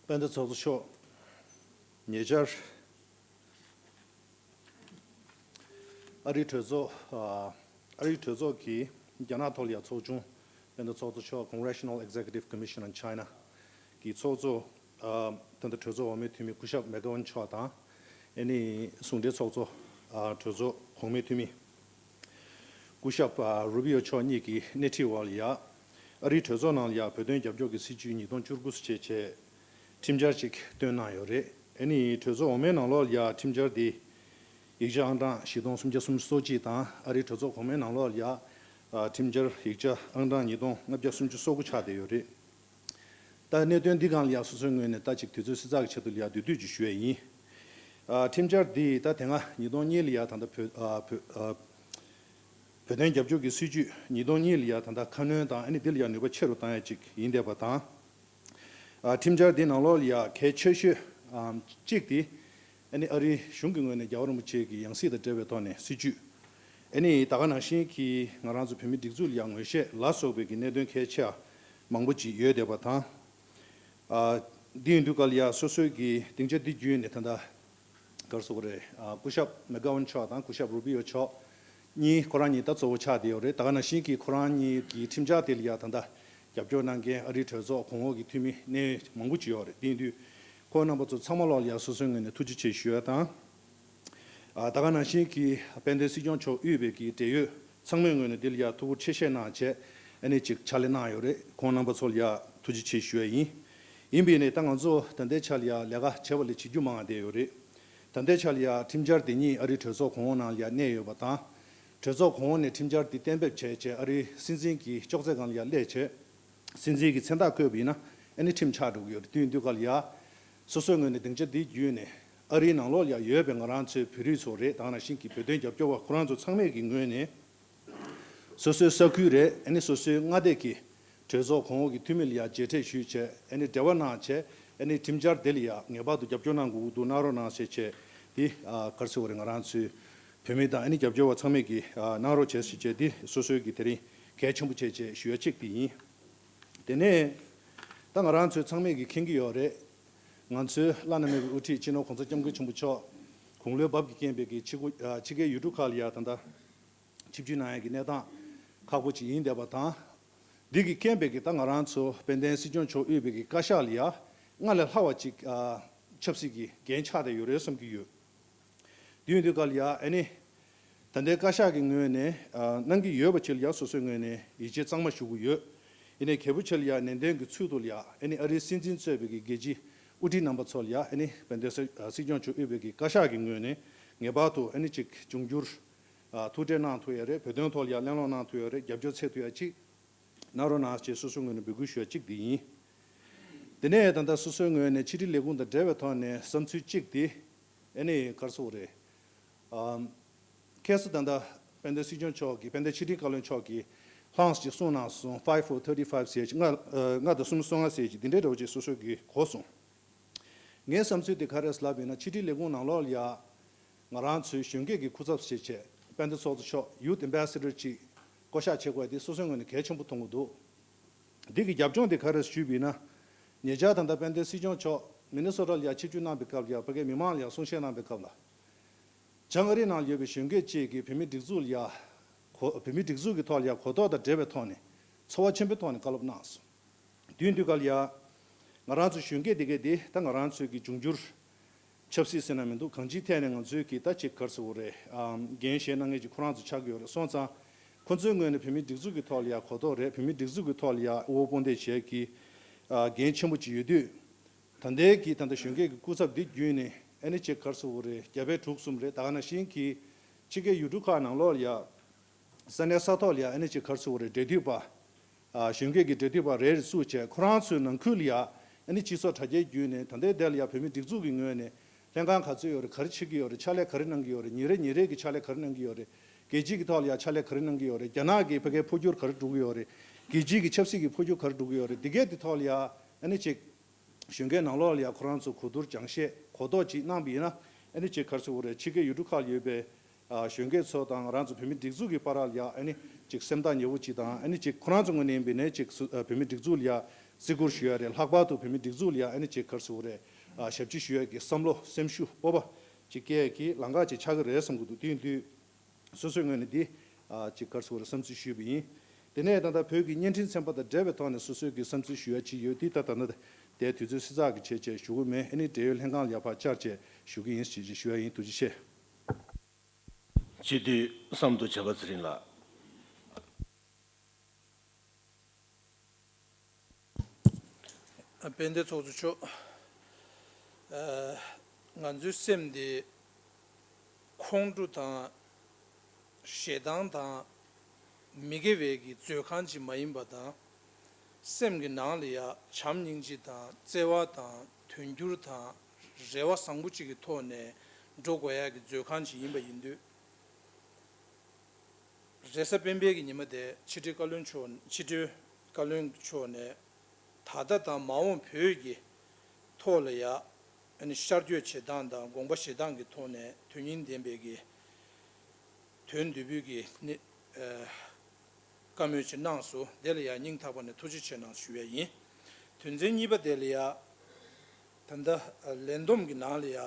དཔལ་ལྡན་ཚོགས་གཙོ་མཆོག་ཉེ་ཆར་ཨ་རིའི་གྲོས་ཚོགས། ཨ་རིའི་གྲོས་ཚོགས་ཀྱིས་རྒྱ་ནག་ཐོག་ལ་ཡ་ཚོགས་ཆུང་། དཔལ་ལྡན་ཚོགས་གཙོ་མཆོག Congressional Executive Commission on China གི་ཚོགས་གཙོ། ཨ་ད་ལྟ་གྲོས་ཚོགས་འོག་མའི་འཐུས་མི་སྐུ་ཞབས་མེག་གྷ་ཝན་མཆོག་དང་། ཨ་ནི་ཟུང་འབྲེལ་ཚོགས་གཙོ། ཨ་གྲོས་ཚོགས་གོང་མའི་འཐུས་མི། སྐུ་ཞབས་ཨ་རུ་བི་ཡོ་མཆོག་གཉིས་ཀྱིས་སྣེ་ཁྲིད་འོག་ལ་ཡ། ཨ་རིའི་གྲོས་ཚོགས་ནང་ལ་ཡ་བོད་དོན་རྒྱབ་སྐྱོར་གྱི་སྲིད་བྱུས་ཉིས་སྟོང་བཅུ་དགུ་ཞེས་བྱས་ཁྲིམས་འཆར་ཅིག་བཏོན་གནང་ཡོད་རེད། ཨ་ནི་གྲོས་ཚོགས་འོག་མའི་ནང་ལོགས་ལ་ཡ་ཁྲིམས་འཆར་འདི་ཡིག་ཆ་ཨང་གྲངས་བཞི་སྟོང་སུམ་བརྒྱ་སུམ་ཅུ་སོ་གཅིག་དང་ཨ་རིའི་གྲོས་ཚོགས་གོང་མའི་ནང་ལོགས་ལ་ཡ་ཨ་ཁྲིམས་འཆར་ཡིག་ཆ་ཨང་གྲངས་ཉིས་སྟོང་ལྔ་བརྒྱ་སུམ་ཅུ་སོ་དགུ་ཆགས་བསྡད་ཡོད་རེད། ད་གནད་དོན་འདི་སྒང་ལ་ཡ་སོ་སོའི་ངོས་ནས་ད་ཅིག་དུས་ཚོད་བསྲི་ཚགས་ཀྱི་ཆེད་དུ་ལ་ཡ་བསྡུས་བསྡུས་ཅིག་ཞུ་ཡས་ཡིན། ཨ་ཁྲིམས་འཆར་འདི་ད་དེ་སྔ་ཉིས་སྟོང་གཉིས་ལ་ཡ་ད་ལྟ་བོད་ཨ་བོད་ཨ་བོད་དོན་རྒྱབ་སྐྱོར་གྱི་སྲིད་བྱུས་ཉིས་སྟོང་གཉིས་ལ་ཡ་ད་ལྟ་ཁ་སྣོན་དང་ཨ་ནི་འདི་ལ་ཡ་ནུས་པ་ཆེ་རུ་བཏང་ཡ་ཅིག་ཡིན་བསྡད་པ་དང་། ཨ་ཁྲིམས་འཆར་འདི་ནང་ལོགས་ལ་ཡ་གལ་ཆེ་ཤོས་ཨམ་གཅིག་དེ་ཨ་ནི་ཨ་རིའི་གཞུང་གི་ངོས་ནས་རྒྱལ་བ་རིན་པོ་ཆེ་གི་ཡང་སྲིད་དང་འབྲེལ་བའི་ཐོག་ནས་སྲིད་བྱུས། ཨ་ནི་ད་ག་ནང་བཞིན་གྱི་ང་རང་ཚོ་བོད་མིའི་སྒྲིག་འཛུགས་ལ་ཡ་ངོས་བཞེས་ལ་སོགས་པའི་གི་གནད་དོན་གལ་ཆེ་བ་མང་པོ་ཅིག་ཡོད་བསྡད་པ་དང་། ཨ་འདི་ཡིན་དུས་ག་ལ་ཡ་སོ་སོའི་གི་སྡིངས་ཆ་འདི་བརྒྱུད་ནས་ད་ལྟ་ག་རེ་ཟེར་དགོས་རེད། ཨ་སྐུ་ཞབས་མེག་གྷ་ཝན་མཆོག་དང་སྐུ་ཞབས་རུ་བི་ཡོ་མཆོག་གཉིས་ཁོ་རང་གཉིས་ད་གཙོ་བོ་ཆགས་བསྡད་ཡོད་རེད། ད་ག་ནང་བཞིན་གྱི་ཁོ་རང་གཉིས་ཀྱི་ཁྲིམས་འཆར་དེ་ལ་ཡ་ད་ལྟ་རྒྱབ་སྐྱོར་གནང་མཁན་ཨ་རིའི་གྲོས་ཚོགས་གོང་འོག་གི་འཐུས་མི་གནད་ཡོད་མང་པོ་ཅིག་ཡོད་རེད། དེ་ཡིན་དུས་ཁོང་རྣམ་པ་ཚོ་ཚང་མ་ལོག་ལ་ཡ་སོ་སོའི་ངོས་ནས་ཐུགས་རྗེ་ཆེ་ཞུ་ཡ་དང་། ཨ་ད་ག་ནང་བཞིན་གྱི་དཔལ་ལྡན་སྲིད་སྐྱོང་མཆོག་དབུས་པའི་གི་འབྲེལ་ཡོད་ཚང་མའི་ངོས་ནས་འདི་ལ་ཡ་ཐུགས་ཁུར་ཆེ་བཞེས་གནང་བྱས་ཨ་ནི་ཅིག་ཕྱག་ལས་གནང་ཡོད་རེད། ཁོང་རྣམ་པ་ཚོ་ལ་ཡ་ཐུགས་རྗེ་ཆེ་ཞུ་ཡ་ཡིན། ཡིན་པས་ནས་ད་ང་ཚོ་ད་ལྟའི་ཆ་ལ་ཡ་ལས་ཀ་བྱས་པ་ལས་བྱེད་རྒྱུ་མང་བ་བསྡད་ཡོད་རེད། ད་ལྟའི་ཆ་ལ་ཡ་ཁྲིམས་འཆར་དེ་གཉིས་ཨ་རིའི་གྲོས་ཚོགས་གོང་འོག་ནང་ལ་ཡ་གནས་ཡོད་པ་དང་། གྲོས་ཚོགས་གོང་འོག་ནས་ཁྲིམས་འཆར་དེ་གཏན་འབེབས་བྱས་བྱས་ཨ་རིའི་སྲིད་འཛིན་གྱི་ལྕོགས་ཚད་སྒང་ལ་ཡ་སླེབས་བྱས། སྲིད་འཛིན་གྱི་མཚན་རྟགས་བཀོད་པ་ཡིན་ན་ཨ་ནི་ཁྲིམས་ཆགས་འགྲོ་གི་ཡོད་རེད། དུས་དུས་སྐབས་ལ་ཡ། སོ་སོའི་ངོས་ནས་སྡིངས་ཆ་འདི་བརྒྱུད་ནས་ཨ་རིའི་ནང་ལོགས་ལ་ཡ་ཡོད་པའི་ང་རང་ཚོའི་བོད་རིགས་ཚོ་རེད། ད་ག་ནང་བཞིན་གྱི་བོད་དོན་རྒྱབ་སྐྱོར་བ་ཁོ་རང་ཚོ་ཚང་མས་ཀྱི་ངོས་ནས། སོ་སོའི་ས་ཁུལ་རེད། ཨ་ནི་སོ་སོའི་མངའ་སྡེ་གི་གྲོས་ཚོགས་གོང་འོག་གི་འཐུས་མི་ལ་ཡ་མཇལ་འཕྲད་ཞུས་བྱས་ཨ་ནི་འབྲེལ་བ་གནང་བྱས་ཨ་ནི་ཁྲིམས་འཆར་དེ་ལ་ཡ་ངེས་པར་དུ་རྒྱབ་སྐྱོར་གནང་དགོས་ཀྱི་འདུག་གནང་རོགས་གནང་ཞེས་བྱས་འདི་ཨ་ག་རེ་ཟེར་དགོས་རེད། ང་རང་ཚོའི་བོད་མི་དང་ཨ་ནི་རྒྱབ་སྐྱོར་བ་ཚང་མས་ཀྱི་ཨ་གནང་རོགས་བྱས་ཞེས་བྱས་འདི་སོ་སོའི་གི་དེ་རིང་གལ་ཆེན་པོ་བྱས་བྱས་ཞུ་ཡ་གཅིག་དེ་ཡིན། དེ་ནས་ད་ང་རང་ཚོའི་ཚང་མས་ཀྱི་མཁྱེན་གྱི་ཡོད་རེད། ང་ཚོའི་བླ་ན་མེད་པའི་དབུ་ཁྲིད་སྤྱི་ནོར་གོང་ས་སྐྱབས་མགོན་ཆེན་པོ་མཆོག་དགུང་ལོའི་རྦབ་ཀྱིས་རྐྱེན་པས་ཀྱི་ཕྱི་གོ་ཨ་ཕྱི་རྒྱལ་ཡུལ་གྲུ་ཁག་ལ་ཡ་ད་ལྟ་ཆིབས་བསྒྱུར་གནང་ཡ་གི་གནས་སྟངས་ཁག་པོ་ཅིག་ཡིན་བསྡད་པ་དང་། འདི་གི་རྐྱེན་པས་ཀྱི་ད་ང་རང་ཚོ་དཔལ་ལྡན་སྲིད་སྐྱོང་མཆོག་དབུས་པའི་གི་བཀའ་ཤག་ལ་ཡ་སྔར་ལས་ལྷག་པ་ཅིག་ཨ་ཆབ་སྲིད་ཀྱི་འགན་ཆགས་བསྡད་ཡོད་རེད་བསམ་གྱི་ཡོད། དུས་འདི་ག་ལ་ཡ་ཨ་ནི། ད་ལྟའི་བཀའ་ཤག་གི་ངོས་ནས་ཨ་གནང་གི་ཡོད་པ་ཅིག་ལ་ཡ་སོ་སོའི་ངོས་ནས་ཡིད་ཆེས་གཙང་མ་ཞུ་གི་ཡོད། ཡིན་ནའི་གལ་པོ་ཆེ་ལ་ཡ་ནན་ཏན་གྱི་ཚུལ་དུ་ལ་ཡ་ཨ་ནི་ཨ་རིའི་སྲིད་འཛིན་གཙོས་པའི་གི་རྒྱལ་སྤྱིའི་དབུ་ཁྲིད་རྣམ་པ་ཚོ་ལ་ཡ་ཨ་ནི་དཔལ་ལྡན་སྲིད་སྲིད་སྐྱོང་མཆོག་དབུས་པའི་གི་བཀའ་ཤག་གི་ངོས་ནས་ངེས་པར་དུ་ཨ་ནི་ཅིག་འབྱུང་འགྱུར་ཨ་ཐུགས་ཁྲལ་གནང་ཐུབ་ཡ་རེད། བོད་དོན་ཐོག་ལ་ཡ་གླེང་སློང་གནང་ཐུབ་ཡ་རེད། རྒྱབ་སྐྱོར་འཚོལ་ཐུབ་ཡ་ཅིག་གནང་རོགས་གནང་ཞེས་སོ་སོའི་ངོས་ནས་འབོད་སྐུལ་ཞུ་ཡ་གཅིག་འདི་ཡིན། དེ་ནས་ད་ལྟ་སོ་སོའི་ངོས་ནས་ཕྱི་དྲིལ་ལས་ཁུངས་དང་འབྲེལ་བའི་ཐོག་ནས་བསམ་ཚུལ་གཅིག་དེ་ཨ་ནི་ག་རེ་ཟེར་དགོས་རེད། ཨམ། ཁ་སང་ད་ལྟ་དཔལ་ལྡན་སྲིད་སྐྱོང་མཆོག་གིས་དཔལ་ལྡན་ཕྱི་དྲིལ་བཀའ་བློན་མཆོག་གིས་ལྷངས་ཅིག་གསུངས་གནང་སོང་། five for thirty-five ཟེར་ཅིག་ལྔ་ཨ་ལྔ་དང་སུམ་ཅུ་སོ་ལྔ་ཟེར་ཅིག་འདི་འདྲའི་འདྲ་བོ་ཅིག་སོ་སོ་གིས་གོ་སོང་། ངའི་བསམ་ཚུལ་དེ་ག་རེ་ལབ་ཡིན་ན་ཕྱི་དྲིལ་ལས་ཁུངས་ནང་ལོགས་ལ་ཡ་ང་རང་ཚོའི་གཞོན་སྐྱེས་ཀྱི་སྐུ་ཚབ་ཞེས་བྱས་དཔལ་ལྡན་ཚོགས་གཙོ་མཆོག་Youth Ambassador ཅིག་བསྐོ་གཞག་བྱེད་དགོས་དེ་སོ་སོའི་ངོས་ནས་གལ་ཆེན་པོ་མཐོང་གི་འདུག་འདི་གི་རྒྱབ་ལྗོངས་དེ་ག་རེ་ཞུས་པ་ཡིན་ན། ཉེ་ཆར་ད་ལྟ་དཔལ་ལྡན་སྲིད་སྐྱོང་མཆོག་མི་ནི་སོ་ཊ་ལ་ཡ་ཆིབས་བསྒྱུར་གནང་པའི་སྐབས་ལ་ཡ་ཕ་གིའི་མི་མང་ལ་ཡ་གསུང་བཤད་གནང་པའི་སྐབས་ལ། བྱང་ཨ་རི་ནང་ཡོད་པའི་གཞོན་སྐྱེས་བཅས་ཀྱིས་བོད་མིའི་སྒྲིག་འཛུགས་ལ་ཡ། གོ་བོད་མིའི་སྒྲིག་འཛུགས་ཀྱི་ཐོག་ལ་ཡ་གོ་རྟོགས་དང་འབྲེལ་བའི་ཐོག་ནས་ཚོར་བ་ཆེན་པོའི་ཐོག་ནས་བཀའ་སློབ་གནང་སོང་། དུས་འདི་ག་ལ་ཡ། ང་རང་ཚོ་གཞོན་སྐྱེས་འདི་གས་འདི་ད་ང་རང་ཚོའི་གི་འབྱུང་འགྱུར། ཆབ་སྲིད་ཟེར་ན་མི་འདུག་གང་ཅིའི་ཐད་ནས་ང་ཚོའི་གི་ད་ཅིག་ག་རེ་ཟེར་དགོས་རེད། ཨམ། འགན་བཞེས་གནང་མཁན་ཅིག་ཁོ་རང་ཚོ་ཆགས་ཀྱི་ཡོད་རེད། སོང་ཙང་ཁོ་ཚོའི་ངོས་ནས་བོད་མིའི་སྒྲིག་འཛུགས་ཀྱི་ཐོག་ལ་ཡ་གོ་རྟོགས་རེད། བོད་མིའི་སྒྲིག་འཛུགས་ཀྱི་ཐོག་ལ་ཡ་དབུ་འོག་དཔུང་སྡེ་བྱས་ཀྱི། ཨ། འགན་ཆེན་པོ་ཅིག་ཡོད་དུས། ད་ལྟའི་གི་ད་ལྟ་གཞོན་སྐྱེས་ཀྱི་སྐུ་ཚབ་འདི་བརྒྱུད་ནས་ཨ་ནི་ཅིག་ག་རེ་ཟེར་དགོས་རེད། རྒྱ་བལ་འབྲུག་གསུམ་རེད། ད་ག་ནང་བཞིན་གྱི་ཕྱི་རྒྱལ་ཡུལ་གྲུ་ཁག་ནང་ལོགས་ལ་ཡ། ས་གནས་ས་ཐོག་ལ་ཡ་ཨ་ནི་ཅིག་ག་རེ་ཟེར་དགོས་རེད། འབྲེལ་མཐུད་པ། ཨ། གཞོན་སྐྱེས་ཀྱི་འབྲེལ་མཐུད་པ་རེ་རེ་བཙུགས་བྱས་ཁོ་རང་ཚོའི་ནང་ཁུལ་ལ་ཡ་ཨ་ནི་སྤྱི་ཚོགས་དྲ་རྒྱའི་བརྒྱུད་ནས་ད་ལྟའི་དེ་ལ་ཡ་བོད་མིའི་སྒྲིག་འཛུགས་ཀྱི་ངོས་ནས་ ལྷན་ཁང་ག་ཚོད་ཡོད་རེད། ག་རེ་བྱེད་ཀྱི་ཡོད་རེད། ཕྱག་ལས་ག་རེ་གནང་གི་ཡོད་རེད། ཉིན་རེ་ཉིན་རེ་གི་ཕྱག་ལས་ག་རེ་གནང་གི་ཡོད་རེད། རྒྱལ་སྤྱི་གི་ཐོག་ལ་ཡང་ཕྱག་ལས་ག་རེ་གནང་གི་ཡོད་རེད། རྒྱ་ནག་གི་ཕ་གིའི་འཕོ་འགྱུར་ག་རེ་འགྲོ་གི་ཡོད་རེད། རྒྱལ་སྤྱི་གི་ཆབ་སྲིད་ཀྱི་འཕོ་འགྱུར་ག་རེ་འགྲོ་གི་ཡོད་རེད། འདི་གས་འདི་ཐོག་ལ་ཡང་ཨ་ནི་ཅིག་གཞོན་སྐྱེས་ནང་ལོགས་ལ་ཡང་ཁོ་རང་ཚོ་གོ་བསྡུར་སྦྱང་བཤད་གོ་རྟོགས་ཅིག་གནང་པ་ཡིན་ན། ཨ་ནི་ཅིག་ག་རེ་ཟེར་དགོས་རེད། ཕྱི་རྒྱལ་ཡུལ་གྲུ་ཁག་ལ་ཡོད་པའི་ཨ་གཞོན་སྐྱེས་ཚོ་དང་ང་རང་ཚོ་བོད་མི་སྒྲིག་འཛུགས་ཀྱི་བར་ལ་ཡང་ཨ་ནི་ཅིག་སེམས་ཐག་ཉེ་བོ་ཅིག་དང་། ཨ་ནི་ཅིག་ཁོ་རང་ཚོ་ངོས་ནས་ཡིན་པ་ཡིན་ན་ཅིག་སུ་ཨ་བོད་མི་སྒྲིག་འཛུགས་ལ་ཡང་བརྩི་བཀུར་ཞུ་ཡ་རེད། ལྷག་པར་དུ་བོད་མི་སྒྲིག་འཛུགས་ལ་ཡང་ཨ་ནི་ཅིག་ག་རེ་ཟེར་དགོས་རེད། ཨ་ཞབས་ཕྱི་ཞུ་ཡ་གི་བསམ་བློ་སེམས་ཤུགས་སྤོབས་པ་ཅིག་སྐྱེ་ཡ་གི་ལམ་ཁ་ཅིག་ཆགས་ཀྱི་རེད་བསམ་གྱི་འདུག་དེ་ཡིན་དུས། སོ་སོའི་ངོས་ནས་འདི་ཨ་ཅིག་ག་རེ་ཟེར་དགོས་རེད། བསམ་ཚུལ་ཞུས་པ་ཡིན། དེ་ནས་ད་ལྟ་བོད་ཀྱི་བརྙན་འཕྲིན་ཚན་པ་དང་འབྲེལ་བའི་ཐོག་ནས་སོ་སོའི་གི་བསམ་ཚུལ་ཞུ་ཡ་ཅིག་ཡོད། འདི་ད་ད་ལྟ་དེ་དུས་ཚོད་སྲིད་ཚགས་ཀྱི་བྱས་བྱས་ཞུ་གི་མེད། ཨ་ནི་འབྲེལ་ཡོད་ལྷན་ཁང་ལ་ཡར་ཕར་བཅར་བྱས་ཞུ་གི་ཡིན་ཞེས་ཞུ་ཡ་ཡིན། ཐུགས་རྗེ་ཆེ། སྤྱི་འཐུས་བསམ་མདོ་བྱ་དཀར་ཚེ་རིང་ལགས། དཔལ་ལྡན་ཚོགས་གཙོ་མཆོག་ཨ། ང་ཚོའི་སེམས་འདི་ཁོང་ཁྲོ་དང་ཞེ་སྡང་དང་མི་དགེ་བའི་གི་མཛོད་ཁང་ཅིག་མ་ཡིན་པ་དང་། སེམས་ཀྱི་ནང་ལ་ཡ་བྱམས་སྙིང་རྗེ་དང་བརྩེ་བ་དང་དོན་འགྱུར་དང་རེ་བ་བཟང་པོ་ཅིག་གི་ཐོག་ནས་འགྲོ་དགོས་ཡ་གི་མཛོད་ཁང་ཅིག་ཡིན་པ་ཡིན་དུས། རེས་གཟའ་སྤེན་པའི་གི་ཉི་མ་དེ་ཕྱི་དྲིལ་བཀའ་བློན་མཆོག་ཕྱི་དྲིལ་བཀའ་བློན་མཆོག་ནས་ད་ལྟ་དང་མ་འོངས་བོད་ཀྱི་ཐོག་ལ་ཡ་ཨ་ནི་ཤར་བསྐྱོད་བྱེད་སྟངས་དང་དགོངས་པ་བཞེས་སྟངས་ཀྱི་ཐོག་ནས་དོན་སྙིང་ལྡན་པའི་གི་དོན་བསྡུས་པོའི་གི་ནི་ཨ་བཀའ་མོལ་ཅིག་གནང་སོང་། དེ་ལ་ཡ་སྙིང་ཐག་པ་ནས་ཐུགས་རྗེ་ཆེ་གནང་ཞུ་ཡ་ཡིན། དོན་ཚན་གཉིས་པ་དེ་ལ་ཡ་ད་ལྟ་ལས་བསྡོམས་ཀྱི་ནང་ལ་ཡ།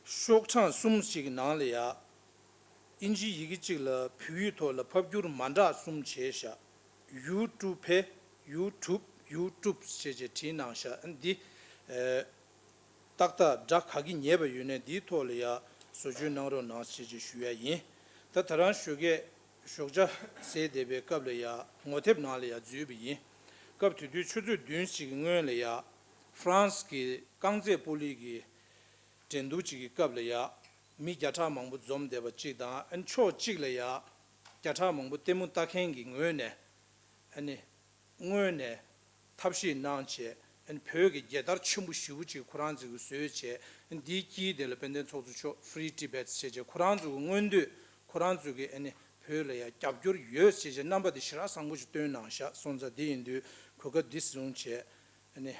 ཤོག་གྲངས་གསུམ་ཞིག་གི་ནང་ལ་ཡ། ཨིན་ཇིའི་ཡི་གེ་གཅིག་ལ་བོད་ཡིག་ཐོག་ལ་ཕབ་བསྒྱུར་མ་འདྲ་གསུམ་བྱས་ཤག་ཡུ་ཀྲུ་ཕེ། ཡུ་ཀྲུབ། ཡུ་ཀྲུབ་ཞེས་བྱས་བྲིས་གནང་ཤག་འདི་ཨེ། ཏག་ཏག་འདྲ་ག་གི་ཉེས་པ་ཡོད་ན་འདིའི་ཐོག་ལ་ཡ་བཟོ་བཅོས་གནང་རོགས་གནང་ཞེས་བྱས་ཞུ་ཡ་ཡིན། ད་ད་རང་ཞོགས་ཀས་ཞོགས་ཇ་ཟས་བསྡད་པའི་སྐབས་ལ་ཡ་ངོ་དེབ་ནང་ལ་ཡ་འཛུལ་བ་ཡིན། སྐབས་དེ་དུས་ཆུ་ཚོད་བདུན་ཞིག་གི་སྔོན་ལ་ཡ་ཧྥ་རན་སི་གི་རྐང་རྩེད་སྤོ་ལོའི་གི་འགྲན་བསྡུར་ཅིག་གི་སྐབས་ལ་ཡ། མི་བརྒྱ་ཕྲག་མང་པོ་འཛོམས་བསྡད་པ་གཅིག་དང་། ཨ་ནི་ཕྱོགས་གཅིག་ལ་ཡ་བརྒྱ་ཕྲག་མང་པོ་ལྟད་མོ་ལྟ་མཁན་གྱི་ངོས་ནས་ཨ་ནི་སྔོན་ནས་ཐབས་ཤེས་གནང་བྱས། ཨ་ནི་བོད་ཀྱི་རྒྱལ་དར་ཆེན་པོ་ཞེ་པོ་ཅིག་ཁོ་རང་ཚོས་ཀྱི་བཟོས་བྱས། ཨ་ནི་འདིའི་དཀྱིལ་དེ་ལ་དཔལ་ལྡན་ཚོགས་གཙོ་མཆོག་Free Tibet་ཟེར་བྱས་ཁོ་རང་ཚོ་གི་མངོན་འདོད། ཁོ་རང་ཚོ་གི་ཨ་ནི་བོད་ལ་ཡ་རྒྱབ་སྐྱོར་ཡོད་ཟེར་བྱས་རྣམ་པ་དེ་ཞེ་དྲག་བཟང་པོ་ཞིག་སྟོན་གནང་ཤག་སོང་ཙང་འདི་ཡིན་དུས་གོ་སྐབས་འདི་བཟུང་བྱས་ཨ་ནི།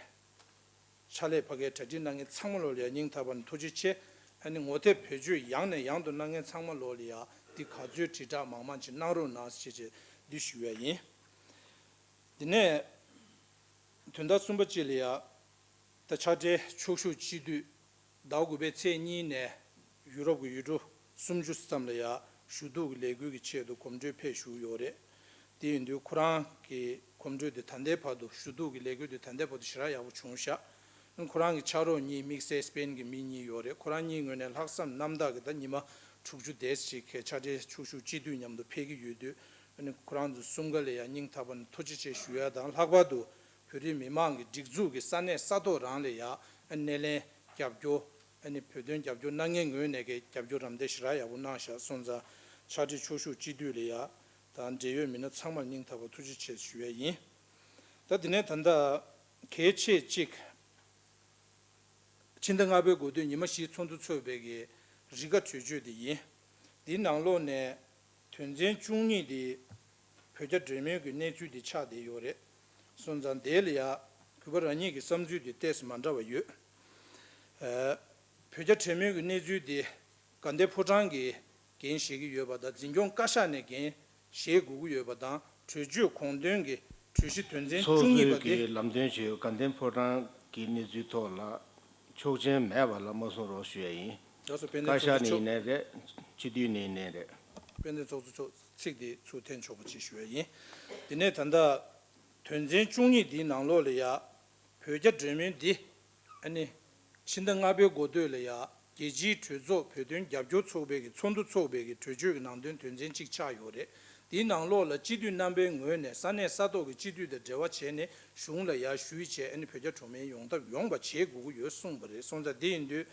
ཕྱག་ལས་ཕ་གིར་གྲ་སྒྲིག་གནང་མཁན་ཚང་མ་ལོ་ལ་ཡ་སྙིང་ཐག་པ་ནས་ཐུགས་རྗེ་ཆེ། ཨ་ནི་ངོ་དེབ་བེད་སྤྱོད་ཡང་ནས་ཡང་དུ་གནང་མཁན་ཚང་མ་ལོ་ལ་ཡ་འདི་ག་ཚོད་དྲིལ་བསྒྲགས་མང་མང་ཅིག་གནང་རོགས་གནང་ཞེས་བྱས་འདི་ཞུ་ཡ་ཡིན། འདི་ནས་དོན་དག་གསུམ་པ་གཅིག་ལ་ཡ། ད་ཕྱག་སྦྲེལ་ཕྱུག་ཤུག་སྤྱི་འཐུས་ཟླ་དགུ་པའི་ཚེས་གཉིས་ནས་ཡུ་རོབ་ཀྱི་ཡུལ་གྲུ་སུམ་ཅུ་ཙམ་ལ་ཡ་ཞུ་གཏུག་གི་ལས་འགུལ་གྱི་ཆེད་དུ་གོམ་བགྲོད་ཕེབས་བཞུགས་ཡོད་རེད། དེ་ཡིན་དུས་ཁོ་རང་གི་གོམ་བགྲོད་དེ་ད་ལྟའི་བར་དུ་ཞུ་གཏུག་གི་ལས་འགུལ་དེ་ད་ལྟའི་བར་དུ་ཞེ་དྲག་ཡག་པོ་བྱུང་ཤག་ཁོ་རང་གི་ཕྱག་རོགས་གཉིས་དམིགས་བསལ་སི་པེན་གྱི་མི་གཉིས་ཡོད་རེད། ཁོ་རང་གཉིས་ངོས་ནས་ལྷག་བསམ་རྣམ་དག་གིས་ད་ཉི་མ་དྲུག་ཅུ་དེ་ཅིག་གི་ཕྱག་སྦྲེལ་ཕྱུག་ཤུག་སྤྱི་འཐུས་མཉམ་དུ་ཕེབས་ཀྱི་ཡོད་དུས། ཨ་ནི་ཁོ་རང་ཚོ་གསུམ་ཀ་ལ་ཡང་སྙིང་ཐག་པ་ནས་ཐུགས་རྗེ་ཆེ་ཞུ་ཡ་དང་། ལྷག་པར་དུ་བོད་རིགས་མི་མང་གི་སྒྲིག་འཛུགས་ཀྱི་ས་གནས་ས་ཐོག་རང་ལ་ཡ་ཨ་སྣེ་ལེན་རྒྱབ་སྐྱོར། ཨ་ནི་བོད་དོན་རྒྱབ་སྐྱོར་གནང་མཁན་ངོས་ནས་ཀྱི་རྒྱབ་སྐྱོར་རམ་འདེགས་ཞེ་དྲག་ཡག་པོ་གནང་ཤག་སོང་ཙང་ཕྱག་སྦྲེལ་ཕྱུག་ཤུག་སྤྱི་འཐུས་ལ་ཡ་དང་འབྲེལ་ཡོད་མི་སྣ་ཚང་མར་སྙིང་ཐག་པ་ཐུགས་རྗེ་ཆེ་ཞུ་ཡ་ཡིན། ད་དེ་ནས་ད་ལྟ་གལ་ཆེ་གཅིག་ཕྱི་ཟླ་ལྔ་པའི་འགོ་སྟོད་ཉི་མ་བཞིའི་ཚོགས་འདུ་འཚོགས་པའི་གི་རིགས་ཀ་གྲོས་ཆོད་དེ་ཡིན། འདིའི་ནང་ལོགས་ནས་དོན་ཚན་བཅུ་གཉིས་དེ་བོད་རྒྱ་འབྲེལ་མོལ་གྱི་གནས་ཚུལ་དེ་ཆགས་བསྡད་ཡོད་རེད། སོང་ཙང་དེ་ལ་ཡ་གུས་པ་རང་ཉིད་ཀྱི་བསམ་ཚུལ་དེ་ཏོག་ཙམ་མ་འདྲ་བ་ཡོད། ཨ། བོད་རྒྱ་འབྲེལ་མོལ་གྱི་གནས་ཚུལ་དེ་དགའ་ལྡན་ཕོ་བྲང་གིས་འགན་བཞེས་ཀྱི་ཡོད་པ་དང་། འཛིན་སྐྱོང་བཀའ་ཤག་ནས་འགན་བཞེས་དགོས་ཀྱི་ཡོད་པ་དང་། གྲོས་ཆོད་དགོངས་དོན་གྱི་གྲོས་གཞི་དོན་ཚན་བཅུ་གཉིས་པ་དེ། ཚོགས་གཙོས་ཀྱི་ལམ་སྟོན་བྱས་ཡོད། དགའ་ལྡན་ཕོ་བྲང་གི་གནས་ཚུལ་ཐོག་ལ་ཆོག་མཆན་མེད་པ་ལ་མ་གསུང་རོགས་ཞུ་ཡ་ཡིན། ལགས་སོ། དཔལ་ལྡན་བཀའ་ཤག་ཚོགས་གཙོ་མཆོག་ནས་ཡིན་ནའི་རེད། སྤྱི་འཐུས་ནས་ཡིན་ནའི་རེད། དཔལ་ལྡན་ཚོགས་གཙོ་མཆོག་ཚིག་འདི་ཚུར་འཐེན་ཆོག་པ་ཅིག་ཞུ་ཡ་ཡིན། དེ་ནས་ད་ལྟ་དོན་ཚན་བཅུ་གཉིས་འདིའི་ནང་ལོགས་ལ་ཡ་བོད་རྒྱ་འབྲེལ་མོལ་འདི་ཨ་ནི་ཕྱི་ཟླ་ལྔ་པའི་འགོ་སྟོད་ལ་ཡ་རྒྱལ་སྤྱིའི་གྲོས་ཚོགས་བོད་དོན་རྒྱབ་སྐྱོར་ཚོགས་པའི་གི་ཚོགས་འདུ་འཚོགས་པའི་གི་གྲོས་ཆོད་ཀྱི་ནང་དོན་དོན་ཚན་གཅིག་ཆགས་ཡོད་རེད། དེའི་ནང་ལོགས་ལ་སྤྱི་འཐུས་རྣམ་པའི་ངོས་ནས་ས་གནས་ས་ཐོག་གི་སྤྱི་འཐུས་དང་འབྲེལ་བ་བྱས་ནས་གཞུང་ལ་ཡར་ཞུས་བྱས། ཨ་ནི་བོད་རྒྱ་གྲོས་མོལ་ཡོང་ཐབས་ཡོང་བ་བྱེད་དགོས་ཀྱི་ཡོད་གསུངས་པ་རེད། སོང་ཙང་དེ་ཡིན་དུས།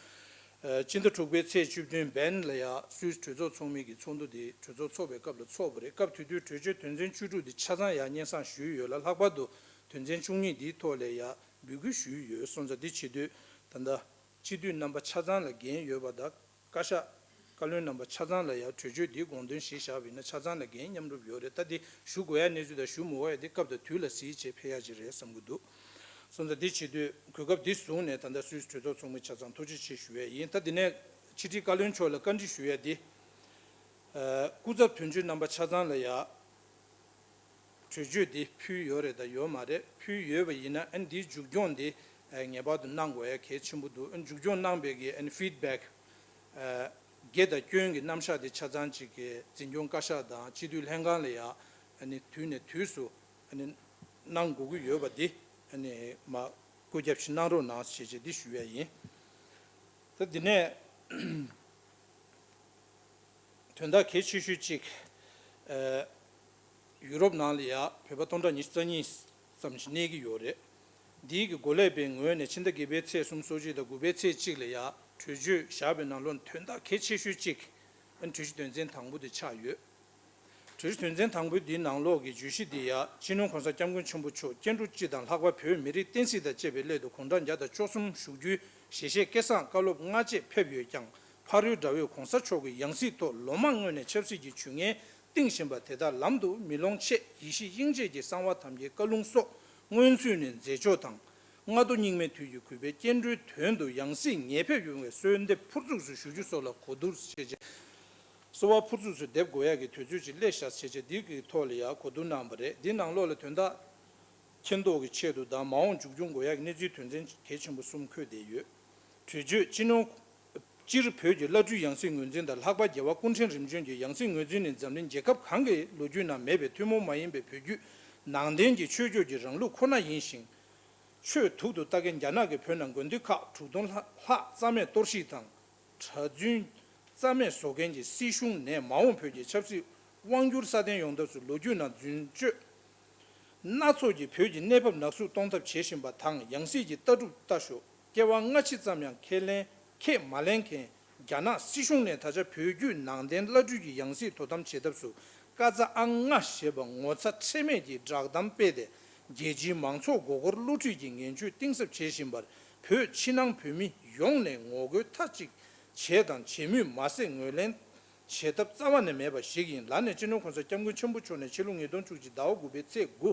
ཨ། སྤྱི་ཟླ་དྲུག་པའི་ཚེས་བཅུ་བདུན་བྷན་ལ་ཡ་སུད་སི་གྲོས་ཚོགས་ཚོགས་མི་གི་ཚོགས་འདུ་དེ་གྲོས་ཚོགས་ཚོགས་པའི་སྐབས་ལ་ཚོགས་པ་རེད། སྐབས་དེ་དུས་གྲོས་ཆོད་དོན་ཚན་བཅུ་དྲུག་དེ་ཆ་ཚང་ཡར་སྙན་སེང་ཞུས་ཡོད་ལ། ལྷག་པར་དུ་དོན་ཚན་བཅུ་གཉིས་དེའི་ཐོག་ལ་ཡ་འབོད་སྐུལ་ཞུས་ཡོད། སོང་ཙང་དེ་བྱེད་དུས་ ད་ལྟ་སྤྱི་འཐུས་རྣམ་པ་ཆ་ཚང་ལ་འགན་ཡོད་པ་དང་། བཀའ་ཤག་བཀའ་བློན་རྣམ་པ་ཆ་ཚང་ལ་ཡང་གྲོས་ཆོད་འདིའི་དགོངས་དོན་གཞི་བཞག་པ་ཡིན་ན་ཆ་ཚང་ལ་འགན་མཉམ་རུབ་ཡོད་རེད། ད་འདི་ཞུ་དགོས་ཡ་གནས་ཚུལ་དང་ཞུ་མི་དགོས་ཡ་འདི་སྐབས་དང་དུས་ལ་གཟིགས་བྱས་ཕེབས་ཡ་ཅིག་རེད་བསམ་གྱི་འདུག་སོང་ཙང་འདི་བྱེད་དུས་གོ་སྐབས་འདི་བཟུང་ནས་ད་ལྟ་སུད་སི་གྲོས་ཚོགས་ཚོགས་མི་ཆ་ཚང་ཐུགས་རྗེ་ཆེ་ཞུ་ཡ་ཡིན། ད་འདི་ནས་ཕྱི་དྲིལ་བཀའ་བློན་མཆོག་ལ་བཀའ་འདྲི་ཞུ་ཡ་འདི། ཨ། སྐུ་ཚབ་དོན་གཅོད་རྣམ་པ་ཆ་ཚང་ལ་ཡ་གྲོས་ཆོད་འདི་ཕུལ་ཡོད་རེད་དང་ཡོད་མ་རེད། ཕུལ་ཡོད་པ་ཡིན་ན་ཨ་ནི་འདིའི་མཇུག་སྐྱོང་འདི་ཨ་ངེས་པར་དུ་གནང་དགོས་ཡ་གལ་ཆེན་པོ་འདུག་ཨ་ནི་མཇུག་སྐྱོང་གནང་པའི་གི་ཨ་ནི་ཕིཌ་བེག་ཨ་དགེ་དང་སྐྱོན་གྱི་རྣམ་གཞག་འདི་ཆ་ཚང་གཅིག་གི་འཛིན་སྐྱོང་བཀའ་ཤག་དང་སྤྱི་འཐུས་ལྷན་ཁང་ལ་ཡ་ཨ་ནི་དུས་ནས་དུས་སུ་ཨ་ནི་གནང་དགོས་ཀྱི་ཡོད་པ་འདི་ཨ་ནི་མ་བཀོད་ཁྱབ་ཞིག་གནང་རོགས་གནང་ཞེས་བྱས་འདི་ཞུ་ཡ་ཡིན། ད་འདི་ནས། དོན་དག་གལ་ཆེ་ཤོས་གཅིག་ཨ། ཡུ་རོབ་ནང་ལ་ཡ་བོད་པ་སྟོང་ཕྲག་ཉི་ཤུ་རྩ་གཉིས་ཙམ་ཞིག་གནས་ཀྱི་ཡོད་རེད། འདིའི་གི་འགོ་ལས་པའི་ངོས་ནས་ཕྱི་ཟླ་བརྒྱད་པའི་ཚེས་སོ་གཅིག་དང་དགུ་པའི་ཚེས་གཅིག་ལ་ཡ་གྲོས་ཆོད་བཞག་པའི་ནང་ལོགས་དོན་དག་གལ་ཆེ་ཤོས་གཅིག་ཨ་ནི་གྲོས་གཞི་དོན་ཚན་དང་པོ་དེ་ཆགས་ཡོད། གྲོས་གཞི་དོན་ཚན་དང་པོའི་འདིའི་ནང་ལོགས་ཀྱི་བརྗོད་གཞི་འདི་ཡ་སྤྱི་ནོར་༸གོང་ས་༸སྐྱབས་མགོན་ཆེན་པོ་མཆོག་སྐྱེ་འགྲོ་སྤྱི་དང་ལྷག་པར་བོད་མི་རིགས་བསྟན་སྲིད་དང་བཅས་པའི་སླད་དུ་དགུང་གྲངས་བརྒྱ་དང་བཅུ་གསུམ་བཞུགས་རྒྱུའི་ཞལ་བཞེས་སྐལ་བཟང་བཀའ་སློབ་སྔ་རྗེས་ཕེབས་ཡོད་ཀྱང་། ཕ་རོལ་དགྲ་བོས་༸གོང་ས་མཆོག་གི་ཡང་སྲིད་ཐོག་ལོ་མང་སྔོན་ནས་ཆབ་སྲིད་ཀྱི་ཇུས་ངན་བཏིང་བཞིན་པ་དེ་དག་ལམ་དུ་མི་སློང་ཆེད་ཡེ་ཤེས་དབྱིངས་དཔྱད་ཀྱི་གསང་བ་ཐམས་ཅད་བཀའ་ལུང་སོགས་སྔོན་ཚུད་ནས་མཛད་ཕྱོགས་དང་། སྔ་དྲོ་སྙིགས་མའི་དུས་ཀྱི་གུས་པས་སྐྱེ་འགྲོའི་དོན་དུ་ཡང་སྲིད་ངེས་ཕེབས་ཡོང་བའི་གསོལ་འདེབས་ཕུར་ཚུགས་སུ་ཞུ་རྒྱུ་སོགས་ལ་གོ་བསྡུར་བྱས་རྗེས། གསོལ་བ་ཕུར་ཚུགས་སུ་འདེབས་དགོས་ཡག་གི་དུས་ཚོད་ཅིག་སླེབས་ཤག་བྱས་རྗེས་འདི་གི་ཐོག་ལ་ཡང་གོ་བསྡུར་གནང་བ་རེད། འདི་ནང་ལོགས་ལ་དོན་དག་མཁྱེན་རྟོགས་ཀྱི་ཆེད་དུ་དང་མ་འོངས་མཇུག་སྐྱོང་དགོས་ཡག་གི་གནས་ཚུལ་དོན་ཚན་གལ་ཆེན་པོ་གསུམ་འཁོད་བསྡད་ཡོད། གྲོས་ཆོད་སྤྱི་ནོར། སྤྱིར་བོད་ཀྱི་བླ་སྤྲུལ་ཡང་སྲིད་ངོས་འཛིན་དང་ལྷག་པར་རྒྱལ་བ་སྐུ་ཕྲེང་རིམ་བྱོན་གྱི་ཡང་སྲིད་ངོས་འཛིན་ནི་འཛམ་གླིང་རྒྱལ་ཁབ་གང་གི་ལོ་རྒྱུས་ནང་མེད་པའི་ཐུན་མོང་མ་ཡིན་པའི་བོད་བརྒྱུད་ནང་བསྟན་གྱི་ཆོས་བརྒྱུད་ཀྱི་རང་ལུགས་ཁོ་ན་ཡིན་ཞིང་། ཆོས་དུག་ཏུ་ལྟ་མཁན་རྒྱ་ནག་གི་བོད་ནང་དགོན་སྡེ་ཁག་དྲུག་སྟོང་ལྷག་རྩ་མེད་གཏོར་བཤིག་དང་། གྲྭ་བཙུན་རྩ་མེད་བཟོ་མཁན་གྱི་སྲིད་གཞུང་ནས་མ་འོངས་བོད་ཀྱི་ཆབ་སྲིད་དབང་སྒྱུར་སྲ་བརྟན་ཡོང་ཐབས་སུ་ལོ་རྒྱུས་ནང་རྫུན་བཅོས་སྣ་ཚོགས་ཀྱིས་བོད་ཀྱི་གནས་བབ་ནག་གསུབ་གཏོང་ཐབས་བྱེད་བཞིན་པ་དང་། ཡང་སྲིད་ཀྱི་ལྟ་གྲུབ་ལྟ་ཞོག་སྐྱེ་བ་སྔ་ཕྱི་ཙམ་ཡང་ཁས་ལེན་ཁས་མ་ལེན་མཁན་རྒྱ་ནག་སྲིད་གཞུང་ནས་ད་ཆ་བོད་བརྒྱུད་ནང་བསྟན་བླ་སྤྲུལ་གྱི་ཡང་སྲིད་དོ་དམ་བྱེད་ཐབས་སུ་ཀ་ཙ་ཨང་ལྔ་ཞེས་པ་ངོ་ཚ་ཁྲེལ་མེད་ཀྱིས་བསྒྲགས་གཏམ་སྤེལ་ཏེ། རྒྱལ་སྤྱིའི་མང་ཚོགས་མགོ་སྐོར་བསླུ་བྲིད་ཀྱི་ངན་བྱུས་གཏིང་ཟབ་བྱེད་བཞིན་པར་བོད་ཕྱི་ནང་བོད་མི་ཡོངས་ནས་ངོ་རྒོལ་མཐའ་གཅིག་བྱས་དང་བྱེད་མུས་མ་ཟད་ངོས་ལེན་བྱེད་ཐབས་རྩ་བ་ནས་མེད་པ་ཞིག་ཡིན་ལ། ནས་སྤྱི་ནོར་༸གོང་ས་༸སྐྱབས་མགོན་ཆེན་པོ་མཆོག་ནས་ཕྱི་ལོ་ཉིས་སྟོང་བཅུ་གཅིག་ཟླ་བ་དགུ་པའི་ཚེས་དགུ།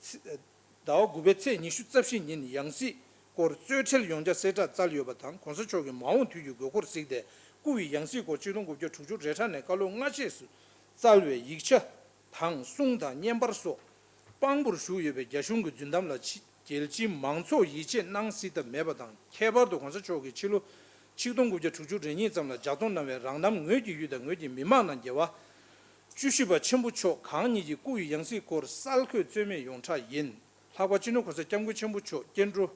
ཟླ་བ་དགུ་པའི་ཚེས་ཉི་ཤུ་རྩ་བཞི་ཉིན་ཡང་སྲིད་སྐོར་གཙོས་ཁྲལ་ཡོངས་བསྐྱར་གསལ་བསྒྲགས་བསྩལ་ཡོད་པ་དང་། ༸གོང་ས་མཆོག་གིས་མ་འོངས་དུས་ཀྱི་དགོས་མཁོར་གཟིགས་ཏེ་སྐུ་ཡི་ཡང་སྲིད་སྐོར་ཆིག་སྟོང་དགུ་བརྒྱ་དྲུག་ཅུ་རེ་ཕྲག་ནས་བཀའ་སློབ་སྔ་རྗེས་སུ་བསྩལ་བའི་ཡིག་ཆ་དང་གསུང་དང་བརྙན་པར་སོགས་དཔང་པོར་ཞུགས་ཡོད་པའི་རྒྱ་གཞུང་གི་རྫུན་གཏམ་ལ་ཕྱི་རྒྱལ་སྤྱིའི་མང་ཚོགས་ཡིད་ཆེས་གནང་སྲིད་ཐབས་མེད་པ་དང་། ཁྱད་པར་དུ་༸གོང་ས་མཆོག་གིས་ཕྱི་ལོ་ཆིག་སྟོང་དགུ་བརྒྱ་དྲུག་ཅུ་རེ་གཉིས་ཙམ་ལ་ལྗགས་རྩོམ་གནང་བའི་རང་རྣམ་ངོས་ཀྱི་ཡུལ་དང་ངོས་ཀྱི་མི་མང་ནང་རྒྱལ་བ་བཅུ་བཞི་པ་ཆེན་པོ་མཆོག་གང་ཉིད་ཀྱི་སྐུ་ཡི་ཡང་སྲིད་སྐོར་གསལ་འཁོད་རྩོད་མེད་ཡོངས་གྲགས་ཡིན། ལྷག་པར་སྤྱི་ནོར་༸གོང་ས་༸སྐྱབས་མགོན་ཆེན་པོ་མཆོག་སྐྱེ་འགྲོ།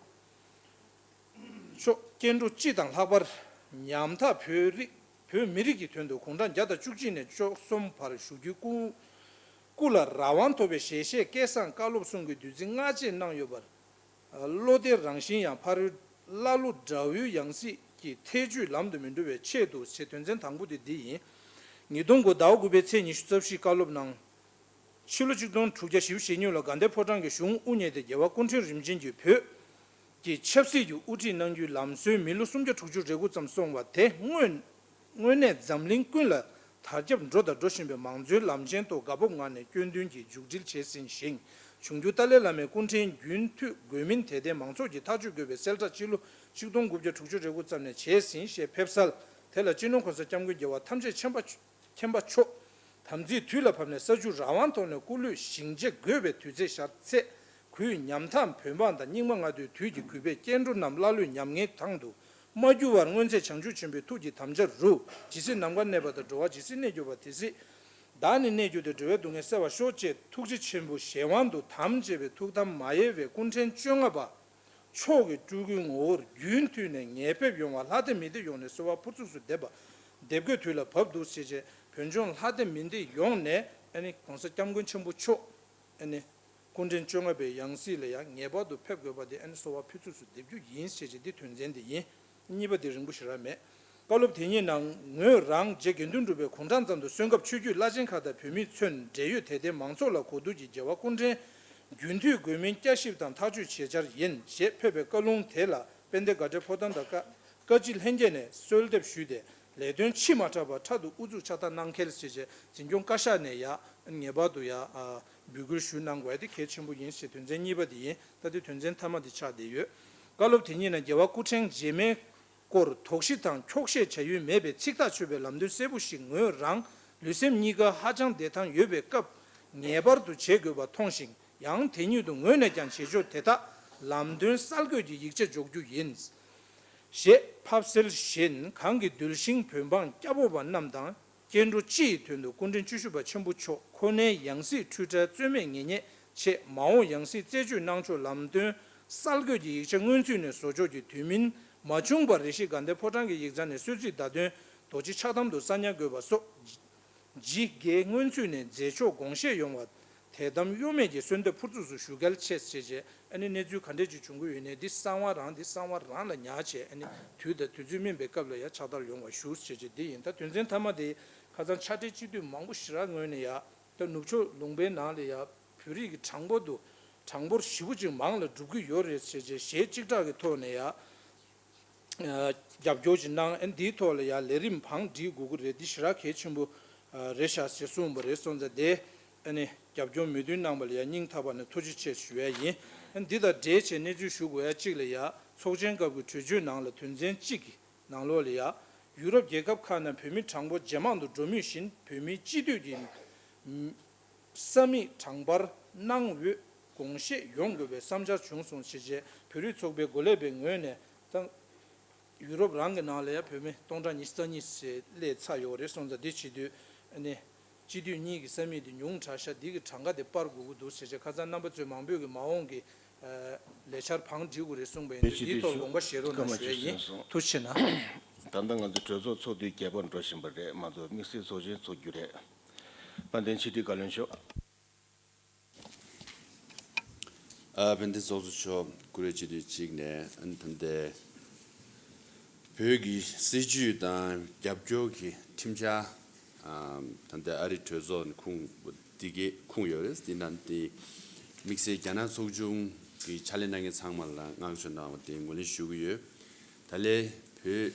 མཆོག་སྐྱེ་འགྲོ་སྤྱི་དང་ལྷག་པར་ཉམ་ཐག་བོད་རིགས་བོད་མི་རིགས་ཀྱི་དོན་དུ་དགུང་གྲངས་བརྒྱ་དང་བཅུ་གཅིག་ནས་བཅུ་གསུམ་བར་བཞུགས་རྒྱུའི་སྐུ་སྐུ་ལ་རང་དབང་ཐོབ་པའི་ཞལ་བཞེས་སྐལ་བཟང་བཀའ་སློབ་གསུང་གི་བདུད་རྩི་སྔ་རྗེས་གནང་ཡོད་པར། བློ་བདེ་རང་བཞིན་ཡང་ཕ་རོལ་ཀླ་ཀློ་དགྲ་བོའི་ཡང་སྲིད་ཀྱི་ཐེ་ཇུས་ལམ་དུ་མི་འགྲོ་བའི་ཆེད་དུ་ཞེས་དོན་ཚན་དང་པོ་དེ་འདི་ཡིན། ཉིས་སྟོང་དགུ་ཟླ་བ་དགུ་པའི་ཚེས་ཉི་ཤུ་རྩ་བཞི་བཀའ་སློབ་གནང་། ཕྱི་ལོ་ཆིག་སྟོང་དྲུག་བརྒྱ་བཞི་བཅུ་ཞེ་གཉིས་ལོར་དགའ་ལྡན་ཕོ་བྲང་གི་གཞུང་དབུ་བརྙེས་ཏེ་རྒྱལ་བ་སྐུ་ཕྲེང་རིམ་བྱོན་གྱིས་བོད་ཀྱི་ཆབ་སྲིད་ཀྱི་དབུ་ཁྲིད་གནང་རྒྱུའི་ལམ་སྲོལ་མི་ལོ་སུམ་བརྒྱ་དྲུག་ཅུ་རེ་དགུ་ཙམ་སོང་བ་དེ་དངོས་དངོས་གནས་འཛམ་གླིང་ཀུན་ལ་དར་ཁྱབ་འགྲོ་དང་འགྲོ་བཞིན་པའི་མང་གཙོའི་ལམ་ཆེན་ཐོག་དགའ་སྤོབས་ངང་ནས་སྐྱོན་འདོན་གྱིས་མཇུག་སྒྲིལ་བྱས་ཟིན་ཞིང་། འབྱུང་འགྱུར་ཏཱ་ལའི་བླ་མའི་སྐུ་ཕྲེང་རྒྱུན་མཐུད་དགོས་མིན་དད་ལྡན་མང་ཚོགས་ཀྱིས་ཐག་གཅོད་དགོས་པའི་གསལ་བསྒྲགས་ཕྱི་ལོ་ཆིག་སྟོང་དགུ་བརྒྱ་དྲུག་ཅུ་རེ་དགུ་ཙམ་ནས་བྱས་ཟིན་ཞེས་ཕེབས་གསལ་དེ་ལ་སྤྱི་ནོར་༸གོང་ས་༸སྐྱབས་མགོན་རྒྱལ་བ་ཐམས་ཅད་མཁྱེན་པ་མཁྱེན་པ་མཆོག་དམ་ཚིག་དུས་ལ་བབ་ནས་ས་བཅུ་རང་དབང་ཐོག་ནས་སྐུ་ལུས་ཞིང་བྱེ་བགོས་པའི་དུས་ཚེས་ཤར་ཚེ། གུས་ཉམ་ཐག་བོད་འབངས་དང་སྙིགས་མ་ལྔ་བདོའི་དུས་ཀྱི་གུས་པས་སྐྱེ་འགྲོ་རྣམས་ཀླ་ཀློའི་ཉམ་ངའི་དང་དུ་མ་གྱུར་བར་སྔོན་ཚེ་བྱང་ཆུབ་ཆེན་པོའི་ཐུགས་ཀྱི་དམ་བཅའ་རུ་ཇི་སྲིད་ནམ་མཁའ་གནས་པ་དང་འགྲོ་བ་ཇི་སྲིད་གནས་གྱུར་པ་དེ་སྲིད་བདག་ནི་གནས་གྱུར་ཏེ་འགྲོ་བའི་སྡུག་བསྔལ་བསལ་བར་ཤོག་ཅེས་ཐུགས་རྗེ་ཆེན་པོ་གཞན་དབང་དུ་དམ་བཅས་པའི་ཐུགས་དམ་མ་ཡལ་བའི་སྐུ་ཕྲེང་བཅོ་ལྔ་པ། མཆོག་གི་སྤྲུལ་སྐུའི་ངོ་བོར་རྒྱུན་མཐུད་ནས་ངེས་ཕེབས་ཡོང་བར་ལྷ་སྡེ་མི་སྡེ་ཡོངས་ནས་གསོལ་བ་ཕུར་ཚུགས་སུ་འདེབས་པ། འདེབས་དགོས་དུས་ལ་བབ་འདུག་ཞེས་བྱས་བོད་ལྗོངས་ལྷ་སྡེ་མི་སྡེ་ཡོངས་ནས་ཨ་ནི་༸གོང་ས་༸སྐྱབས་མགོན་ཆེན་པོ་མཆོག་ཨ་ནི་སྐུ་ཕྲེང་བཅོ་ལྔ་པའི་ཡང་སྲིད་ལ་ཡང་ངེས་པར་དུ་ཕེབས་དགོས་པ་དེ་ཨ་ནི་གསོལ་བ་ཕུར་ཚུགས་སུ་འདེབས་རྒྱུ་ཡིན་ཞེས་བྱས་འདི་དོན་ཚན་དེ་ཡིན། གཉིས་པ་དེ་རིང་པོ་ཞེ་དྲག་མེད། བཀའ་སློབ་དེ་ཉིད་ནང་ངོས་རང་རྗེ་དགེ་འདུན་གྲུབ་པའི་དགུང་གྲངས་ཙམ་དུ་གསོན་སྐབས་ཆོས་བརྒྱུད་བླ་ཆེན་ཁག་དང་བོད་མིས་མཚོན་འབྲེལ་ཡོད་དད་ལྡན་མང་ཚོགས་ལ་གོ་བསྡུར་གྱིས་རྒྱལ་བ་སྐུ་ཕྲེང་རྒྱུན་མཐུད་དགོས་མིན་བསྐྱར་ཞིབ་དང་ཐག་གཅོད་བྱེད་འཆར་ཡིན་ཞེས་ཕེབས་པའི་བཀའ་ལུང་དེ་ལ་ དཔལ་ལྡན་དགའ་བྲལ་ཕོ་བྲང་དང་བཀའ་བཀའ་སྤྱི་ལྷན་རྒྱས་ནས་གསོལ་འདེབས་ཞུས་ཏེ། ལས་དོན་ཕྱི་མ་དྲག་པར་འཕྲལ་དུ་དབུ་འཛུགས་ཕྱག་རྟགས་གནང་གལ་ཞེས་བྱས། འཛིན་སྐྱོང་བཀའ་ཤག་ནས་ཡང་ངེས་པར་དུ་ཡང་འབོད་སྐུལ་ཞུ་གནང་དགོས་ཡ་དེ་གལ་ཆེན་པོ་ཡིན་ཞེས་དོན་ཚན་གཉིས་པ་དེ་ཡིན། ད་དེ་དོན་ཚན་མཐའ་མ་དེ་ཆགས་བསྡད་ཡོད། བཀའ་སློབ་དེ་ཉིད་ནང་རྒྱལ་བ་སྐུ་ཕྲེང་རྗེས་མའི་སྐོར་དོགས་གཞི་དང་འཁྱོག་བཤད་བྱ་ཡུལ་མེད་པའི་ཚིག་ཐག་ཆོད་པའི་ལམ་སྟོན་གསལ་པོ་ཞིག་ངོས་རང་ལུས་སེམས་གཉིས་ཀ་ཧ་ཅང་བདེ་ཐང་ཡོད་པའི་སྐབས་ངེས་པར་དུ་བྱེད་དགོས་པ་མཐོང་ཞིང་། ཡང་དེ་ཉིད་དུ་ངོས་ནས་ཀྱང་བྱེད་ཕྱོགས་དེ་དག་ལམ་སྟོན་གསལ་འགོད་ཀྱི་ཡིག་ཆ་འཇོག་རྒྱུ་ཡིན། ཞེས་ཕབ་སེལ་བཞིན་གང་གི་གདུལ་ཞིང་བོད་འབངས་སྐྱབས་འོག་པ་རྣམས་དང་། སྐྱེ་འགྲོ་སྤྱི་ཡི་དོན་དུ་སྐུ་ཕྲེང་བཅུ་བཞི་པ་ཆེན་པོ་མཆོག་ཁོ་ནའི་ཡང་སྲིད་འཁྲུལ་བྲལ་རྩོད་མེད་ངེས་རྙེད་ཆེད་མ་འོངས་ཡང་སྲིད་རྩད་གཅོད་གནང་ཕྱོགས་ལམ་སྟོན་གསལ་འགོད་ཀྱི་ཡིག་ཆ་སྔོན་ཚུད་ནས་བཟོ་ཕྱོགས་ཀྱི་དུས་མིན་མ་བྱུང་བར་རེ་ཞིག་དགའ་ལྡན་ཕོ་བྲང་གི་ཡིག་ཚང་ནས་གསོལ་ཚིགས་བརྡ་དོན་རྡོ་རྗེ་ཕྱག་དམ་དུ་གསར་ཉར་དགོས་པ་སོགས། ཇི་སྐད་སྔོན་ཚུད་ནས་མཛད་ཕྱོགས་དགོངས་བཞེས་ཡོང་བར་དད་དམ་གཡོ་མེད་ཀྱི་གསོལ་འདེབས་ཕུར་ཚུགས་སུ་ཞུ་གལ་ཆེ་ཞེས་བྱས། ཨ་ནི་གནས་ཚུལ་ག་འདྲས་ཅིག་བྱུང་གི་ཡོད་ནའི་འདི་གསང་བ་རང་འདི་གསང་བ་རང་ལ་ཉར་བྱས། ཨ་ནི་དུས་དང་དུས་ཚོད་སྨིན་པའི་སྐབས་ལ་ཡང་ཕྱག་བསྟར་ཡོང་བ་ཞུ་ཞེས་བྱས་འདི་ཡིན། ད་དོན་ཚན་མཐའ་མ་དེ་ཁ་སང་ཕྱག་སྦྲེལ་སྤྱི་འཐུས་མང་པོ་ཞེ་དྲག་ངོས་ནས་ཡ་ད་ནུབ་ཕྱོགས་ལུང་པའི་ནང་ལ་ཡ་བོད་རིགས་ཀྱི་གྲངས་འབོར་དུ་གྲངས་འབོར་ཞེ་པོ་ཅིག་མང་ལ་འགྲོ་གི་ཡོད་རེད་ཞེས་བྱས་གཞས་གཅིག་གྲགས་ཀྱི་ཐོག་ནས་ཡ། རྒྱབ་སྐྱོར་ཞིག་གནང་། ཨ་ནི་འདིའི་ཐོག་ལ་ཡང་ལས་རིམ་བང་སྒྲིག་དགོས་ཀྱི་རེད། འདི་ཞེ་དྲག་གལ་ཆེན་པོ་རེད་ཤག་ཞེས་གསུངས་པ་རེད། སོང་ཙང་དེ་ཨ་ནི་རྒྱབ་སྐྱོར་མོས་མཐུན་གནང་བ་ལ་ཡང་སྙིང་ཐག་པ་ནས་ཐུགས་རྗེ་ཆེ་ཞུ་ཡ་ཡིན། ཨ་ནི་འདི་དང་འབྲེལ་བྱས་གནས་ཚུལ་ཞུ་དགོས་ཡ་གཅིག་ལ་ཡང་ཚོགས་ཆེན་སྐབས་ཀྱི་གྲོས་ཆོད་ནང་ལ་དོན་ཚན་གཅིག་གི་ནང་ལོགས་ལ་ཡང་ཡུ་རོབ་རྒྱལ་ཁབ་ཁག་ནང་བོད་མི་གྲངས་འབོར་ཇེ་མང་དུ་འགྲོ་མུས་བཞིན་བོད་མིའི་སྤྱི་འཐུས་ཀྱི་ས་མིག་གྲངས་འབོར་གནང་འོས་དགོངས་བཞེས་ཡོང་དགོས་པའི་བསམ་འཆར་བྱུང་སོང་ཞེས་བྱས། བོད་རིགས་ཚོགས་པའི་འགོ་ལས་པའི་ངོས་ནས་ད་ཡུ་རོབ་རང་གི་ནང་ལ་ཡང་བོད་མི་སྟོང་ཕྲག་ཉི་ཤུ་རྩ་གཉིས་ཞེས་སླེབས་ཚར་ཡོད་རེད། སོང་ཙང་འདི་བྱེད་དུས་ཨ་ནི་སྤྱི་འཐུས་གཉིས་ཀྱི་ས་མིག་དེ་ཉུང་དྲགས་ཤག་འདི་གི་གྲངས་ཀ་དེ་སྤར་དགོས་ཀྱི་འདུག་ཞེས་བྱས། ཁ་སང་རྣམ་པ་ཚོས་མང་པོས་ཀྱི་མ་འོངས་ཀྱི་ལས་འཆར་བང་སྒྲིག་དགོས་རེད་གསུངས་པ་ཡིན་དུས་འདིའི་ཐོག་དགོངས་པ་བཞེས་རོགས་གནང་ཞུ་ཡ་ཡིན། ཐུགས་རྗེ་ཆེ་གནང་། ད་ལྟ་ང་ཚོ་གྲོས་ཚོགས་ཚོགས་དུས་བརྒྱད་པར་འགྲོ་བཞིན་པ་རེད་མ་གཏོགས་དམིགས་བསལ་ཚོགས་ཆེན་ཚོགས་རྒྱུ་རེད། དཔལ་ལྡན་ཕྱི་དྲིལ་བཀའ་བློན་མཆོག་ཨ་དཔལ་ལྡན་ཚོགས་གཙོ་མཆོག་ཀུ་རེ་སྤྱི་འཐུས་གཅིག་ནས་ཨ་ནི་ད་ལྟའི་བོད་ཀྱི་སྲིད་བྱུས་དང་རྒྱབ་སྐྱོར་གྱི་ཁྲིམས་འཆར་ཨ་ད་ལྟའི་ཨ་རི་གྲོས་ཚོགས་ནས་ཁུངས་འདི་གས་ཁུངས་ཡོད་རེད། འདི་ནང་དེ་དམིགས་བསལ་རྒྱ་ནག་ཚོགས་ཆུང་གི་ཕྱག་ལས་གནང་མཁན་ཚང་མ་ལ་བསྔགས་བརྗོད་གནང་བ་དེ་ངོས་ལེན་ཞུ་གི་ཡོད། ད་ལན་བོད་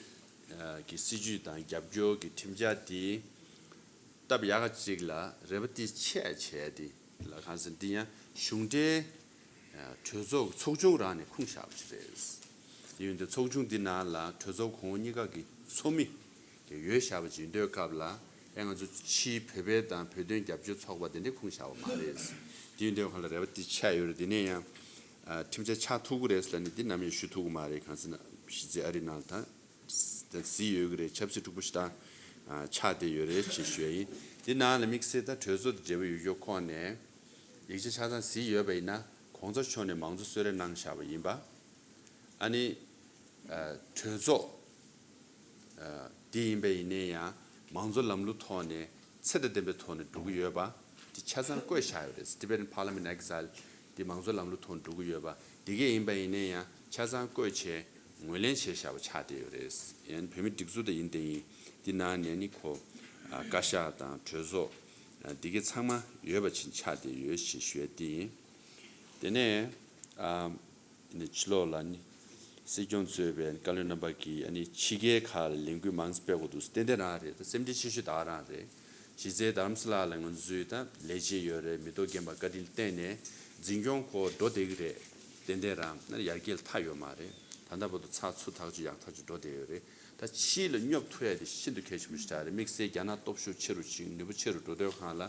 ཀྱི་སྲིད་བྱུས་དང་རྒྱབ་སྐྱོར་གྱི་ཁྲིམས་འཆར་དེ་སྟབས་ཡག་ག་ཅིག་ལ་རེ་བ་ཏིས་ཆེ་བྱས་ཏེ་ལ་གང་ཟེར་འདི་ཡང་གཞུང་འབྲེལ་གྲོས་ཚོགས་ཚོགས་ཆུང་རང་ནས་ཁུངས་བཞག་པ་ཅིག་རེད། དེ་ཡིན་དུས་ཚོགས་ཆུང་འདི་ནང་ལ་གྲོས་ཚོགས་གོང་འོག་གཉིས་ཀ་གི་ཚོགས་མི་དེ་ཡོད་བཞག་པ་ཅིག་ཡིན་དུས་སྐབས་ལ་ཨེ་ང་ཚོ་ཕྱིའི་བོད་པའི་དང་བོད་དོན་རྒྱབ་སྐྱོར་ཚོགས་པ་དེ་འདྲས་ཁུངས་བཞག་པ་མ་རེད། དེ་ཡིན་དུས་གང་ལ་རེ་བ་ཏིས་ཆེ་ཡོད་རེད། དེ་ནས་ཡང་ཁྲིམས་འཆར་ཆགས་ཐུབ་ཀྱི་རེད་ཟེར་ལ་ནི་འདི་ནམ་ཡང་ཞུ་ཐུབ་ཀྱི་མ་རེད། གང་ཟེར་ན་གཞི་རྩའི་ཨ་རི་ནང་ད་ད་གཟིགས་ཡོད་ཀྱི་རེད། ཆབ་སྲིད་འཁྲུག་པོ་ཞེ་དྲག་ཨ་ཆགས་བསྡད་ཡོད་རེད་ཅེས་ཞུ་ཡ་ཡིན། འདི་ནང་ལ་དམིགས་བསལ་ད་གྲོས་ཚོགས་དང་འབྲེལ་བ་ཡོད་རྒྱུ་ཁོངས་ནས་ཡིག་ཆ་ཆ་ཚང་གཟིགས་ཡོད་པ་ཡིན་ན་གོང་ས་མཆོག་ནས་མང་གཙོ་གསོལ་རས་གནང་བཞག་པ་ཡིན་པ། ཨ་ནི་ཨ་གྲོས་ཚོགས་ཨ་འདི་ཡིན་པ་ཡིན་ནའི་ཡང་མང་གཙོ་ལམ་ལུགས་ཐོག་ནས་ཚད་དང་ལྡན་པའི་ཐོག་ནས་འགྲོ་གི་ཡོད་པ་འདི་ཆ་ཚང་བཀོད་བཞག་ཡོད་རེད། Tibetan Parliament Exile འདི་མང་གཙོ་ལམ་ལུགས་ཐོག་ནས་འགྲོ་གི་ཡོད་པ་འདི་གས་ཡིན་པ་ཡིན་ནའི་ཡང་ཆ་ཚང་བཀོད་བྱས་ངོས་ལེན་བྱས་བཞག་པ་ཆགས་བསྡད་ཡོད་རེད། ཡང་བོད་མི་སྒྲིག་འཛུགས་དེ་ཡིན་དེ་ཡིན་འདི་ནང་ནས་ནི་ཁོ་ཨ་བཀའ་ཤག་དང་གྲོས་ཚོགས་ཨ་འདི་གས་ཚང་མ་ཡོད་པ་ཅིག་ཆགས་བསྡད་ཡོད་ཅེས་ཞུ་ཡ་འདི་ཡིན། དེ་ནས་ཨ་ནི་ཕྱི་ལོགས་ལ་ནི་སྲིད་སྐྱོང་གཙོས་པའི་བཀའ་བློན་རྣམ་པ་གིས་ཨ་ནི་ཕྱི་རྒྱལ་ཁག་ལ་ལས་འགུལ་མང་ཙམ་སྤེལ་དགོས་འདུག་ཏན་ཏན་རང་རེད། ད་སེམས་ཁྲལ་ཆེ་ཤོས་ད་རང་རེད། གཞི་རྩའི་རྡ་རམ་ས་ལ་ལ་ང་ཚོའི་ད་ལས་བྱེད་ཡོད་རེད། མི་ཐོག་རྒན་པ་བཀའ་དྲིན་བརྟེན་ནས་འཛིན་སྐྱོང་ཁོ་འགྲོ་བསྡད་ཀྱི་རེད། ཏན་ཏན་རང་ན་ཡར་རྒྱས་ལ་མཐའ་ཡོད་མ་རེད། ད་ལྟ་བར་དུ་ཚགས་ཚུད་ཐག་ཆོད་ཡག་ཐག་ཆོད་འགྲོ་བསྡད་ཡོད་རེད། ད་ཕྱི་ལ་སྙོབ་ཐུབ་ཡ་དེ་ཤིན་ཏུ་གལ་ཆེན་པོ་ཞིག་རེད། དམིགས་བསལ་རྒྱ་ནག་སྟོབས་ཤུགས་ཆེ་རུ་ཕྱིན་ནུས་པ་ཆེ་རུ་འགྲོ་དུས་སྒང་ལ་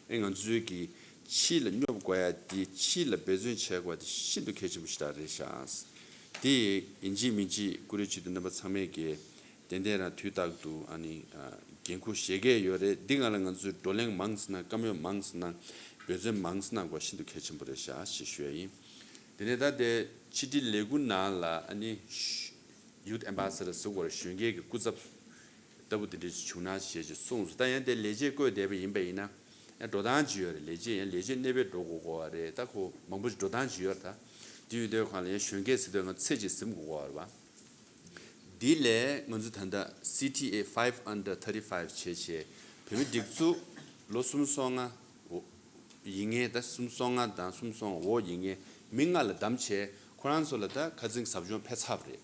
ཨེ་ང་ཚོའི་གི་ཕྱི་ལ་སྙོབ་དགོས་ཡ་དེ་ཕྱི་ལ་འབད་བརྩོན་བྱེད་དགོས་ཡ་དེ་ཤིན་ཏུ་གལ་ཆེན་པོ་ཞིག་རེད་ཤག་དེ་ཡིན་གཅིག་མིན་གཅིག་ཀུ་རེ་སྤྱི་འཐུས་རྣམ་པ་ཚང་མས་གི་ཏན་ཏན་རང་དུས་རྟག་ཏུ་ཨ་ནི་འགན་ཁུར་བཞེས་གལ་ཡོད་རེད། འདི་སྒང་ལ་ང་ཚོས་བགྲོ་གླེང་མང་ཙམ་གནང་བཀའ་མོལ་མང་ཙམ་གནང་འབད་བརྩོན་མང་ཙམ་གནང་དགོས་ཤིན་ཏུ་གལ་ཆེན་པོ་རེད་ཤག་ཞེས་ཞུ་ཡ་ཡིན། དེ་ནས་ད་དེ་ཕྱི་དྲིལ་ལས་ཁུངས་ནང་ལ་ཨ་ནི་Youth Ambassador ཟེར་བ་གཞོན་སྐྱེས་ཀྱི་སྐུ་ཚབ་ལྟ་བུ་དེ་འདྲ་ཞིག་བྱུང་ན་ཞེས་ཅིག་གསུངས་སོང་། ད་ཡང་དེ་ལས་བྱེད་བསྐོས་བསྡད་པ་ཡིན་པ་ཡིན་ན་ཡང་འགྲོ་སྟངས་ཅིག་ཡོད་རེད། ལས་བྱེད་ཡང་ལས་བྱེད་གནས་སྤོས་འགྲོ་དགོས་དགོས་པ་རེད། ད་ཁོ་མང་པོ་ཞིག་འགྲོ་སྟངས་ཅིག་ཡོད་རེད། ད་དེ་ཡོད་དུས་སྒང་ལ་ཡང་གཞོན་སྐྱེས་ཟེར་དུས་ང་ཚེ་གཅིག་ཟིན་དགོས་དགོས་པ་རེད་པ། འདི་ལས་ང་ཚོ་ད་ལྟ་C T A five under thirty five བྱས་བྱས་བོད་མི་སྒྲིག་འཛུགས་ལོ་སུམ་སོ་ལྔ་འོ་ཡིན་མཁན་ད་སུམ་སོ་ལྔ་དང་སུམ་སོ་ལྔ་འོག་ཡིན་མཁན་མི་ལྔ་ལ་བདམས་བྱས་ ཁོ་རང་ཚོ་ལ་ད་ཁ་སང་ཟབ་སྦྱོང་ཕེབས་ཚར་བ་རེད།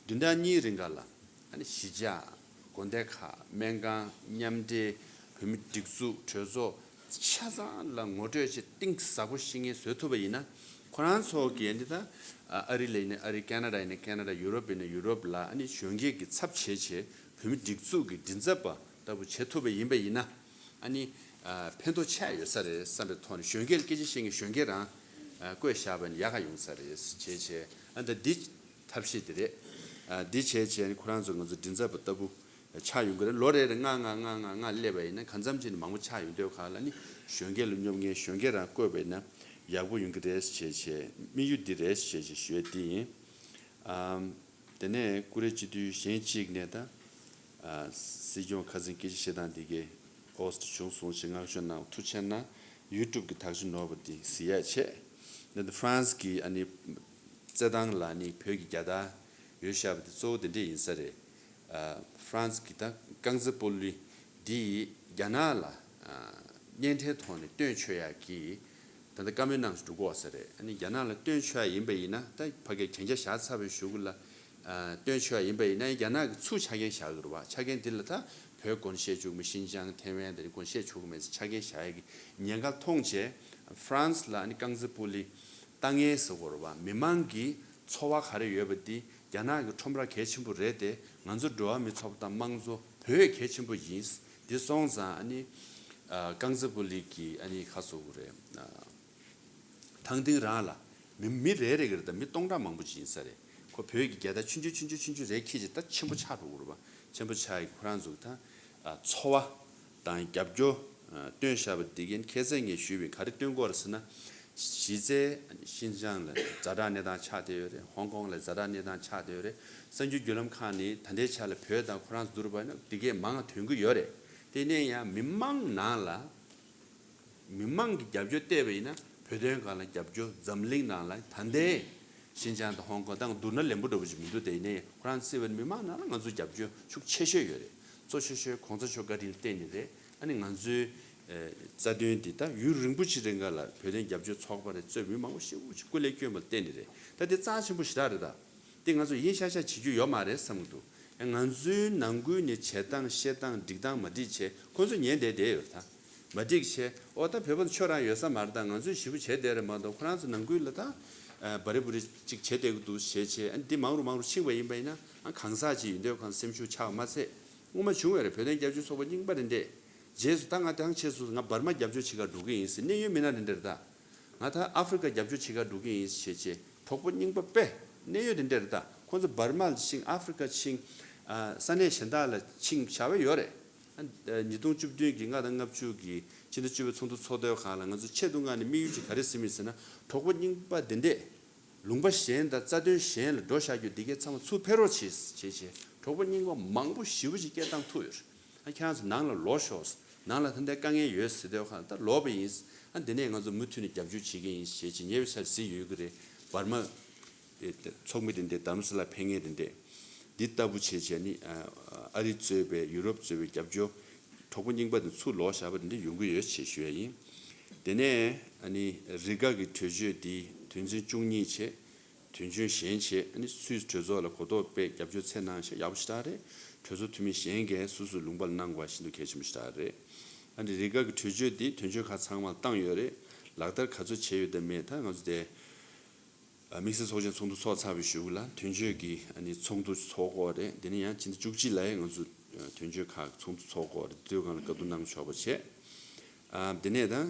བདུན་ཕྲག་གཉིས་རིང་ག་ལ་ཨ་ནི་གཞིས་ཆགས། དགོན་སྡེ་ཁག། སྨན་ཁང་། མཉམ་འབྲེལ། བོད་མི་སྒྲིག་འཛུགས། གྲོས་ཚོགས། ཆ་ཚང་ལ་ངོ་སྤྲོད་བྱེད། གཏིང་ཟབ་པོ་ཤེས་མཁན་བཟོ་ཐུབ་པ་ཡིན་ན། ཁོ་རང་ཚོ་གི་འདི་ད་ཨ་རི་ལ་ཡིན་ན་ཨ་རི། ཁེ་ན་ཌ་ཡིན་ན་ཁེ་ན་ཌ། ཡུ་རོབ་ཡིན་ན་ཡུ་རོབ་ལ་ཨ་ནི་གཞོན་སྐྱེས་ཀྱི་ཚབ་བྱས་བྱས་བོད་མི་སྒྲིག་འཛུགས་ཀྱི་མགྲིན་ཚབ་པ་ལྟ་བུ་བྱེད་ཐུབ་པ་ཡིན་པ་ཡིན་ན། ཨ་ནི་ཨ་ཕན་ཐོགས་ཆེ་ཡོད་ས་རེད་བསམ་པའི་ཐོག་ནས། གཞོན་སྐྱེས་ལ་སྐད་ཆ་བཤད་མཁན་གཞོན་སྐྱེས་རང་ཨ་བསྐོས་བཞག་པ་ཡིན་ན་ཡག་ག་ཡོང་ས་རེད་བྱས་བྱས། ཨ་ད་འདི་ཐབས་ཤེས་དེ་རེད། ཨ་འདི་བྱས་བྱས་ནས་ཁོ་རང་ཚོ་ང་ཚོ་མགྲིན་ཚབ་པ་ལྟ་བུ་ཆགས་ཡོང་གི་རེད། ལོ་རེ་རེ་ལྔ་ལྔ་ལྔ་ལྔ་ལྔ་སླེབས་པ་ཡིན་ན་གང་འཚམ་ཅིག་ནས་མང་པོ་ཆགས་ཡོང་དུས་ག་ལ་ནི་གཞོན་སྐྱེས་ལ་སྙོབ་མཁན་གཞོན་སྐྱེས་རང་བསྐོས་པ་ཡིན་ན་ཡག་པོ་ཡོང་གི་རེད་བྱས་བྱས། དམིགས་ཡུལ་འདི་རེད་བྱས་བྱས་ཞུ་ཡ་འདི་ཡིན། ཨམ། དེ་ནས་ཀུ་རེ་སྤྱི་འཐུས་གཞན་གཅིག་ནས་ད། ཨ་སྲིད་སྐྱོང་ཁ་སང་སྐད་ཆ་བཤད་སྟངས་འདི་གའི་ཨོ་སི་བྱུང་སོང་ཞེས་བསྔགས་བརྗོད་གནང་། ཐུགས་རྗེ་གནང་། ཡུ་ཊུབ་གི་དག་ཆ་ནོར་བ་འདི་གཟིགས་ཡ་བྱས། འདི་ཧྥ་རན་སི་གི་ཨ་ནི་རྩེད་ཐང་ལ་ནི་བོད་ཀྱི་རྒྱལ་དར་ཡོད་བཞག་པ་དེ་གཙོ་བོ་དེ་འདྲས་ཡིན་ས་རེད། ཨ་ཧྥ་རན་སི་གི་ད་རྐང་རྩེད་སྤོ་ལོ་འདི་རྒྱ་ནག་ལ་ཨ་གཉེན་འཕྲད་ཐོག་ནས་སྟོན་ཆོག་ཡག་གི་ད་ལྟ་བཀའ་མོལ་གནང་འགྲོ་གི་ཡོད་ས་རེད། ཨ་ནི་རྒྱ་ནག་ལ་སྟོན་ཆོག་ཡག་ཡིན་པ་ཡིན་ན། ད་ཕ་གིར་གན་རྒྱ་བཞག་ཚར་བའི་གཞུག་གུ་ལ་ཨ་སྟོན་ཆོག་ཡག་ཡིན་པ་ཡིན་ན་རྒྱ་ནག་གིས་ཚུར་ཆ་རྐྱེན་བཞག་གི་རེད་བ། ཆ་རྐྱེན་འདི་ལ་ད་བོད་སྒོ་ནས་བཤད་ཆོག་གི་མེད། ཤིན་ཅང་ཐེ་ཝན་དེ་རིགས་སྒོ་ནས་བཤད་ཆོག་གི་མེད་ཟེར་ཆ་རྐྱེན་བཞག་ཡག་གི་ཉེན་ཁ་མཐོང་བྱས། ཧྥ་རན་སི་ལ་ཨ་ནི་རྐང་རྩེད་སྤོ་ལོ་ལྟ་ངན་ཟེར་གོ་རེད་བ། མི་མང་གི་འཚོ་བ་ག་རེ་ཡོད་པ་འདི་རྒྱ་ནག་གི་ཁྲོམ་ར་གལ་ཆེན་པོ་རེད་དེ། ང་ཚོ་འགྲོ་བ་མིའི་ཚོགས་པ་དང་དམངས་གཙོ་བོད་གལ་ཆེན་པོ་ཡིན། འདི་སོང་ཙང་ཨ་ནི་ཨ་རྐང་རྩེད་སྤོ་ལོ་གི་ཨ་ནི་ཁ་སོ་གོ་རེད། ཨ་ཐང་སྟེང་རང་ལ་མི་མི་རེ་རེ་གི་རེད། ད་མི་སྟོང་ཕྲག་མང་པོ་ཅིག་ཡིན་ས་རེད། ཁོ་བོད་ཀྱི་རྒྱལ་དར་ཆུང་ཆུང་ཆུང་ཆུང་ཆུང་ཆུང་རེ་འཁྱེར་བྱས་ད་ཆེན་པོ་ཆགས་འགྲོ་གི་རེད་པ། ཆེན་པོ་ཆགས་ཡག་ཁོ་རང་ཚོ་གི་ད་ཨ་འཚོ་བ་དང་རྒྱབ་སྐྱོར་ཨ་སྟོན་བཞག་པ་འདི་གིན། ཁ་སང་ངས་ཞུས་པའི་ག་རེ་སྟོན་གྱི་ཡོད་རེད་ཟེར་ན། གཞི་རྩའི་ཤིན་ཅང་ལ་ཛ་དྲག་གནས་སྟངས་ཆགས་བསྡད་ཡོད་རེད། ཧོང་ཀོང་ལ་ཛ་དྲག་གནས་སྟངས་ཆགས་བསྡད་ཡོད་རེད། གསར་འགྱུར་བརྒྱུད་ལམ་ཁག་ནས་ད་ལྟའི་ཆ་ལ་བོད་དང་ཁོ་རང་ཚོ་བསྡུར་བ་ན་འདི་གས་མང་ང་ཐོན་གྱི་ཡོད་རེད། དེ་ནས་ཡང་མི་མང་ནང་ལ། མི་མང་གི་རྒྱབ་སྐྱོར་བལྟས་པ་ཡིན་ན་བོད་དོན་སྒང་ལ་རྒྱབ་སྐྱོར། འཛམ་གླིང་ནང་ལ་ད་ལྟའི་ཤིན་ཅང་དང་ཧོང་ཀོང་དང་བསྡུར་ན་ལེན་པོ་འདྲ་པོ་ཅིག་མི་འདུག་དེ་ཡིན་ནའི་ཁོ་རང་སྲིད་པའི་མི་མང་ནང་ལ་ང་ཚོ་རྒྱབ་སྐྱོར་ཤུགས་ཆེ་ཤོས་ཡོད་རེད། གཙོ་ཆེ་ཤོས་གོང་ས་མཆོག་བཀའ་དྲིན་བརྟེན་ནས་རེད། ཨ་ནི་ང་ཚོའི་ཨེ་རྩ་དོན་འདི་ད་ཡུན་རིང་པོ་ཅིག་རིང་ག་ལ་བོད་དོན་རྒྱབ་སྐྱོར་ཚོགས་པ་རེད་གཙོས་མི་མང་པོ་ཞེ་པོ་ཅིག་སྐུ་ལས་བསྐྱོན་པ་བརྟེན་ནས་རེད། ད་དེ་རྩ་ཆེན་པོ་ཞེ་དྲག་རེད་ད། དེ་ང་ཚོ་ཡིན་ཤག་ཤག་བྱེད་རྒྱུ་ཡོད་མ་རེད་བསམ་གྱི་འདུག་ཡང་ང་ཚོའི་ནང་ཁུལ་ནས་བྱེད་སྟངས་བཤད་སྟངས་སྒྲིག་སྟངས་མ་འགྲིག་བྱས་ཁོ་ཚོ་ཉན་བསྡད་བསྡད་ཡོད་རེད་ད། མ་འགྲིག་བྱས་ཨོ་ད་བོད་པ་ཚོ་ཆོས་རང་ཡོད་ས་མ་རེད་ད། ང་ཚོས་ཞེ་པོ་བྱས་བསྡད་རེད་མ་གཏོགས་ཁོ་རང་ཚོ་ནང་ཁུལ་ལ་ད་ཨ་བ་རི་བུ་རི་ཅིག་བྱས་བསྡད་ཀྱི་འདུག་བྱས་བྱས། ཨ་ནི་འདི་མང་རུ་མང་རུ་ཕྱིན་པ་ཡིན་པ་ཡིན་ན་ཨ་གང་ཟག་ཅིག་ཡིན་དུས་གང་སེམས་ཤུགས་ཆག་མ་ཚད་སྔོན་མ་བྱུང་བ་རེད། བོད་དོན་རྒྱབ་སྐྱོར་ཚོགས་པ་རྙིང་པ་རེད་འདྲ། རྗེས་སུ་ད་ང་དེང་ཕྱིས་སུ་ང་འབར་མ་རྒྱབ་སྐྱོར་བྱེད་གར་འགྲོ་གི་ཡིན་ཟེར་གནད་ཡོད་མི་སྣ་རེ་འདྲ་རེད་ད། ང་ད་ཨ་ཧྥི་རི་ཀ་རྒྱབ་སྐྱོར་བྱེད་གར་འགྲོ་གི་ཡིན་ཟེར་བྱས་བྱས་གྲོགས་པོ་རྙིང་པ་དཔེ་གནད་ཡོད་དེ་འདྲ་རེད་ད། ཁོང་ཚོ་འབར་མ་ལ་ཕྱིན། ཨ་ཧྥི་རི་ཀ་ཕྱིན། ཨ་ས་གནས་གཞན་དག་ལ་ཕྱིན་བཞག་པ་ཡོད་རེད། ཨ་ཉིས་སྟོང་བཅུ་བདུན་གྱི་ལྔ་དང་ལྔ་བཅུ་གི་སྤྱི་ཟླ་བཅུ་པའི་ཚོགས་འདུ་ཚོགས་དུས་སྒང་ལ་ང་ཚོ་ཆེད་དུ་མངགས་ནས་དམིགས་ཡུལ་ཅིག་ག་རེ་ཟིན་མིན་ཟེར་ན། གྲོགས་པོ་རྙིང་པ་དེ་འདྲས་ལུང་པ་གཞན་དང་རྩ་དོན་གཞན་ལ་འགྲོ་བཞག་རྒྱུ་འདི་གའི་ཚང་མ་ཚུར་ཕེབས་རོགས་བྱེད་བྱས་བྱས་གྲོགས་པོ་རྙིང་པ་མང་པོ་ཞེ་པོ་ཅིག་སྐད་བཏང་ཐུབ་ཡོད་རེད། ཨ་ཁྱེད་རང་ཚོ་ནང་ལ་ལོག་ཤོག་ནང་ལ་ད་ལྟ་དཀའ་ངལ་ཡོད་ཟེར་དུས་སྒང་ད་ལོག་པ་ཡིན། ཨ་འདི་ནས་ང་ཚོ་མུ་མཐུད་ནས་རྒྱབ་སྐྱོར་བྱེད་ཀྱི་ཡིན་ཞེས་ཅིག་ཉེ་བའི་ཆར་གཟིགས་ཡོད་ཀྱི་རེད། འབར་མ་ཚོགས་མི་དེ་འདྲས་རྡ་རམ་ས་ལ་ཕེབས་མཁན་དེ་འདྲས་འདི་ལྟ་བུ་བྱས་བྱས་ནི་ཨ་རི་གཙོས་པའི་ཡུ་རོབ་གཙོས་པའི་རྒྱབ་སྐྱོར་གྲོགས་པོ་རྙིང་པ་དེ་ཚུར་ལོག་བཞག་པ་དེ་འདྲས་ཡོང་གི་ཡོད་ཅེས་ཞུ་ཡ་ཡིན། དེ་ནས་ཨ་ནི་རི་ག་གི་གྲོས་ཆོད་འདི་དོན་ཚན་བཅུ་གཉིས་བྱས། དོན་ཆེན་གཞན་བྱས། ཨ་ནི་སུད་སི་གྲོས་ཚོགས་ལ་གོ་རྟོགས་སྤེལ་རྒྱབ་སྐྱོར་འཚོལ་གནང་ཤག་ཡག་པོ་ཞེ་དྲག་རེད། གྲོས་ཚོགས་འཐུས་མི་གཞན་གྱིས་སུད་སི་ལུང་པ་ལ་གནང་དགོས་པ་ཤིན་ཏུ་གལ་ཆེན་པོ་ཞེ་དྲག་རེད། ཨ་ནི་རི་ག་གི་གྲོས་ཆོད་འདི་དོན་གཅོད་ཁག་ཚང་མར་བཏང་ཡོད་རེད། ལག་བསྟར་ག་ཚོད་བྱས་ཡོད་དམ་མེད་ད་ང་ཚོ་དེ་དམིགས་བསལ་ཚོགས་ཆེན་ཚོགས་འདུ་ཚོགས་ཚར་བའི་གཞུག་ལ་དོན་གཅོད་ཀྱི་ཨ་ནི་ཚོགས་འདུ་ཚོགས་དགོས་རེད། དེ་ནས་ཡང་ཕྱི་ཟླ་བཅུ་གཅིག་ལ་ཡང་ང་ཚོ་དོན་གཅོད་ཁག་ཚོགས་འདུ་ཚོགས་དགོས་རེད། དེ་དུས་སྒང་ལ་བཀའ་བསྡུར་གནང་ཆོག་པ་བྱས། ཨ་དེ་ནས་ད་ཨ་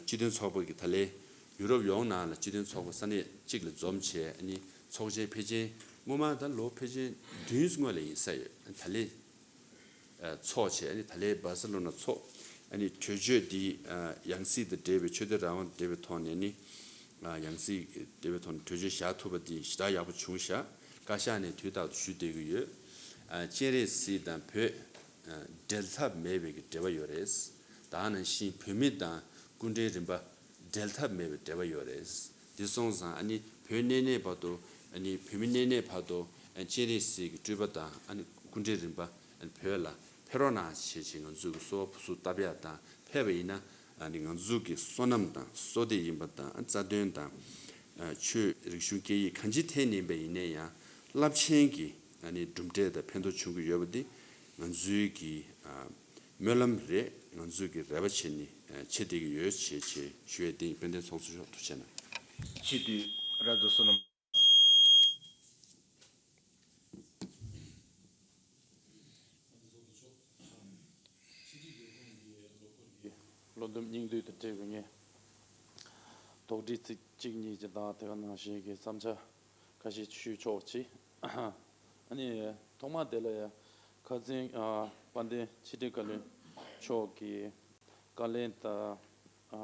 སྤྱི་མཐུན་ཚོགས་པ་གི་ད་ལས་ཡུ་རོབ་ཡོངས་ནང་ལ་སྤྱི་མཐུན་ཚོགས་པ་ས་གནས་གཅིག་ལ་འཛོམས་བྱས། ཨ་ནི་ཚོགས་ཆེན་ཕལ་ཆེར་སྔོན་མ་ད་ལོ་ཕལ་ཆེར་བདུན་སྔོན་ལ་ཡིན་ས་ཡོད། ད་ལས་ཨ་ཚོགས་བྱས། ཨ་ནི་ད་ལས་སྦར་སེ་ལོ་ན་ཚོགས། ཨ་ནི་གྲོས་ཆོད་འདི་ཨ་ཡང་སྲིད་དང་འབྲེལ་བའི་ཆོས་དད་རང་དབང་དང་འབྲེལ་བའི་ཐོག་ནས་ནི་ཨ་ཡང་སྲིད་འབྲེལ་བའི་ཐོག་ནས་གྲོས་ཆོད་བཞག་ཐུབ་པ་འདི་ཞེ་དྲག་ཡག་པོ་བྱུང་ཤག་བཀའ་ཤག་ནས་དུས་རྟག་ཏུ་ཞུ་བསྡད་ཀྱི་ཡོད། ཨ་སྤྱན་རས་གཟིགས་དང་བོད་ཨ་འབྲལ་ཐབས་མེད་པའི་གི་འབྲེལ་བ་ཡོད་རེད། ད་ག་ནང་བཞིན་བོད་མི་དང་སྐུ་ཕྲེང་རིམ་པ་འབྲལ་ཐབས་མེད་པའི་འབྲེལ་བ་ཡོད་རེད། འདི་སོང་ཙང་ཨ་ནི་བོད་གནས་གནས་བར་དུ་ཨ་ནི་བོད་མི་གནས་གནས་བར་དུ་ཨ་སྤྱན་རས་གཟིགས་ཀྱི་སྤྲུལ་པ་དང་ཨ་ནི་སྐུ་ཕྲེང་རིམ་པ་ཨ་ནི་བོད་ལ་ཕེབས་རོགས་གནང་བྱས་བྱས་ང་ཚོ་གི་གསོལ་བ་ཕུར་ཚུགས་བཏབ་ཡག་དང་། ཕེབས་པ་ཡིན་ན་ཨ་ནི་ང་ཚོ་གི་བསོད་ནམས་དང་བསོད་བདེ་ཡིན་པ་དང་། ཨ་རྩ་དོན་དང་ ཆོས་རིག་གཞུང་སྐད་ཡིག་གང་ཅིའི་ཐད་ནས་ཡིན་པ་ཡིན་ན་ཡང་རླབས་ཆེན་གྱི་ཨ་ནི་གྲུབ་འབྲས་དང་ཕན་ཐོགས་བྱུང་གི་ཡོད་པ་འདི་ང་ཚོའི་གི་སྨོན་ལམ་རེད། ང་ཚོའི་གི་རེ་བ་བྱས་ནས་བྱེད་བསྡད་ཀྱི་ཡོད་ཅེས་ཞུ་ཡས་འདི་ཡིན། དཔལ་ལྡན་ཚོགས་གཙོ་མཆོག་ཐུགས་རྗེ་གནང་། སྤྱི་འཐུས་ར་ཛོ་བསོད་ནམས། བློ་འདུམ་སྙིང་བསྡུས་དང་འབྲེལ་བའི་ངས་དོགས་འདྲི་ཚིག་གཅིག་གཉིས་ཅིག་དང་དེ་ག་ནང་བཞིན་གྱི་བསམ་འཆར་ཁ་ཤས་ཞུ་ཆོག་ཅིག་ཨ་ནི་ཐོག་མ་དེ་ལ་ཡ་ཁ་སང་ཨ་དཔལ་ལྡན་ཕྱི་དྲིལ་བཀའ་བློན་མཆོག་གིས་བཀའ་ལན་དང་ཨ་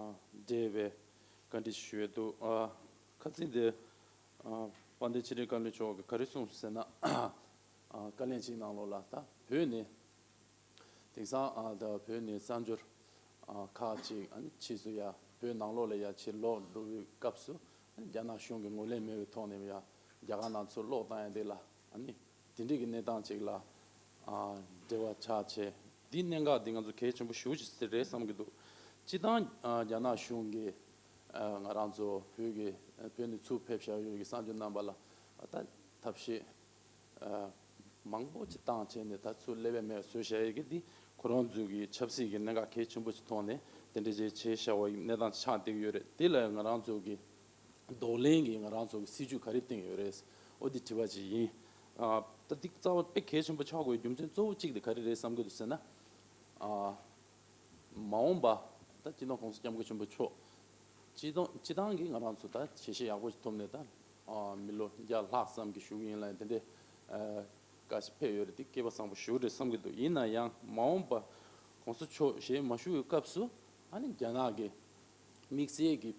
འབྲེལ་བའི་བཀའ་འདྲི་ཞུས་འདུག་ཨ་ཁ་སང་དེ་ཨ་དཔལ་ལྡན་ཕྱི་དྲིལ་བཀའ་བློན་མཆོག་གིས་ག་རེ་གསུངས་ཟེར་ན། ཨ་བཀའ་ལན་གཅིག་ནང་ལོགས་ལ་ད་བོད་ནས་དེང་སང་ཨ་ད་བོད་ནས་གསར་འབྱོར་ཨ་ཁག་ཅིག་ཨ་ནི་ཕྱིས་སུ་ཡ་བོད་ནང་ལོགས་ལ་ཡ་ཕྱིར་ལོག་འགྲོ་བའི་སྐབས་སུ་ཨ་ནི་རྒྱ་ནག་གཞུང་གིས་ངོས་ལེན་མེད་པའི་ཐོག་ནས་ཡ་རྒྱ་གར་ནང་ཚུར་སློག་བཏང་ཡ་དེ་ལ་ཨ་ནི་དེ་འདྲའི་གི་གནས་སྟངས་ཅིག་ལ་ཨ་འབྲེལ་བ་ཆགས་བྱས། འདིའི་གནད་འགག་འདི་ང་ཚོ་གལ་ཆེན་པོ་ཞེ་པོ་ཅིག་རེད་བསམ་གྱི་འདུག་སྤྱིར་བཏང་ཨ་རྒྱ་ནག་གཞུང་གིས་ཨ་ང་རང་ཚོ་བོད་ཀྱི་བོད་ནས་ཚུར་ཕེབས་བཞག་ཡོད་ཀྱི་གསར་འབྱོར་རྣམ་པ་ལ་ད་ཐབས་ཤེས་ཨ་མང་པོ་ཅིག་བཏང་བྱས་ནས་ད་ཚུར་སླེབས་ཡ་མེད་པ་བཟོས་བཞག་ཡོད་ཀྱི་འདི་ཁོ་རང་ཚོའི་གི་ཆབ་སྲིད་ཀྱི་གནད་འགག་གལ་ཆེན་པོ་ཞིག་མཐོང་ནས་དེ་འདྲ་ཅིག་བྱས་བཞག་པ་ཡི་གནས་སྟངས་ཆགས་བསྡད་ཀྱི་ཡོད་རེད། དེ་ལ་ང་རང་ཚོ་གི་གདོང་ལེན་གྱི་ང་རང་ཚོ་གི་སྲིད་ཇུས་ག་རེ་བཏིང་ཡོད་རེད། འོ་འདི་དྲི་བ་ཅིག་ཡིན། ཨ་ད་འདི་རྩ་བ་དཔེ་གལ་ཆེན་པོ་ཆགས་དགོས་རྒྱུ་མཚན་གཙོ་བོ་གཅིག་དེ་ག་རེ་རེད་བསམ་གྱི་འདུག་ཟེར་ན། ཨ་མ་འོངས་པ་ད་སྤྱི་ནོར་༸གོང་ས་༸སྐྱབས་མགོན་ཆེན་པོ་མཆོག་སྤྱི་དང་སྤྱི་བཏང་གི་ང་རང་ཚོ་ད་ཞལ་བཞེས་ཡག་པོ་ཞིག་ཐོབ་ནས་ད་ཨ་མི་ལོ་བརྒྱ་ལྷག་ཙམ་གྱི་བཞུགས་ཡིན་ལ་དེ་འདྲའི་ཨ་བཀའ་ཞིག་ཕེབས་ཡོད་རེད། དེ་སྐལ་པ་བཟང་པོ་ཞེ་པོ་རེད་བསམ་གྱི་འདུག་ཡིན་ན་ཡང་མ་འོངས་པ་༸གོང་ས་མཆོག་ཞལ་མ་བཞུགས་པའི་སྐབས་སུ་ཨ་ནི་རྒྱ་ནག་གི་དམིགས་བསལ་གྱི་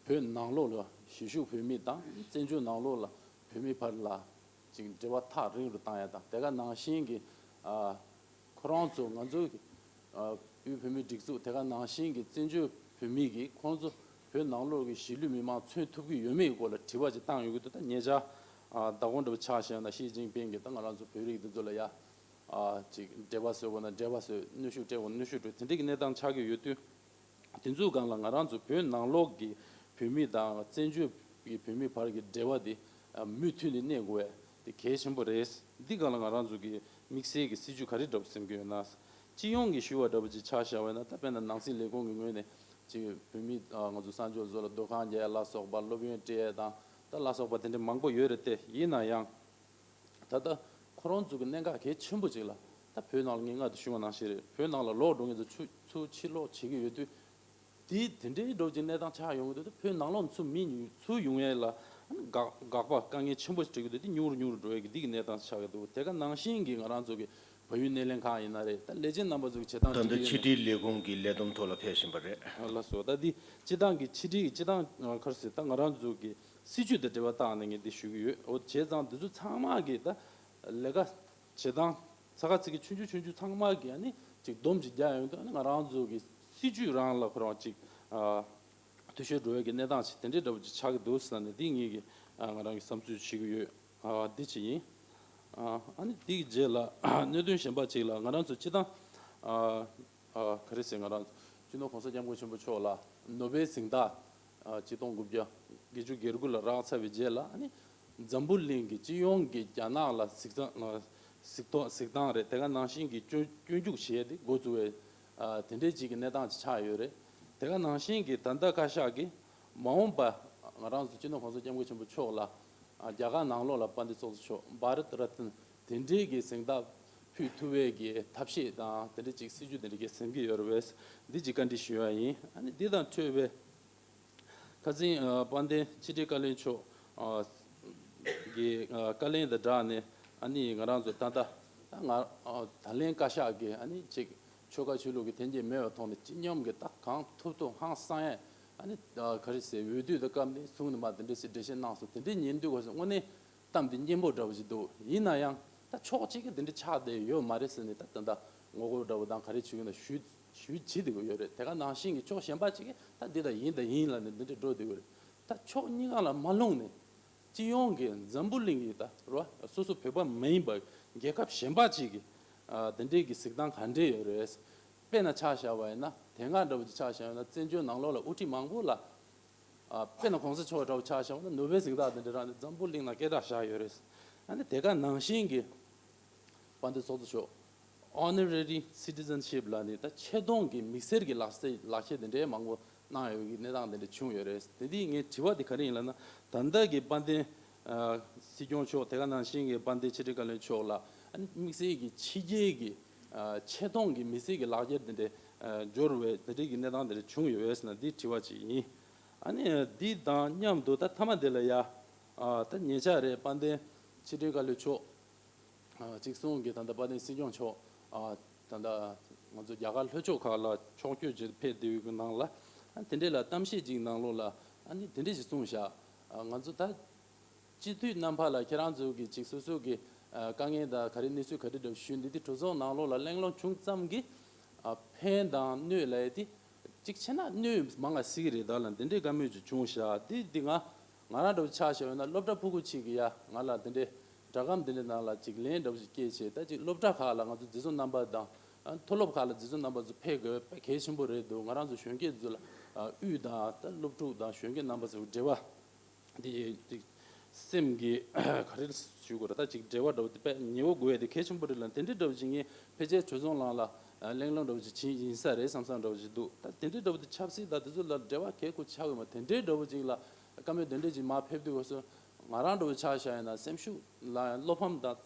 བོད་ནང་ལོགས་ལ་གཞིས་བཞུགས་བོད་མི་དང་བཙན་བྱོལ་ནང་ལོགས་ལ་བོད་མི་བར་ལ་ཅིག་འབྲེལ་བ་ཐག་རིང་རུ་བཏང་ཡ་དང་དེ་ག་ནང་བཞིན་གྱི་ཨ་ཁོ་རང་ཚོ་ང་ཚོའི་ཨ་དབུས་བོད་མིའི་སྒྲིག་འཛུགས་དེ་ག་ནང་བཞིན་གྱི་བཙན་བྱོལ་བོད་མི་གིས་ཁོང་ཚོ་བོད་ནང་ལོགས་ཀྱི་གཞིས་ལུས་མི་མང་མཚོན་ཐུབ་ཀྱི་ཡོད་མེད་ཀྱི་སྐོར་ལ་དྲི་བ་ཅིག་བཏང་ཡོད་ཀྱི་འདུག་ད་ཉེ་ཆར་ཨ་ཟླ་གོང་འདྲ་པོ་ཆ་བཞག་ན་ཞི་ཅིན་ཕིང་གིས་ད་ང་རང་ཚོ་བོད་རིགས་འདི་ཚོ་ལ་ཡ་ཨ་ཅིག་འབྲེལ་བ་བཟོ་དགོས་ན་འབྲེལ་བ་བཟོས། གནོན་ཤུགས་སྤྲད་དགོས་ན་གནོན་ཤུགས་སྤྲད། དེ་འདྲའི་གི་གནས་སྟངས་ཆགས་ཀྱི་ཡོད་དུས། དེ་ཚོའི་སྒང་ལ་ང་རང་ཚོ་བོད་ནང་ལོགས་ཀྱི་བོད་མི་དང་བཙན་བྱོལ་གྱི་བོད་མི་བར་གྱི་འབྲེལ་བ་དེ་མུ་མཐུད་ནས་གནས་དགོས་པ་དེ་གལ་ཆེན་པོ་རེད། འདི་སྒང་ལ་ང་རང་ཚོ་གི་དམིགས་བསལ་གྱི་སྲིད་ཇུས་ག་རེ་འདྲ་པོ་འཛིན་གྱི་ཡོད་ན། སྤྱི་ཡོངས་ཀྱི་ཞུ་བ་འདྲ་པོ་ཅིག་ཆ་བཞག་པ་ཡིན་ན་ད་དཔེར་ན་ནང་སྲིད་ལས་ཁུངས་ཀྱི་ངོས་ནས་ཅིག་བོད་མི་ང་ཚོ་གསར་འབྱོར་ཚོ་ལ་སྡོད་ཁང་རྒྱག་ཡ་ལ་སོགས་པ་སློབ་ཡོན་སྤྲད་ཡ་དང་ད་ལ་སོགས་པ་དེ་འདྲ་མང་པོ་ཡོད་རེད་དེ། ཡིན་ན་ཡང་། ད་ལྟ་ཁོ་རང་ཚོ་གི་གནད་འགག་གལ་ཆེན་པོ་ཅིག་ལ་ད་བོད་ནང་ལ་ངས་སྔར་དུ་ཞུས་པ་ནང་བཞིན་རེད། བོད་ནང་ལ་ལོག་འགྲོ་མཁན་ཚོ་ཚུར་ཚུར་ཕྱིར་ལོག་བྱེད་ཀྱི་ཡོད་དུས། དེ་དེ་འདྲའི་འགྲོ་གི་གནས་སྟངས་ཆགས་ཡོང་གི་འདུག་ད་བོད་ནང་ལོགས་ཚུར་མི་ཉུང་ཚུར་ཡོང་ཡས་ལ་དགག་དགག་པ་དཀའ་ངལ་ཆེན་པོ་ཞིག་འཕྲད་ཀྱི་འདུག་དེ་ཉུང་རུ་ཉུང་རུ་འགྲོ་ཡས་ཀྱི་འདི་གི་གནས་སྟངས་ཆགས་ཀྱི་འདུག་དེ་ག་ནང་བཞིན་གྱི་ང་རང་ཚོ་གི་བལ་ཡུལ་སྣེ་ལེན་ཁང་ཡིན་ན་རེད། ད་ལས་བྱེད་རྣམ་པ་ཚོ་གི་བྱེད་སྟངས་ད་ལྟ་བྱེད་ཀྱི་ཕྱི་ཡོད་ན། དྲིལ་ལས་ཁུངས་ཀྱི་ལས་བསྡོམས་ཐོག་ལ་ཕེབས་བཞིན་པ་རེད། ལགས་སོ། ད་འདི་སྤྱི་བཏང་གི་ཕྱི་དྲིལ་གྱི་སྤྱི་བཏང་ག་རེ་ཟེར། ད་ང་རང་ཚོ་གི་སྲིད་ཇུས་དང་འབྲེལ་བ་བཏང་ནས་ངས་འདི་ཞུ་གི་ཡོད། འོ་བྱས་ཙང་འདི་ཚོ་ཚང་མ་གི་ད་ལས་ཀ་བྱེད་སྟངས་ཚ་ཁ་ཚིག་གི་ཆུང་ཆུང་ཆུང་ཆུང་ཚང་མ་གི་ཨ་ནི་ཅིག་སྡོམ་ཅིག་རྒྱག་ཡོང་དུས་ཨ་ནི་ང་རང་ཚོ་གི་སྲིད་ཇུས་རང་ལ་ཁོ་རང་ཅིག་ཨ་འཐུས་ཤོར་འགྲོ་ཡས་ཀྱི་གནས་སྟངས་ཅིག་དེ་འདྲའི་འདྲ་པོ་ཅིག་ཆགས་ཀྱི་འདུག་ཟེར་ནས་འདི་ངེད་ཀྱི་ཨ་ང་རང་གི་བསམ་ཚུལ་བྱེད་ཀྱི་ཡོད། ཨ་འདི་ཅིག་ཡིན། ཨ་ཨ་ནི་འདི་གི་རྗེས་ལ་གནད་དོན་གཞན་པ་ཅིག་ལ་ང་རང་ཚོ་སྤྱི་བཏང་ཨ་ཨ་ག་རེ་ཟེར། ང་རང་ཚོ་སྤྱི་ནོར་༸གོང་ས་༸སྐྱབས་མགོན་ཆེན་པོ་མཆོག་ལ་ནོ་བེལ་གཟེངས་རྟགས་ཨ་གཅིག་སྟོང་དགུ་བརྒྱ་བརྒྱད་ཅུ་གྱ་དགུ་ལ་རག་ཚར་བའི་རྗེས་ལ་ཨ་ནི་འཛམ་བུ་གླིང་གི་སྤྱི་ཡོངས་ཀྱི་རྒྱ་ནག་ལ་གཟིགས་སྟངས་གཟིགས་ཐོ་གཟིགས་སྟངས་རེད། དེ་ག་ནང་བཞིན་གྱི་སྐྱོན་སྐྱོན་འཇུག་བྱས་ཏེ་འགོ་བཙུགས་པའི་ཨ་དེ་འདྲའི་ཅིག་གི་གནས་སྟངས་ཅིག་ཆགས་ཡོད་རེད། དེ་ག་ནང་བཞིན་གྱི་ད་ལྟ་བཀའ་ཤག་གིས་མ་འོངས་པ་ང་རང་ཚོ་སྤྱི་ནོར་༸གོང་ས་༸སྐྱབས་མགོན་ཆེན་པོ་མཆོག་ལ་ཨ་རྒྱ་གར་ནང་ལོགས་ལ་དཔལ་ལྡན་ཚོགས་གཙོ་མཆོག་བྷ་རཏ་རཏ་ན་དེ་འདྲའི་གི་གཟེངས་རྟགས་ཕུལ་ཐུབ་པའི་གི་ཐབས་ཤེས་དང་དེ་འདྲའི་ཅིག་སྲིད་ཇུས་དེ་འདྲའི་གི་འཛིན་གྱི་ཡོད་རེད་པས། འདི་ཅིག་བཀའ་འདྲི་ཞུ་བ་ཡིན། ཨ་ནི་འདི་དང་འཕྲོས་པའི་ཁ་སང་ཨ་དཔལ་ལྡན་ཕྱི་དྲིལ་བཀའ་བློན་མཆོག་ཨ་གི་ཨ་བཀའ་ལན་དང་སྦྲགས་ནས་ཨ་ནི་ང་རང་ཚོ་ད་ལྟ་ད་ང་ཨ་ད་ལན་བཀའ་ཤག་གིས་ཨ་ནི་ཅིག་ཆོལ་ཁ་ཆོས་ལུགས་ཀྱི་འཐེན་འཁྱེར་མེད་པའི་ཐོག་ནས་སྤྱི་སྙོམས་ཀྱི་ད་གང་ཐུབ་ཐུབ་ཧང་སང་ཡས་ཨ་ནི་ཨ་ག་རེ་ཟེར། འོས་བསྡུ་དང་སྐབས་ནས་བཟུང་ནས་མར་དེ་འདྲ་ཞིག་འགྲེལ་བཤད་གནང་སོང་། དེ་འདྲའི་ཉན་དུས་ག་ཚོད་དངོས་གནས་གཏམ་དེ་སྙན་པོ་འདྲ་བོ་ཞིག་འདུག་ཡིན་ན་ཡང་ད་ཕྱོགས་གཅིག་གིས་དེ་འདྲ་ཆགས་བསྡད་ཡོད་མ་རེད་ཟེར་ནས་ད་ད་ལྟ་ངོ་རྒོལ་འདྲ་བོ་དང་ག་རེ་བྱེད་ཀྱི་ན་ཞུ་ཞུ་བྱེད་བསྡད་ཀྱི་ཡོད་རེད། དེ་ག་ནང་བཞིན་གྱི་ཕྱོགས་གཞན་པ་གཅིག་གིས་ད་འདི་ད་ཡིན་ད་ཡིན་ལབ་ནས་འདི་འདྲ་འགྲོ་བསྡད་ཀྱི་རེད། ད་ཕྱོགས་གཉིས་ཀ་ལ་མ་ལྷུང་ནས་སྤྱི་ཡོངས་ཀྱི་འཛམ་བུ་གླིང་གི་ད་རོ་སོ་སོ་བོད་པ་མ་ཡིན་པ་རྒྱལ་ཁབ་གཞན་པ་གཅིག་གིས་ཨ་དེ་འདྲའི་གི་གཟིགས་སྟངས་ག་འདྲས་ཡོད་རེད། དཔེར་ན་ཆ་བཞག་པ་ཡིན་ན་དེ་སྔ་འདྲ་བོ་ཅིག་ཆ་བཞག་ཡོད་ན་བཙན་བྱོལ་ནང་ལོགས་ལ་དབུ་ཁྲིད་མང་པོ་ལ་ ཨ་དཔེར་ན་གོང་ས་མཆོག་འདྲ་བོ་ཆ་བཞག་ན་ནོ་བེལ་གཟེངས་རྟགས་དེ་འདྲ་རང་ནས་འཛམ་བུ་གླིང་ན་སྐད་གྲགས་བཞག་ཡོད་རེད། ཨ་ནི་དེ་ག་ནང་བཞིན་གྱི་དཔལ་ལྡན་ཚོགས་གཙོ་མཆོག་Honorary Citizenship ལ་ནི་ད་ཆེ་མཐོང་གི་དམིགས་བསལ་གྱི་ལག་རྩལ་ལག་ཁྱེར་དེ་འདྲའི་མང་པོ་གནང་ཡོད་ཀྱི་གནས་སྟངས་དེ་འདྲ་བྱུང་ཡོད་རེད། དེ་དུས་ངའི་དྲི་བ་དེ་ག་རེ་ཡིན་ལབ་ན། ད་ལྟ་གི་དཔལ་ལྡན་ཨ་སྲིད་སྐྱོང་མཆོག་དེ་ག་ནང་བཞིན་གྱི་དཔལ་ལྡན་ཕྱི་དྲིལ་བཀའ་བློན་མཆོག་ལ་ཨ་ནི་དམིགས་བསལ་གྱི་ཕྱི་རྒྱལ་གྱི་ཨ་ཆེ་མཐོང་གི་དམིགས་བསལ་གྱི་ལག་འཁྱེར་དེ་འདྲ་ཨ་འབྱོར་བའི་དེ་འདྲའི་གི་གནས་སྟངས་དེ་འདྲ་བྱུང་ཡོད་ཟེར་ན་འདི་དྲི་བ་ཅིག་ཡིན། ཨ་ནི་འདི་དང་མཉམ་དུ་ད་མཐའ་མ་དེ་ལ་ཡ་ཨ་ད་ཉེ་ཆར་རེད་དཔལ་ལྡན་ཕྱི་དྲིལ་བཀའ་བློན་མཆོག་ཨ་གཅིག་གསུང་གི་ད་ལྟ་དཔལ་ལྡན་སྲིད་སྐྱོང་མཆོག་ཨ་ད་ལྟ་ང་ཚོ་རྒྱ་གར་ལྷོ་ཕྱོགས་ཁག་ལ་ཕྱོགས་བསྐྱོད་བྱེད་ཕེབས་བསྡད་ཡོད་ཀྱི་ནང་ལ་ཨ་དེ་འདྲས་ལ་གཏམ་བཤད་ཅིག་ནང་ལོགས་ལ་ཨ་ནི་དེ་འདྲས་ཞིག་གསུངས་བཞག་ཨ་ང་ཚོ་ད་སྤྱི་འཐུས་རྣམ་པ་ལ་ཁྱེད་རང་ཚོ་གི་ཅིག་སོ་སོ་གི་ཨ་དཀའ་ངལ་དང་ག་རེ་གནས་ཚུལ་ག་འདྲས་འདྲ་ཞུས་འདི་དེ་གྲོས་ཚོགས་ནང་ལོགས་ལ་གླེང་སློང་བྱུང་ཙམ་གྱིས་ཨ་ཕན་དང་གནོད་ལབ་ཡ་དེ་གཅིག་བྱས་ན་གནོད་མང་ང་སྲིད་ཀྱི་རེད་ད་ལ་འདི་འདྲའི་བཀའ་མོལ་ཅིག་བྱུང་བཞག་དེ་འདི་ང་ང་རང་འདྲ་བོ་ཆ་བཞག་ཡོད་ན་སློབ་གྲྭ་ཕྲུ་གུ་ཅིག་གིས་ཡ་ང་ལ་འདི་འདྲའི་སྒྲ་སྒམ་འདི་འདྲའི་ནང་ལ་ཅིག་ལན་འདྲ་བོ་ཅིག་སྐྱེལ་བྱས་ད་ཅིག་སློབ་གྲྭ་ཁག་ལ་ང་ཚོ་འཛིན་བཟུང་རྣམ་པ་དང་ཨ་མཐོ་སློབ་ཁག་ལ་འཛིན་བཟུང་རྣམ་པ་ཚོ་ཕེབས་དགོས་དཔེ་གལ་ཆེན་པོ་རེད་འདུག་ང་རང་ཚོ་གཞོན་སྐྱེས་ཚོ་ལ་ཨ་དབུས་དང་ད་སློབ་ཕྲུག་དང་གཞོན་སྐྱེས་རྣམ་པ་ཚོ་འབྲེལ་བ་འདི་ཅིག་སེམས་ཀྱི་ག་རེ་ཞུ་དགོས་རེད་ད་ཅིག་འབྲེལ་བ་འདྲ་བོ་དེ་དཔེ་ཉེ་བོ་དགོས་ཡ་དེ་གལ་ཆེན་པོ་རེད་ལ་དེ་འདྲའི་འདྲ་བོ་ཅིག་ངས་ཕལ་ཆེར་གྲོས་ཚོགས་ནང་ལ་ཨ་གླེང་སློང་འདྲ་བོ་ཅིག་བྱེད་ཡིན་ས་རེད་བསམ་བསམ་འདྲ་བོ་ཅིག་འདུག་ད་དེ་འདྲའི་འདྲ་བོ་དེ་ཆབ་སྲིད་དང་དེ་ཚོ་ལ་འབྲེལ་བ་གལ་ཁུ་ཆགས་ཡོད་མ་དེ་འདྲའི་འདྲ་བོ་ཅིག་ལ་བཀའ་མོལ་དེ་འདྲའི་ཅིག་མར་ཕེབས་དུས་སྐབས་སུ་ང་རང་འདྲ་བོ་ཆ་བཞག་ཡིན་ན་སེམས་ཤུགས་ལ་བློ་ཕམ་དང་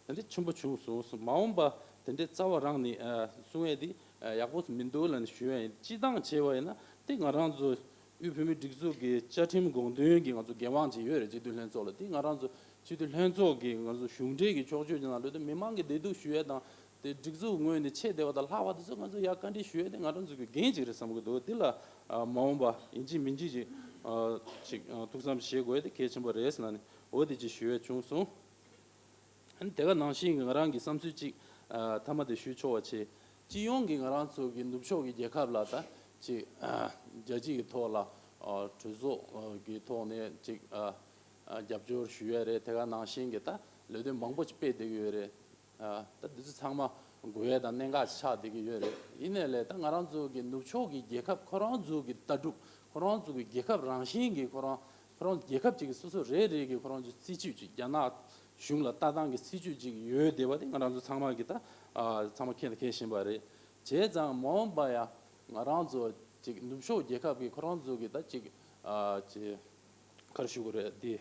དེ་འདྲའི་ཆེན་པོ་བྱུང་སོང་། མ་འོངས་པ་དེ་འདྲའི་རྩ་བ་རང་ནས་ཨ་གསུང་ཡས་དེ་ཨ་ཡག་པོ་མི་འདུག་ལབ་ནས་ཞུ་ཡ་ཡིན། སྤྱི་བཏང་བྱས་པ་ཡིན་ན་དེ་ང་རང་ཚོ་དབུས་བོད་མིའི་སྒྲིག་འཛུགས་ཀྱི་བཅའ་ཁྲིམས་དགོངས་དོན་གྱི་ང་ཚོ་འགན་དབང་ཅིག་ཡོད་རེད། སྤྱི་འཐུས་ལྷན་ཚོགས་ལ་དེ་ང་རང་ཚོ་སྤྱི་འཐུས་ལྷན་ཚོགས་ཀྱི་ང་ཚོ་གཞུང་འབྲེལ་གྱི་ཕྱོགས་བསྐྱོད་ཀྱི་ནང་ལོགས་དེ་མི་མང་གི་བདེ་སྡུག་ཞུ་ཡས་དང་དེ་སྒྲིག་འཛུགས་ངོས་ནས་ཆེད་དེ་བ་དང་ལྷག་པ་དེ་ཚོ་ང་ཚོ་ཡར་བཀའ་འདྲི་ཞུ་ཡས་དེ་ང་རང་ཚོ་གི་འགན་ཅིག་རེད་བསམ་གི་འདུག་དེ་ལ་ཨ་མ་འོངས་པ་ཡིན་གཅིག་མིན་གཅིག་ཅིག་ཨ་ཅིག་ཨ་ཐུགས་བསམ་བཞེས་དགོས་ཡས་དེ་གལ་ཆེན་པོ་རེད་ཟེར་ལབ་ནས་འོ་དེ་ཅིག་ཞུ་ཡས་བྱུང་སོང་། ཨ་ནི་དེ་ག་ནང་བཞིན་གྱི་ང་རང་གི་བསམ་ཚུལ་གཅིག་ཨ་མཐའ་མ་དེ་ཞུས་ཆོག་པ་བྱས། སྤྱི་ཡོངས་ཀྱི་ང་རང་ཚོ་གི་ནུབ་ཕྱོགས་ཀྱི་རྒྱལ་ཁབ་ལ་ད་ཅིག་ཨ་རྒྱལ་སྤྱི་གི་ཐོག་ལ་ཨ་གྲོས་ཚོགས་ཨ་གི་ཐོག་ནས་ཅིག་ཨ་ཨ་རྒྱབ་སྐྱོར་ཞུ་ཡས་རེད། དེ་ག་ནང་བཞིན་གྱི་ད་ལས་དོན་མང་པོ་ཅིག་སྤེལ་བསྡད་ཀྱི་ཡོད་རེད། ཨ་ད་འདི་ཚོ་ཚང་མ་དགོས་ཡས་དང་གནད་འགག་ཆགས་བསྡད་ཀྱི་ཡོད་རེད། ཡིན་ནའི་ལས་ད་ང་རང་ཚོ་གི་ནུབ་ཕྱོགས་ཀྱི་རྒྱལ་ཁབ་ཁོ་རང་ཚོ་གི་ལྟ་གྲུབ་ཁོ་རང་ཚོ་གི་རྒྱལ་ཁབ་རང་བཞིན་གྱི་ཁོ་རང་ཁོ་རང་རྒྱལ་ཁབ་ཅིག་གི་སོ་སོ་རེ་རེ་གི་ཁོ་རང་ཚོ་སྲིད་ཇུས་ཅིག་རྒྱ་ནག་གཞུང་ལ་ལྟ་སྟངས་ཀྱི་སྲིད་ཇུས་ཅིག་ཡོད་བསྡད་པ་དེ་ང་རང་ཚོ་ཚང་མ་གི་ད་ཨ་ཚང་མ་མཁྱེན་དང་མཁྱེན་བཞིན་པ་རེད། བྱས་ཙང་མ་འོངས་པ་ཡང་ང་རང་ཚོ་ཅིག་ནུབ་ཕྱོགས་རྒྱལ་ཁབ་ཀྱི་ཁོ་རང་ཚོ་གི་ད་ཅིག་ཨ་ཅིག་ག་རེ་ཞུ་དགོས་རེད་དེ་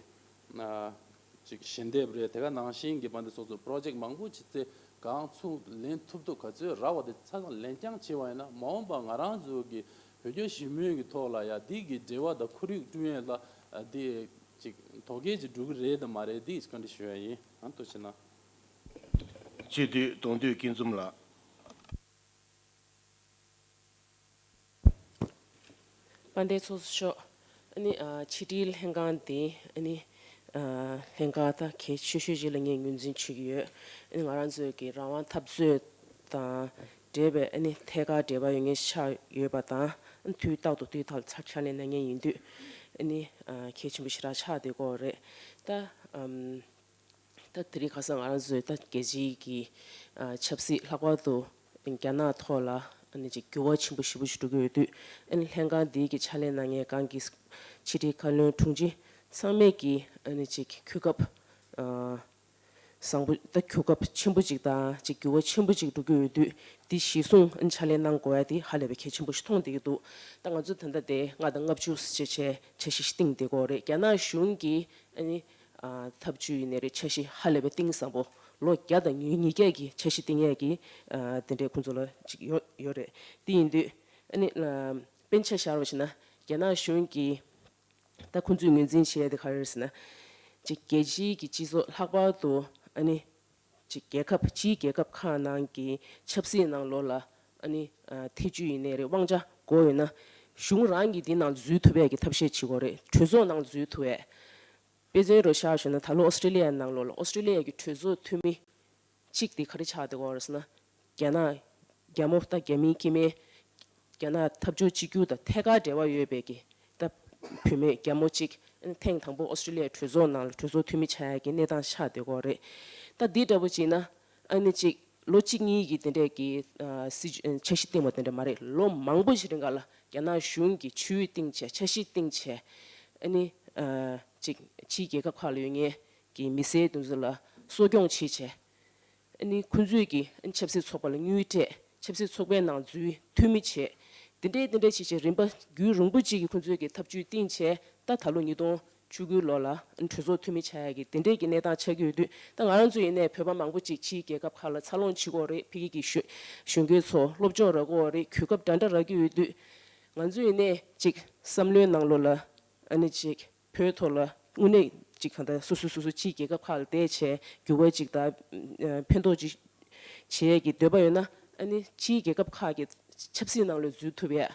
ཨ་ཅིག་ཞལ་འདེབས་རེད། དེ་ག་ནང་བཞིན་གྱི་བ་འདི་སོགས་སུ་པྲོ་ཇེག་མང་པོ་ཅིག་ཚེ་གང་ཚུགས་ལེན་ཐུབ་ཐུབ་ག་ཚོད་རག་པ་དེ་ཆ་ཚང་ལེན་རྐྱང་བྱས་པ་ཡིན་ན་མ་འོངས་པ་ང་རང་ཚོ་གི་བོད་སྐྱོད་ཞི་མོལ་གྱི་ཐོག་ལ་ཡ་འདི་གི་འབྲེལ་བ་དང་ཁོར་ཡུག་བསྐྲུན་ཡས་ལ་འདི་ཅིག་དོ་གལ་ཅིག་འགྲོ་གི་རེད་དམ་མ་རེད་འདི་བཀའ་འདྲི་ཞུ་ཡ་ཡིན། ཨ་ཐུགས་རྗེ་གནང་། སྤྱི་འཐུས་གདོང་འདུས་སྐྱིད་འཛོམས་ལགས། དཔལ་ལྡན་ཚོགས་གཙོ་མཆོག་ཨ་ནི་ཨ་ཕྱི་དྲིལ་ལྷན་ཁང་འདི་ཨ་ནི་ཨ་ལྷན་ཁང་ད་གལ་ཆེ་ཤོས་ཅིག་ལ་ངས་ངོས་འཛིན་བྱེད་ཀྱི་ཡོད། ཨ་ནི་ང་རང་ཚོའི་གི་རང་དབང་འཐབ་རྩོད་དང་འབྲེལ་བའི་ཨ་ནི་ཐད་ཀར་འབྲེལ་བ་ཡོད་མཁན་ཆགས་ཡོད་པ་དང་ཨ་ནི་དུས་རྟག་ཏུ་དུས་ཐོག་ལ་ཕྱག་ལས་གནང་མཁན་ཡིན་དུས་ཨ་ནི་ཨ་གལ་ཆེན་པོ་ཞེ་དྲག་ཆགས་བསྡད་ཀྱི་ཡོད་རེད། ད་ཨམ། ད་དེ་རིང་ཁ་སང་ང་རང་ཚོའི་ད་རྒྱལ་སྤྱིའི་གི་ཨ་ཆབ་སྲིད་ལྷག་པར་དུ་རྒྱ་ནག་ཐོག་ལ་ཨ་ནི་ཅིག་འགྱུར་བ་ཆེན་པོ་ཞེ་པོ་ཞིག་འགྲོ་གི་ཡོད་དུས་ཨ་ནི་ལྷན་ཁང་འདིའི་གི་ཕྱག་ལས་གནང་མཁན་གང་གི་ཕྱི་དྲིལ་བཀའ་བློན་དྲུང་ཆེ་ཚང་མས་ཀྱི་ཨ་ནི་ཅིག་གོ་སྐབས་ཨ་བཟང་པོ་ད་གོ་སྐབས་ཆེན་པོ་ཅིག་དང་ཅིག་འགྱུར་བ་ཆེན་པོ་ཅིག་འགྲོ་གི་ཡོད་དུས་འདི་གཞིར་བཟུང་ཨ་ནི་ཕྱག་ལས་གནང་དགོས་ཡ་དེ་ཧ་ལས་པའི་གལ་ཆེན་པོ་ཞིག་མཐོང་བསྡད་ཀྱི་འདུག་ད་ང་ཚོ་ད་ལྟ་དེ་ལྔ་དང་ལྔ་བཅུ་ཞེས་བྱས་འཆར་གཞི་ཞིག་བཏིང་བསྡད་ཀྱི་ཡོད་རེད། རྒྱ་ནག་གཞུང་གིས་ཨ་ནི་ཨ་འཐབ་ཇུས་ཡིན་ནའི་རེད། འཆར་གཞི་ཧ་ལས་པའི་གཏིང་ཟབ་པོ་ལོ་བརྒྱ་དང་ཉི་ཉིས་བརྒྱ་གི་འཆར་གཞི་བཏིང་ཡས་ཀྱི་ཨ་དེ་འདྲའི་ཁོང་ཚོ་ལ་ཅིག་ཡོད་ཡོད་རེད། དེ་ཡིན་དུས་ཨ་ནི་ཨ་དཔེར་ན་ཆ་བཞག་པ་བྱས་ན་རྒྱ་ནག་གཞུང་གིས་ད་ཁོང་ཚོས་ངོས་འཛིན་བྱེད་ཡས་དེ་ག་རེ་རེད་ཟེར་ན། ཅིག་རྒྱལ་སྤྱིའི་གི་སྤྱི་ཚོགས་ལྷག་པར་དུ་ཨ་ནི་ཅིག་རྒྱལ་ཁབ་སྤྱིའི་རྒྱལ་ཁབ་ཁག་ནང་གི་ཆབ་སྲིད་ནང་ལོགས་ལ་ཨ་ནི་ཨ་ཐེ་ཇུས་ཡིན་ནའི་རེད། དབང་ཆ་དགོས་ཡོད་ན་གཞུང་རང་གིས་འདི་ནང་འཛུལ་ཐུབ་ཡས་ཀྱི་ཐབས་ཤེས་བྱེད་དགོས་རེད། གྲོས་ཚོགས་ནང་འཛུལ་ཐུབ་ཡས། དཔེ་མཚོན་རུ་བཞག་ཞུ་ན་ད་ལོ་ཨོ་སི་ཀྲི་ལི་ཡའི་ནང་ལོགས་ལ་ཨོ་སི་ཀྲི་ལི་ཡ་གི་གྲོས་ཚོགས་འཐུས་མི་གཅིག་དེ་ག་རེ་ཆགས་བསྡད་ཀྱི་ཡོད་རེད་ཟེར་ན། རྒྱ་ནག་རྒྱ་མོ་ད་རྒྱ་མིའི་སྐྱེ་དམན། རྒྱ་ནག་འཐབ་ཕྱོགས་གཅིག་གྱུར་དང་ཐད་ཀར་འབྲེལ་བ་ཡོད་པའི་གི་ད་བུད་མེད་རྒྱ་མོ་གཅིག་ཐེངས་དང་པོ་ཨོ་སི་ཀྲི་ལི་ཡའི་གྲོས་ཚོགས་ནང་ལ་གྲོས་ཚོགས་འཐུས་མི་ཆགས་ཡ་གི་གནས་སྟངས་ཆགས་བསྡད་ཀྱི་ཡོད་རེད། ད་འདི་འདྲ་པོ་བྱས་ན་ཨ་ནི་གཅིག་ལོ་གཅིག་གཉིས་ཀྱི་དེ་འདྲས་ཀྱི་ཨ་སྲིད་ཨ་འཆར་གཞི་བཏིང་བ་དེ་འདྲ་མ་རེད། ལོ་མང་པོ་ཞིག་རིང་ག་ལ་རྒྱ་ནག་གཞུང་གིས་ཇུས་བཏིང་བྱས་འཆར་གཞི་བཏིང་བྱས། ཨ་ནི་ཨ་ཅིག་ཕྱིའི་རྒྱལ་ཁབ་ཁག་ལ་ཡོད་མཁན་གྱི་མི་སེར་དེ་ཚོ་ལ་གསོ་སྐྱོང་བྱེད་བྱས། ཨ་ནི་ཁོང་ཚོས་ཀྱི་ཨ་ནི་ཆབ་སྲིད་ཚོགས་པ་ལ་དངུལ་སྤྲད། ཆབ་སྲིད་ཚོགས་པའི་ནང་འཛུལ། འཐུས་མི་བྱས། དེ་འདྲའི་དེ་འདྲའི་བྱས་བྱས་རིམ་པ་རྒྱུན་རིང་པོ་གཅིག་གི་ཁོང་ཚོས་ཀྱི་ཐབས་ཇུས་བཏིང་བྱས། ད་ད་ལོ་ཉིས་སྟོང་བཅུ་དགུའི་ལོ་ལ་ཨ་ནི་གྲོས་ཚོགས་འཐུས་མི་ཆགས་ཡ་གི་དེ་འདྲའི་གི་གནས་སྟངས་ཆགས་ཀྱི་ཡོད་དུས། ད་ང་རང་ཚོ་ཡིན་ནའི་བོད་པ་མང་པོ་ཅིག་ཕྱིའི་རྒྱལ་ཁབ་ཁག་ལ་འཚར་ལོངས་བྱེད་ཀྱི་ཡོད་རེད། ཕ་གི་གི་གཞོན་གཞོན་སྐྱེས་ཚོ་སློབ་སྦྱོང་རག་གི་ཡོད་རེད། གོ་སྐབས་འདྲ་འདྲ་རག་གི་ཡོད་དུས། ང་ཚོ་ཡིན་ནའི་ཅིག་བསམ་བློའི་ནང་ལོགས་ལ་ཨ་ནི་ཅིག་བོད་ཐོག་ལ་དངོས་གནས་ཅིག་གང་ལྟར་སོ་སོ་སོ་སོ་ཕྱིའི་རྒྱལ་ཁབ་ཁག་ལ་བསྡད་བྱས་འགྱུར་བ་ཅིག་དང་ཕན་ཐོགས་ཅིག་བྱེད་ཡས་ཀྱི་འདོད་པ་ཡོད་ན། ཨ་ནི་ཕྱིའི་རྒྱལ་ཁབ་ཁག་གི་ཆབ་སྲིད་ནང་ལ་འཛུལ་ཐུབ་ཡས།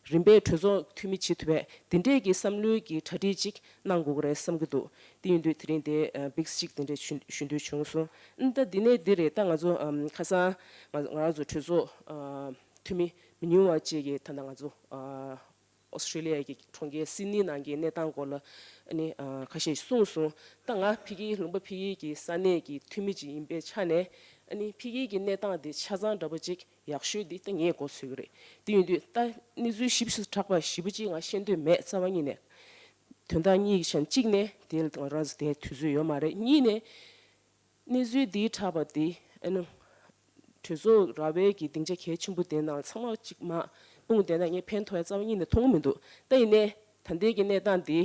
རིམ་པས་གྲོས་ཚོགས་འཐུས་མི་བྱེད་ཐུབ་ཡས་དེ་འདྲས་ཀྱི་བསམ་བློའི་གི་གྲ་སྒྲིག་ཅིག་གནང་དགོས་ཀྱི་རེད་བསམ་གྱི་འདུག་དེ་ཡིན་དུས་དེ་རིང་དེ་ཨ་བིགས་ཅིག་དེ་འདྲས་ཞུ་ཞུ་འདོད་བྱུང་སོང་། ཨ་ནི་ད་འདི་ནས་འདི་རེད། ད་ང་ཚོ་ཨམ་ཁ་སང་ང་ང་རང་ཚོ་གྲོས་ཚོགས་ཨ་འཐུས་མི་མི་ཉུང་བ་བཅས་ཀྱིས་ད་ལྟ་ང་ཚོ་ཨ་ཨོ་སི་ཀྲི་ལི་ཡ་གི་གྲོང་ཁྱེར་སིད་ནི་ནང་གི་གནས་སྟངས་སྐོར་ལ་ཨ་ནི་ཨ་ཁ་ཤས་གསུངས་སོང་། ད་ང་ཕ་གིའི་ལུང་པ་ཕ་གིའི་གི་ས་གནས་ཀྱི་འཐུས་མི་ཅིག་ཡིན་པའི་ཆ་ནས། ཨ་ནི་ཕ་གིའི་གི་གནས་སྟངས་དེ་ཆ་ཚང་འདྲ་པོ་ཅིག་ཡག་ཤོས་འདི་ད་ངས་མགོ་ཚོད་ཀྱི་རེད། དེ་ཡིན་དུས་ད་གནས་ཚུལ་ཞིབ་ཏུ་དྲག་པ་ཞེ་པོ་ཅིག་ང་ཤེས་འདོད་མེད། རྩ་བ་ཉིད་ནས། དོན་དག་གཉིས་ཀྱི་ཆ་ནས། གཅིག་ནས་དེ་ང་རང་ཚོ་དེའི་དུས་ཚོད་ཡོད་མ་རེད། གཉིས་ནས་གནས་ཚུལ་འདིའི་དྲག་པ་འདི་ཨ་ནི་གྲོས་ཚོགས་ར་བའི་གི་སྡིངས་ཆ་གལ་ཆེན་པོ་དེ་ནང་ཚང་མ་གཅིག་མ་སྤུངས་བསྡད་ན་ངས་ཕན་ཐོགས་ཡ་རྩ་བ་ཉིད་ནས་མཐོང་གི་མི་འདུག་ད་ཡིན་ནའི་ད་ལྟའི་གི་གནས་སྟངས་འདི་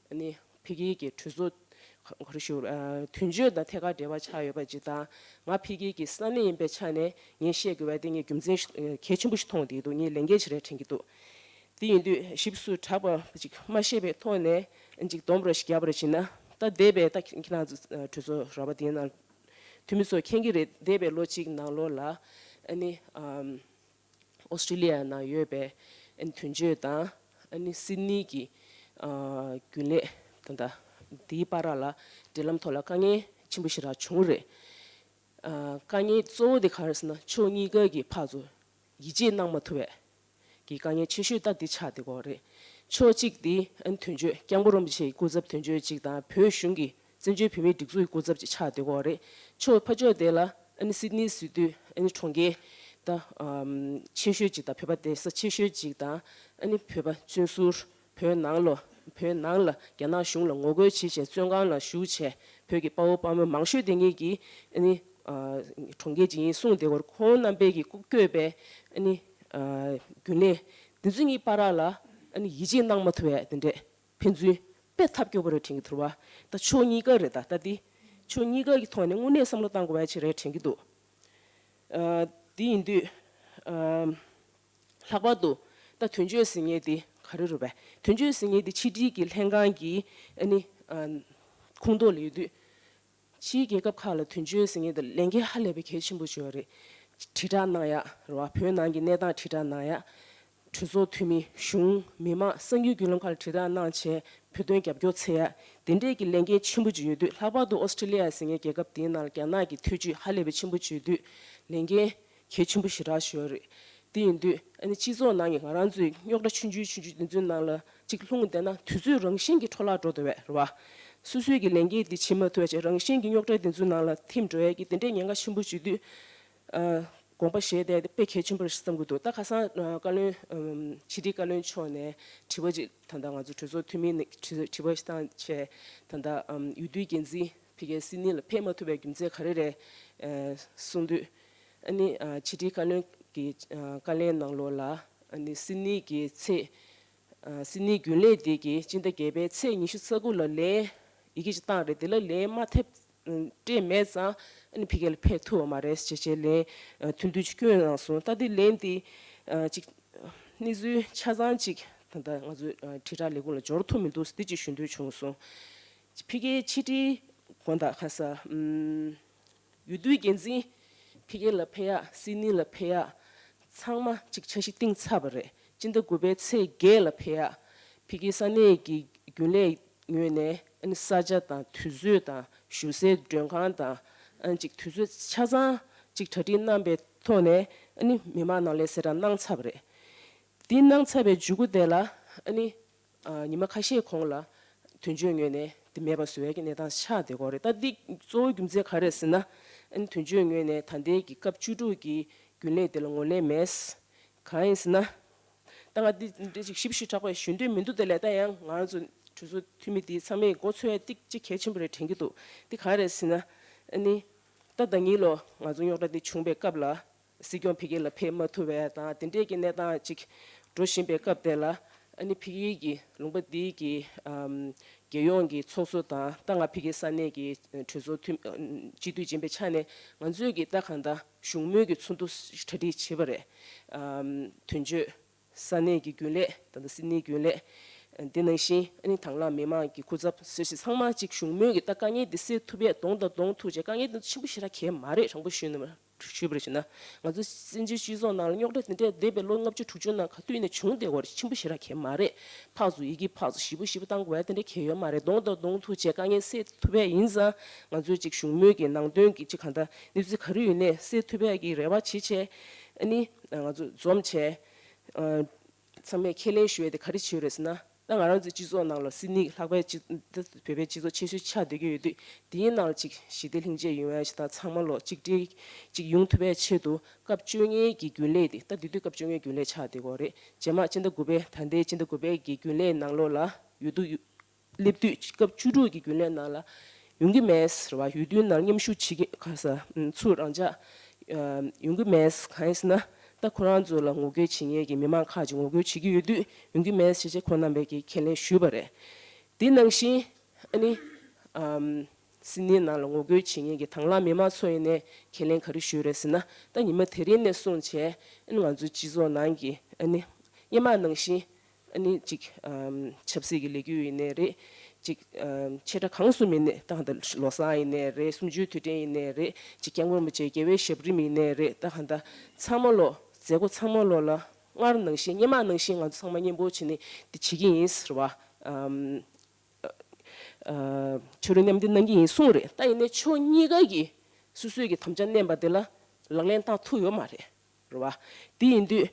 ཨ་ནི་ཕ་གིའི་གི་གྲོས་ཚོགས་ག་རེ་ཞུ་ཨ་དོན་གཅོད་དང་ཐད་ཀར་འབྲེལ་བ་ཆགས་ཡོད་པ་ཅིག་དང་། ང་ཕ་གིའི་གི་ས་གནས་ཡིན་པའི་ཆ་ནས་ངས་བཤད་དགོས་པ་དེ་ངས་རྒྱུ་མཚན་ཞིག་གལ་ཆེན་པོ་ཞིག་མཐོང་བསྡད་འདུག་ངས་ལས་འགན་ཞིག་རེད་དྲན་གྱི་འདུག་དེ་ཡིན་དུས་ཞིབ་ཏུ་དྲག་པ་ཅིག་མ་ཤེས་པའི་ཐོག་ནས་ཅིག་སྡོམ་ར་ཞིག་རྒྱབ་ར་བྱས་ན། ད་འདས་པའི་ད་ཁྱེད་རང་ཚོ་གྲོས་ཚོགས་ར་བ་དེའི་ནང་འཐུས་མི་ཚོ་མཁྱེན་གྱི་རེད། འདས་པའི་ལོ་གཅིག་ནང་ལོགས་ལ་ཨ་ནི་ཨམ་ཨོ་སི་ཀྲི་ལི་ཡ་ནང་ཡོད་པའི་ཨ་ནི་དོན་གཅོད་དང་། ཨ་ནི་སིད་ནི་གི་ཨ་རྒྱུན་ལས་ད་ལྟ་འདིའི་བར་ལ་འབྲེལ་ལམ་ཐོག་ལ་དཀའ་ངལ་ཆེན་པོ་ཞེ་དྲག་བྱུང་རེད། ཨ་དཀའ་ངལ་གཙོ་བོ་དེ་ག་རེ་ཟེར་ན། ཕྱོགས་གཉིས་ཀ་གི་ཕར་ཚུར་ཡིད་ཆེས་གནང་མ་ཐུབ་པའི་གི་དཀའ་ངལ་ཆེ་ཤོས་ད་འདི་ཆགས་བསྡད་ཀྱི་ཡོད་རེད། ཕྱོགས་གཅིག་དེ་ཨ་ནི་དོན་གཅོད་སྐྱབས་མགོན་རིན་པོ་ཆེའི་སྐུ་ཚབ་དོན་གཅོད་ཅིག་དང་། བོད་གཞུང་གི་བཙན་བྱོལ་བོད་མིའི་སྒྲིག་འཛུགས་ཀྱི་སྐུ་ཚབ་ཅིག་ཆགས་བསྡད་ཀྱི་ཡོད་རེད། ཕྱོགས་ཕར་ཕྱོགས་དེ་ལ་ཨ་ནི་སིད་ནི་ཟེར་དུས་ཨ་ནི་གྲོང་ཁྱེར་ད་ཨམ་ཆེ་ཤོས་ཅིག་དང་། བོད་པ་བསྡད་ས་ཆེ་ཤོས་ཅིག་དང་། ཨ་ནི་བོད་པ་བཙན་བྱོལ་བོད་ནང་ལ་བོད་ནང་ལ་རྒྱ་ནག་གཞུང་ལ་ངོ་རྒོལ་བྱེད་བྱས་བཙོན་ཁང་ལ་བཞུགས་བྱས། བོད་ཀྱི་དཔའ་བོ་དཔའ་མོ་མང་ཤོས་དེ་ཉིད་ཀྱིས་ཨ་ནི་ཨ་གྲོང་ཁྱེར་ཅིག་ཡིན་གསུངས་བསྡད་ཀྱི་ཡོད་རེད། ཁོང་རྣམ་པས་ཀྱིས་བཀོད་པའི་ཨ་ནི་ཨ་རྒྱུན་ལས་འདི་ཚོ་གཉིས་བར་ལ་ཨ་ནི་ཡིད་ཆེས་གནང་མ་ཐུབ་པའི་དེ་འདྲས་ཕན་ཚུན་དཔེ་ཐབས་སྐྱོ་པོ་རེད་དྲན་གྱི་འདུག་བ། ད་ཕྱོགས་གཉིས་ཀ་རེད། ད་ད་འདི་ཕྱོགས་གཉིས་ཀ་གི་ཐོག་ནས་དངོས་གནས་བསམ་བློ་བཏང་དགོས་པ་ཅིག་རེད་དྲན་གྱི་འདུག་ཨ་འདི་ཡིན་དུས་ཨ་ལྷག་པར་དུ་ད་དོན་གཅོད་ཟེར་མཁན་འདི་ག་རེ་རེད་པས། དོན་གཅོད་ཟེར་མཁན་འདི་ཕྱི་དྲིལ་གྱི་ལྷན་ཁང་གི་ཨ་ནི་ཨ་ཁོངས་གཏོགས་ལ་ཡོད་དུས། ཕྱིའི་རྒྱལ་ཁབ་ཁག་ལ་དོན་གཅོད་ཟེར་མཁན་དེ་ལས་འགན་ཧ་ལས་པའི་གལ་ཆེན་པོ་ཅིག་ཡོད་རེད། དྲིལ་བསྒྲགས་གནང་ཡག་རེད་བ། བོད་ནང་གི་གནས་སྟངས་དྲིལ་བསྒྲགས་གནང་ཡག་གྲོས་ཚོགས་འཐུས་མི། གཞུང་། མི་མང་། གསར་འགྱུར་བརྒྱུད་ལམ་ཁག་ལ་དྲིལ་བསྒྲགས་གནང་བྱས་བོད་དོན་རྒྱབ་སྐྱོར་འཚོལ་ཡག་དེ་འདྲས་ཀྱི་ལས་འགན་ཆེན་པོ་ཅིག་ཡོད་དུས། ལྷག་པར་དུ་ཨོ་སི་ཀྲི་ལི་ཡ་ཟེར་མཁན་རྒྱལ་ཁབ་དེའི་ནང་ལ་རྒྱ་ནག་གི་ཐེ་བྱུས་ཧ་ལས་པའི་ཆེན་པོ་ཅིག་ཡོད་དུས། ལས་འགན་གལ་ཆེན་པོ་ཞེ་དྲག་ཞིག་ཡོད་རེད། དེ་ཡིན་དུས་ཨ་ནི་སྤྱི་ཚོགས་ནང་གི་ང་རང་ཚོའི་རྙོག་དྲ་ཆུང་ཆུང་ཆུང་ཆུང་དེ་ཚོའི་ནང་ལ་གཅིག་ལྷུང་བསྡད་ན། དུས་ཚོད་རང་བཞིན་གྱིས་འཕྲོ་བརླག་འགྲོ་བསྡད་པས་རེད་བ། སོ་སོའི་གི་ལས་འགན་དེ་བྱེད་མ་ཐུབ་པ་བྱས། རང་བཞིན་གྱིས་རྙོག་དྲ་དེ་ཚོའི་ནང་ལ་ཐིམ་འགྲོ་ཡས་ཀྱི་དེ་འདྲའི་ཉེན་ཁ་ཆེན་པོ་བྱེད་དུས། ཨ་དགོངས་པ་བཞེས་བསྡད་དེ་དཔེ་གལ་ཆེན་པོ་རེད་བསམ་གྱི་འདུག་ད་ཁ་སང་ཨ་བཀའ་བློན་ཨམ་ཕྱི་དྲིལ་བཀའ་བློན་མཆོག་ནས་དྲི་བ་ཅིག་ད་ལྟ་ང་ཚོ་གྲོས་ཚོགས་འཐུས་མི་ནས་དྲི་དྲི་བ་ཞིག་བཏང་བྱས། ད་ལྟ་ཨམ་འོས་བསྡུའི་འགན་འཛིན་ཕ་གིའི་སིད་ནི་ལ་ཕེབས་མ་ཐུབ་པའི་རྒྱུ་མཚན་ག་རེ་རེད་ཨ་གསུངས་དུས། ཨ་ནི་ཨ་ཕྱི་དྲིལ་བཀའ་བློན་གྱི་ཨ་བཀའ་ལན་ནང་ལོགས་ལ། ཨ་ནི་སིད་ནི་གི་ཚེས་ཨ་སིད་ནི་རྒྱུན་ལས་དེ་གིས་སྤྱི་ཟླ་བརྒྱད་པའི་ཚེས་ཉི་ཤུ་རྩ་དགུ་ལ་ལན་ཡི་གེ་ཅིག་བཏང་རེད། དེ་ལ་ལན་མ་ཐེབས་སྤྲད་མེད་ཙང་། ཨ་ནི་ཕ་གི་ལ་ཕེབས་ཐུབ་པ་མ་རེད་ཅེས་བྱས་ལན་ཨ་ཐུང་ཐུང་ཅིག་བསྐྱོན་གནང་སོང་། ད་དེ་ལན་དེ་ཨ་ཅིག་གནས་ཚུལ་ཆ་ཚང་ཅིག་ད་ལྟ་ང་ཚོའི་ཨ་དྲིལ་བསྒྲགས་ལས་ཁུངས་ལ་འབྱོར་ཐུབ་མི་འདུག་འདི་ཅིག་ཞུ་འདོད་བྱུང་སོང་། ཕ་གིའི་ཕྱི་དྲིལ་དགོངས་དག་ཁ་ས་ཨམ། འོས་བསྡུའི་འགན་འཛིན་ཕ་གི་ལ་ཕེབས་ཡག་སིད་ནི་ལ་ཕེབས་ཡག་ཚང་མ་གཅིག་འཆར་གཞི་བཏིང་ཚར་བ་རེད། སྤྱི་ཟླ་དགུ་པའི་ཚེས་བརྒྱད་ལ་ཕེབས་ཡག་ཕ་གི་ས་གནས་ཀྱི་རྒྱུན་ལས་ངོས་ནས་ཨ་ནི་ས་ཆ་དང་དུས་ཚོད་དང་བཞུགས་སའི་མགྲོན་ཁང་དང་། ཨ་ནི་གཅིག་དུས་ཚོད་ཆ་ཚང་གཅིག་གྲ་སྒྲིག་གནང་པའི་ཐོག་ནས། ཨ་ནི་མི་མང་ནང་ལ་གསལ་བསྒྲགས་གནང་ཚར་བ་རེད། འདི་གནང་ཚར་བའི་མཇུག་གུ་དེ་ལ་ཨ་ནི་ཨ་ཉི་མ་ཁ་ཤས་གོང་ལ་དོན་གཅོད་ངོས་ནས་འདི་མེད་པ་བཟོ་ཡས་ཀྱི་གནས་སྟངས་ཆགས་བསྡད་ཀྱི་ཡོད་རེད། ད་འདི་གཙོ་བོ་རྒྱུ་མཚན་ག་རེ་རེད་ཟེར་ན། ཨ་ནི་དོན་གཅོད་ངོས་ནས་ད་ལྟའི་གི་སྐབས་བཅུ་དྲུག་གི་རྒྱུན་ལས་དེ་ལ་ངོས་ལེན་མེད། གང་ཡིན་ཟེར་ན། ད་ང་འདི་འདི་ཅིག་ཞིབ་ཞིབ་དྲག་པོ་ཞུ་འདོད་མི་འདུག་དེ་ལས་ད་ཡང་ང་རང་ཚོ་ གྲོས་ཚོགས་འཐུས་མི་དེ་ཚང་མས་མགོ་ཚོས་ཡ་ཏིག་ཅིག་གལ་ཆེན་པོ་རེད་དྲན་གྱི་འདུག་དེ་ག་རེད་ཟེར་ན། ཨ་ནི་ད་ཟླ་ཉིན་ལོ་ང་ཚོ་རྙོག་དྲ་དེ་བྱུང་བའི་སྐབས་ལ། སྲིད་སྐྱོང་ཕ་གི་ལ་ཕེབས་མ་ཐུབ་པ་དང་དེ་འདྲས་ཀྱི་གནས་སྟངས་ཅིག་འགྲོ་བཞིན་པའི་སྐབས་དེ་ལ། ཨ་ནི་ཕ་གི་གི་ལུང་པ་འདི་གི་ཨམ་རྒྱལ་ཡོངས་ཀྱི་ཚོགས་གཙོ་དང་ད་ང་ཕ་གི་ས་གནས་ཀྱི་གྲོས་ཚོགས་འཐུས་སྤྱི་འཐུས་ཡིན་པའི་ཆ་ནས་ང་ཚོས་ཀྱི་ད་གང་ལྟར་བཞུགས་མོལ་གྱི་ཚོགས་འདུ་གྲ་སྒྲིག་བྱས་པ་རེད། ཨམ་དོན་གཅོད་ས་གནས་ཀྱི་རྒྱུན་ལས། ད་ལྟ་སིད་ནིའི་རྒྱུན་ལས། འདི་ནང་བཞིན་ཨ་ནི་དྭང་བླངས་མི་མང་གི་སྐུ་ཚབ་སེར་བྱེས་ཚང་མ་གཅིག་བཞུགས་མོལ་གྱི་ད་དཀའ་ངལ་འདི་སེལ་ཐུབ་ཡས་གདོང་དང་གདོང་ཐུག་བྱས། དཀའ་ངལ་འདི་ཆེན་པོ་ཞེ་དྲག་གང་ཡང་མ་རེད། དྲང་པོ་ཞུས་ན་མ་ཞུས་པར་བྱས་ན། ང་ཚོ་བཙན་བྱོལ་སྤྱི་ཚོགས་ནང་ལ་རྙོག་དྲ་འདི་འདྲས་འདས་པའི་ལོ་ལྔ་བཅུ་དྲུག་ཅུ་ནང་ག་དུས་ནས་བྱུང་བསྡད་ཡོད་རེད། ཆེན་པོ་ཞེ་དྲག་གང་ཡང་མ་རེད། ཕར་ཚུར་ཡི་གེ་ཕར་ཚུར་ཞེ་པོ་ཞེ་པོ་བཏང་དགོས་ཡ་དེ་འདྲས་གང་ཡང་ཡོད་མ་རེད། གདོང་དང་གདོང་ཐུག་བྱས་དཀའ་ངལ་སེལ་ཐུབ་ཡས་ཡིན་ཙང་། ང་ཚོས་ཅིག་བཞུགས་མོལ་གྱི་ནང་དོན་གྱི་ཅིག་གང་ལྟར་གནས་ཚུལ་ག་རེ་ཡོད་ནའི་སེལ་ཐུབ་ཡས་ཀྱི་རེ་བ་བྱེད་བྱས། ཨ་ནི་ང་ཚོ་འཛོམས་བྱས། ཚང་མས་ཁས་ལེན་ཞུ་ཡས་དེ་ག་རེ་བྱས་ཡོད་རེད་ཟེར་ན། ད་ང་རང་ཚོའི་སྤྱི་ཚོགས་ནང་ལ་སིད་ནི་ལྷག་པའི་སྤྱི་ད་བོད་པའི་སྤྱི་ཚོགས་ཆེ་ཤོས་ཆགས་བསྡད་ཀྱི་ཡོད་དུས། དེའི་ནང་ལ་ཅིག་ཞི་བདེ་ལྷིང་འཇགས་ཡོང་ཡ་ཞིག་དང་། ཚང་མ་ལོ་གཅིག་སྒྲིལ་ཅིག་ཡོང་ཐུབ་པའི་ཆེད་དུ་སྐབས་བཅོ་ལྔའི་གི་རྒྱུན་ལས་དེ། ད་དེ་དུས་སྐབས་བཅོ་ལྔའི་རྒྱུན་ལས་ཆགས་བསྡད་ཀྱི་ཡོད་རེད། རྗེས་མ་སྤྱི་ཟླ་དགུ་པའི། ད་ལྟའི་སྤྱི་ཟླ་དགུ་པའི་གི་རྒྱུན་ལས་ནང་ལོགས་ལ་ཡོད་དུས། སླེབས་དུས་སྐབས་བཅུ་དྲུག་གི་རྒྱུན་ལས་ནང་ལ་ཡོང་གི་མེད་ཟེར་བ། འོས་བསྡུའི་ནང་མཉམ་ཞུགས་བྱེད་ཀྱི་ག་ས་ཚུར་རང་འཇགས་ཡོང་གི་མེད། གང་ཡིན་ཟེར་ན། ད་ཁོ་རང་ཚོ་ལ་ངོ་རྒོལ་བྱེད་མཁན་གྱི་མི་མང་ཁག་ཅིག་ངོ་རྒོལ་བྱེད་ཀྱི་ཡོད་དུས་ཡོང་གི་མེད་ཟེར་བྱས་ཁོང་རྣམ་པས་ཀྱིས་ཁས་ལེན་ཞུས་པ་རེད། དེ་ནང་བཞིན་ཨ་ནི་ཨམ་སིད་ནི་ནང་ལ་ངོ་རྒོལ་བྱེད་མཁན་གྱི་དྭང་བླངས་མི་མང་ཚོ་ཡིན་ནའི་ཁས་ལེན་ག་རེ་ཞུས་རེད་ཟེར་ན། ད་ཉི་མ་དེ་རིང་ནས་བཟུང་བྱས་ཨ་ནི་ང་ཚོའི་སྤྱི་ཚོགས་ནང་གི་ཨ་ནི་སྔོན་མ་ནང་བཞིན། ཨ་ནི་ཅིག་ཨམ་ཆབ་སྲིད་ཀྱི་ལས་འགུལ་ཡིན་ནའི་རེད། ཅིག་ཨམ་ཆེ་ཕྲ་གང་སུ་མིན་ནའི། ད་ལྟ་ལོ་གསར་ཡིན་ནའི་རེད། གསུམ་བཅུའི་དུས་དྲན་ཡིན་ནའི་རེད། ཅིག་སྐྱབས་མགོན་རིན་པོ་ཆེའི་རྒྱལ་བའི་ཞབས་རིམ་ཡིན་ནའི་རེད། ད་གང་ལྟར་ཚང་མ་ལོ་མཛད་སྒོ་ཚང་མ་ལོ་ལ་སྔར་ནང་བཞིན། སྔོན་མ་ནང་བཞིན་ང་ཚོ་ཚང་མ་མཉམ་པོ་བྱས་ནས་འདི་བྱེད་ཀྱི་ཡིན་ཟེར་བ། ཨམ་ཨ་ཕྱག་རོགས་མཉམ་འདེགས་གནང་གི་ཡིན་གསུངས་རེད། ད་ཡིན་ནའི་ཕྱོགས་གཉིས་ཀ་གིས་སོ་སོའི་གི་དམ་བཅའ་བསྣན་པ་དེ་ལ་ལག་ལེན་བསྟར་ཐུབ་ཡོད་མ་རེད། རེད་བ། དེ་ཡིན་དུས་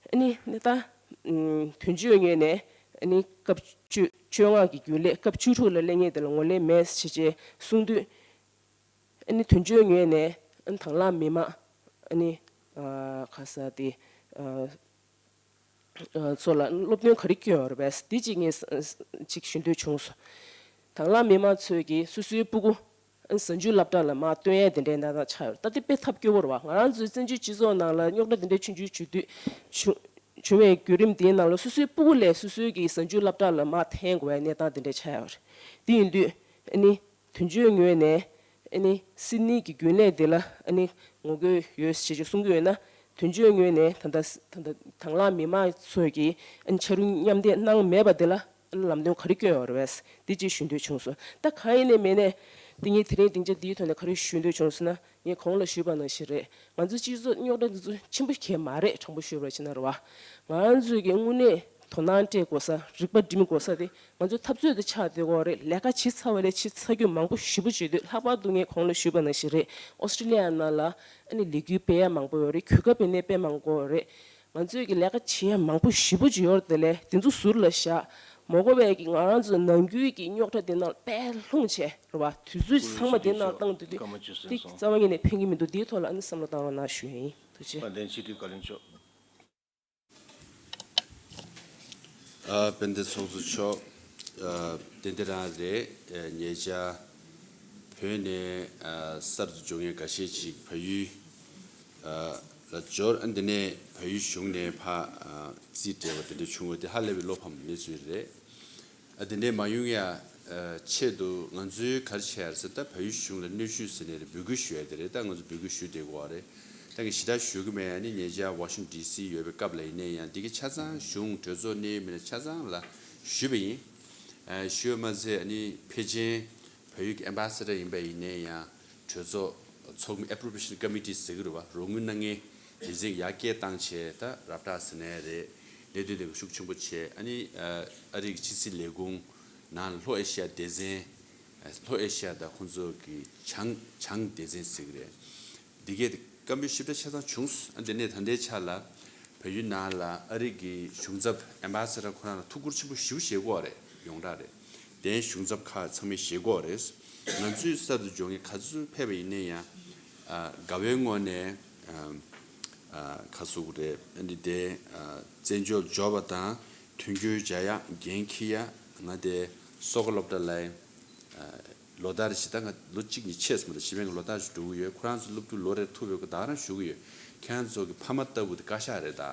ཨ་ནི་ནི་ད་ཨམ་དོན་གཅོད་ངོས་ནས་ཨ་ནི་སྐབས་བཅོ་བཅོ་ལྔ་གི་རྒྱུན་ལས། སྐབས་བཅུ་དྲུག་ལ་སླེབས་མཁན་དེ་ལ་ངོས་ལེན་མེད་ཟེར་བྱས་གསུངས་དུས། ཨ་ནི་དོན་གཅོད་ངོས་ནས་ཨ་ནི་དྭང་བླངས་མི་མང་ཨ་ནི་ཨ་ག་ས་དེ་ཨ་ཨ་ཚོ་ལ་སློབ་སྟོན་ག་རེ་སྐྱོན་ཡོད་རེད་པས། འདི་གཅིག་ངས་གཅིག་ཞུ་འདོད་བྱུང་སོང་། དྭང་བླངས་མི་མང་ཚོས་ཀྱིས་སོ་སོའི་སྤུ་གུ་གཟའ་མཇུག་སློབ་གྲྭ་ལ་མར་བཏོན་ཡས་དེ་འདྲའི་གནས་སྟངས་ཆགས་ཡོད་རེད། ད་དེ་དཔེ་ཐབས་སྐྱོ་བོ་རེད་བ། ང་རང་ཚོའི་བཙན་བྱོལ་སྤྱི་ཚོགས་ནང་ལ་རྙོག་དྲ་དེ་འདྲའི་ཆུང་ཆུང་བྱུང་དུས། བྱུང་བྱུང་བའི་བརྒྱུད་རིམ་དེའི་ནང་ལ་སོ་སོའི་སྤུ་གུ་ལས་སོ་སོའི་གི་གཟའ་མཇུག་སློབ་གྲྭ་ལ་མར་འཐེན་དགོས་པའི་གནས་སྟངས་དེ་འདྲ་ཆགས་ཡོད་རེད། དེ་ཡིན་དུས་ཨ་ནི་དོན་གཅོད་ངོས་ནས་ཨ་ནི་སིད་ནི་གི་རྒྱུན་ལས་དེ་ལ་ཨ་ནི་ངོ་རྒོལ་ཡོད་ཞེས་ཀྱི་གསུང་གི་ཡོད་ན། དོན་གཅོད་ངོས་ནས་ད་ལྟ་ད་ལྟ་དྭང་བླངས་མི་མང་ཚོས་ཀྱིས་ཨ་ནི་ཕྱག་རོགས་མཉམ་འདེགས་གནང་མེད་པ་དེ་ལ་ཨ་ནི་ལམ་སྟོན་ག་རེ་སྐྱོན་ཡོད་རེད་པས། དེ་གཅིག་ཞུ་འདོད་བྱུང་སོང་། ད་གང་ཡིན་ནའི་མིན་ནའི་དེ་ངས་དེ་རིང་སྡིངས་ཆ་འདིའི་ཐོག་ནས་ག་རེ་ཞུ་འདོད་བྱུང་སོང་ན། ངས་གོང་ལ་ཞུས་པ་ནང་བཞིན་རེད། ང་ཚོའི་སྤྱི་ཚོགས་རྙོག་དྲ་འདི་ཚོ་ཆེན་པོ་གང་ཡང་མ་རེད། དྲང་པོ་ཞུས་པར་བྱས་ན་རེད་བ། ང་ཚོས་ཀྱི་དངོས་གནས་དོ་སྣང་སྤྲད་དགོས་ས། རིག་པ་སྒྲིམ་དགོས་ས་དེ་ང་ཚོའི་འཐབ་རྩོད་དེ་ཆགས་བསྡད་ཡོད་རེད། ལས་ཀ་བྱེད་ཚར་བ་ལས་བྱེད་ཚར་རྒྱུ་མང་པོ་ཞེ་པོ་ཅིག་འདུག་ལྷག་པར་དུ་ངས་གོང་ལ་ཞུས་པ་ནང་བཞིན་རེད། ཨོ་སི་ཀྲི་ལི་ཡ་ནང་ལ་ཨ་ནི་ལས་འགུལ་སྤེལ་ཡ་མང་པོ་ཡོད་རེད། གོ་སྐབས་སྤྲད་མཁན་དཔེ་མང་པོ་ཡོད་རེད། ང་ཚོས་ཀྱི་ལས་ཀ་བྱེད་ཡ་མང་པོ་ཞེ་པོ་ཅིག་ཡོད་རེད། དེ་ལས་དེ་ཚོ་ཟུར་ལ་བཞག་མ་དགོས་པའི་གི་ང་རང་ཚོ་ནམ་རྒྱུན་གྱི་རྙོག་དྲ་དེ་ནང་དཔེ་ལྷུང་བྱས་རེད་བ། དུས་ཚོད་ཚང་མ་དེ་ནང་བཏང་དུས་དེ་སྐར་མ་བཅུ་ཟིན་དེ་སོང་། རྩ་བ་ཉིད་ནས་ཕན་གྱི་མི་འདུག་དེའི་ཐོག་ལ་ཨ་ནི་བསམ་བློ་བཏང་རོགས་གནང་ཞུ་ཡ་ཡིན། ཐུགས་རྗེ་ཆེ། དཔལ་ལྡན་སྤྱི་འཐུས་བཀའ་བློན་མཆོག་ཨ། དཔལ་ལྡན་ཚོགས་གཙོ་མཆོག་ཨ། དེ་འདི་རང་རེད། ཨ། ཉེ་ཆར་བོད་ནས་ཨ། གསར་དུ་འབྱོར་མཁན་འགའ་ཤས་ཅིག་བལ་ཡུལ་ཨ། ལ་འབྱོར། ཨ། འདི་ནས་བལ་ཡུལ་གཞུང་ནས་ཕར་ཨ། རྩིས་སྤྲད་པ་དེ་འདྲ་བྱུང་བ་དེ་ཧ་ལས་པའི་བློ་ཕམ་གནས་ཚུལ་རེད། ཨ། དེ་འདྲའི་མ་ཡོང་ཡ་ཨ། ཆེད་དུ་ང་ཚོས་ག་རེ་བྱས་ཡ་རེད་ཟེར། ད་བལ་ཡུལ་གཞུང་ལ་གནོན་ཤུགས་ཟེར་ནས་རེད། འབོད་སྐུལ་ཞུ་ཡ་དེ་རེད། ད་ང་ཚོ་འབོད་སྐུལ་ཞུ་བསྡད་ཀྱི་ཡོད་རེད། ད་ངས་ཞེ་དྲག་ཞུ་གི་མེད། ཨ་ནི་ཉེ་ཆར་ཝ་ཤིང་ཊོན་ཌི་སི་ཡོད་པའི་སྐབས་ལ་ཡིན་ནའི་ཡང་འདི་ག་ཆ་ཚང་གཞུང་གྲོས་ཚོགས་གནད་ཡོད་མི་སྣ་ཆ་ཚང་ལ་ཞུས་པ་ཡིན། ཨ། ཞུས་པ་མ་ཟད་ཨ་ནི་ཕལ་ཆེར་བལ་ཡུལ་གྱི་ཨེམ་བྷ་སེ་ཌར་ཡིན་པ་ཡིན་ནའི་ཡང་གྲོས་ཚོགས་ཚོགས་མི་ཨེ་པོ་རོ་པི་ཡེ་ཤན་ཀོ་མི་ཊི་ཟེར་གྱི་རེད་བ། རོགས་དངུལ་གནང་མཁན་སྡེ་ཚན་ཡར་སྐྱེད་བཏང་བྱས། ད་རབ་བསྒྲགས་ཟེར་ནའི་རེད། གནད་དོན་དེ་ཤུགས་ཆེན་པོ་བྱས། ཨ་ནི་ཨ་རིའི་ཕྱི་སྲིད་ལས་ཁུངས་ནང་ལྷོ་ཨེ་ཤི་ཡ་སྡེ་ཚན། ལྷོ་ཨེ་ཤི་ཡ་དང་ཁོང་ཚོ་གི་བྱང་བྱང་སྡེ་ཚན་ཟེར་གྱི་རེད། འདི་གས་དེ་བཀའ་མོལ་ཞིབ་ཕྲ་ཆ་ཚང་བྱུང་སོང་། ཨ། འདི་ནས་ད་ལྟའི་ཆ་ལ་བལ་ཡུལ་ནང་ལ་ཨ་རི་གི་གཞུང་ཚབ་ཨེམ་བྷ་སེ་ཌར་ཁོ་རང་ལ་ཐུགས་ཁུར་ཆེན་པོ་ཞེ་པོ་བཞེས་ཀྱི་ཡོད་རེད། ཡོངས་གྲགས་རེད། དེ་གཞུང་ཚབ་ཁག་ཚང་མས་བཞེས་ཀྱི་ཡོད་རེད། ང་ཚོས་གསར་དུ་འབྱོར་མཁན་ག་ཚོད་ཕེབས་པ་ཡིན་ནའི་ཡང་། ཨ། དགའ་བའི་ངོས་ནས་ཨ། ཨ། ག་ཚོད་རེད། ཨ་ནི་དེ་ཨ། བཙན་བྱོལ་འབྱོར་བ་དང་མཐུན་འགྱུར་བྱ་ཡག་འགན་འཁྱེར་ཡག་ང་དེ་སོག་སློབ་གྲྭ་ལ་ལོ་ལྟར་ཞིག་ད་ང་ལོ་གཅིག་གཉིས་ཆེས་མ་གཏོགས་གཞི་དཔོན་གྱི་ལོ་ལྟར་ཞིག་འགྲོ་གི་ཡོད། ཁོ་རང་ཚོ་སློབ་ཕྲུག་ལོ་རེར་ཐུག་ཡོད་གི་ད་རང་ཞུ་གི་ཡོད། ཁྱེད་རང་ཚོ་གི་ཕ་མ་ལྟ་བུ་དེ་བཀའ་ཤག་རེད་ད།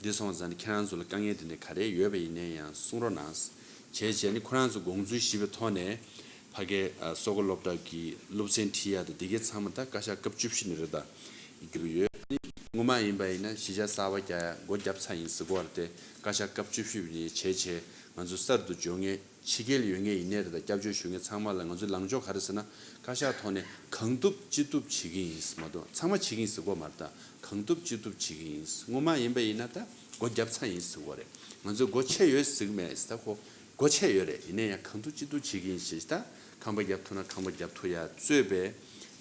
འདི་སོང་ཙང་ནི་ཁྱེད་རང་ཚོ་ལ་དཀའ་ངལ་དེ་འདྲ་ག་རེ་ཡོད་པ་ཡིན་ནའི་ཡང་གསུང་རོགས་གནང་། བྱས་བྱས་ནི་ཁོ་རང་ཚོ་དགོངས་ཚུལ་ཞུས་པའི་ཐོག་ནས་ཕ་གའི་ཨ་སོག་པོ་སློབ་གྲྭ་གི་སློབ་ཚན་ཁྲིད་ཡ་དང་དེ་གའི་ཚང་མ་ད་བཀའ་ཤག་སྐབས་བཅུ་བཞི་ནས་རེད་ད་ཡིན་གྱི་ཡོད། ཨ་ནི་སྔོན་མ་ཡིན་པ་ཡིན་ན་གཞིས་ཆགས་གསར་པ་རྒྱག་ཡ་སྒོ་བརྒྱབ་ཚར་ཡིན་ཟེར་གོ་བ་རེད་དེ། བཀའ་ཤག་སྐབས་བཅུ་བཞི་པ་ནས་བྱས་བྱས་ང་ཚོ་གསར་དུ་འབྱོར་མཁན་ཕྱི་རྒྱལ་ཡོད་མཁན་ཡིན་ནའི་རེད་ད། སྐྱབས་བཅོལ་ཞུ་མཁན་ཚང་མ་ལ་ང་ཚོའི་ལངས་ཕྱོགས་ག་རེ་ཟེར་ན། བཀའ་ཤག་ཐོག་ནས་གང་ཐུབ་ཅི་ཐུབ་བྱེད་ཀྱི་ཡིན་མ་གཏོགས་ཚང་མ་བྱེད་ཀྱི་ཡིན་ཟེར་གོ་མ་རེད་ད། གང་ཐུབ་ཅི་ཐུབ་བྱེད་ཀྱི་ཡིན། སྔོན་མ་ཡིན་པ་ཡིན་ན་ད་སྒོ་བརྒྱབ་ཚར་ཡིན་ཟེར་གོ་རེད། ང་ཚོས་སྒོ་ཕྱེ་ཡོད་ཟེར་གི་མེད་ད། ཁོ་སྒོ་ཕྱེ་ཡོད་རེད། ཡིན་ན་ཡང་གང་ཐུབ་ཅི་ཐུབ་བྱེད་ཀྱི་ཡིན་ཞེས་ད། ཁང་པ་བརྒྱབ་ཐུབ་ན་ཁང་པ་བརྒྱབ་ཐུབ་ཡ་གཙོས་པའི་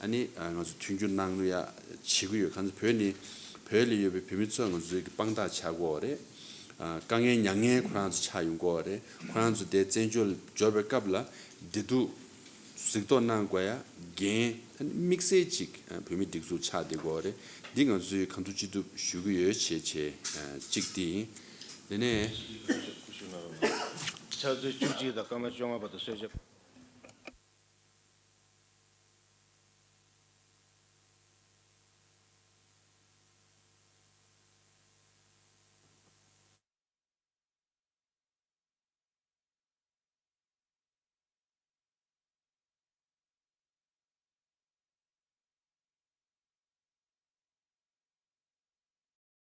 ཨ་ནི་ང་ཚོ་མཐུན་འགྱུར་གནང་ཡ་བྱེད་ཀྱི་ཡོད། གང་ཚོ་བོད་ནི་བོད་ལ་ཡོད་པའི་བོད་མི་ཚོ་ང་ཚོའི་གི་དཔང་རྟགས་ཆགས་ཀྱི་ཡོད་རེད། དཀའ་ངལ་མྱངས་མཁན་ཁོ་རང་ཚོ་ཆགས་ཡོང་གི་ཡོད་རེད། ཁོ་རང་ཚོ་དེ་བཙན་བྱོལ་འབྱོར་བའི་སྐབས་ལ་བདེ་སྡུག་གཟིགས་རྟོག་གནང་དགོས་ཡ་འགན་ཨ་ནི་དམིགས་བསལ་ཅིག་བོད་མི་སྒྲིག་འཛུགས་ཆགས་བསྡད་ཀྱི་ཡོད་རེད། འདི་ང་ཚོས་གང་ཐུབ་ཅི་ཐུབ་ཞུ་གི་ཡོད། བྱས་བྱས་གཅིག་དེ་ཡིན། དེ་ནས་ཕྱག་ཚོད་བཅུ་གཅིག་དང་སྐར་མ་བཅོ་ལྔ་བར་དུ་གསོལ་ཇ།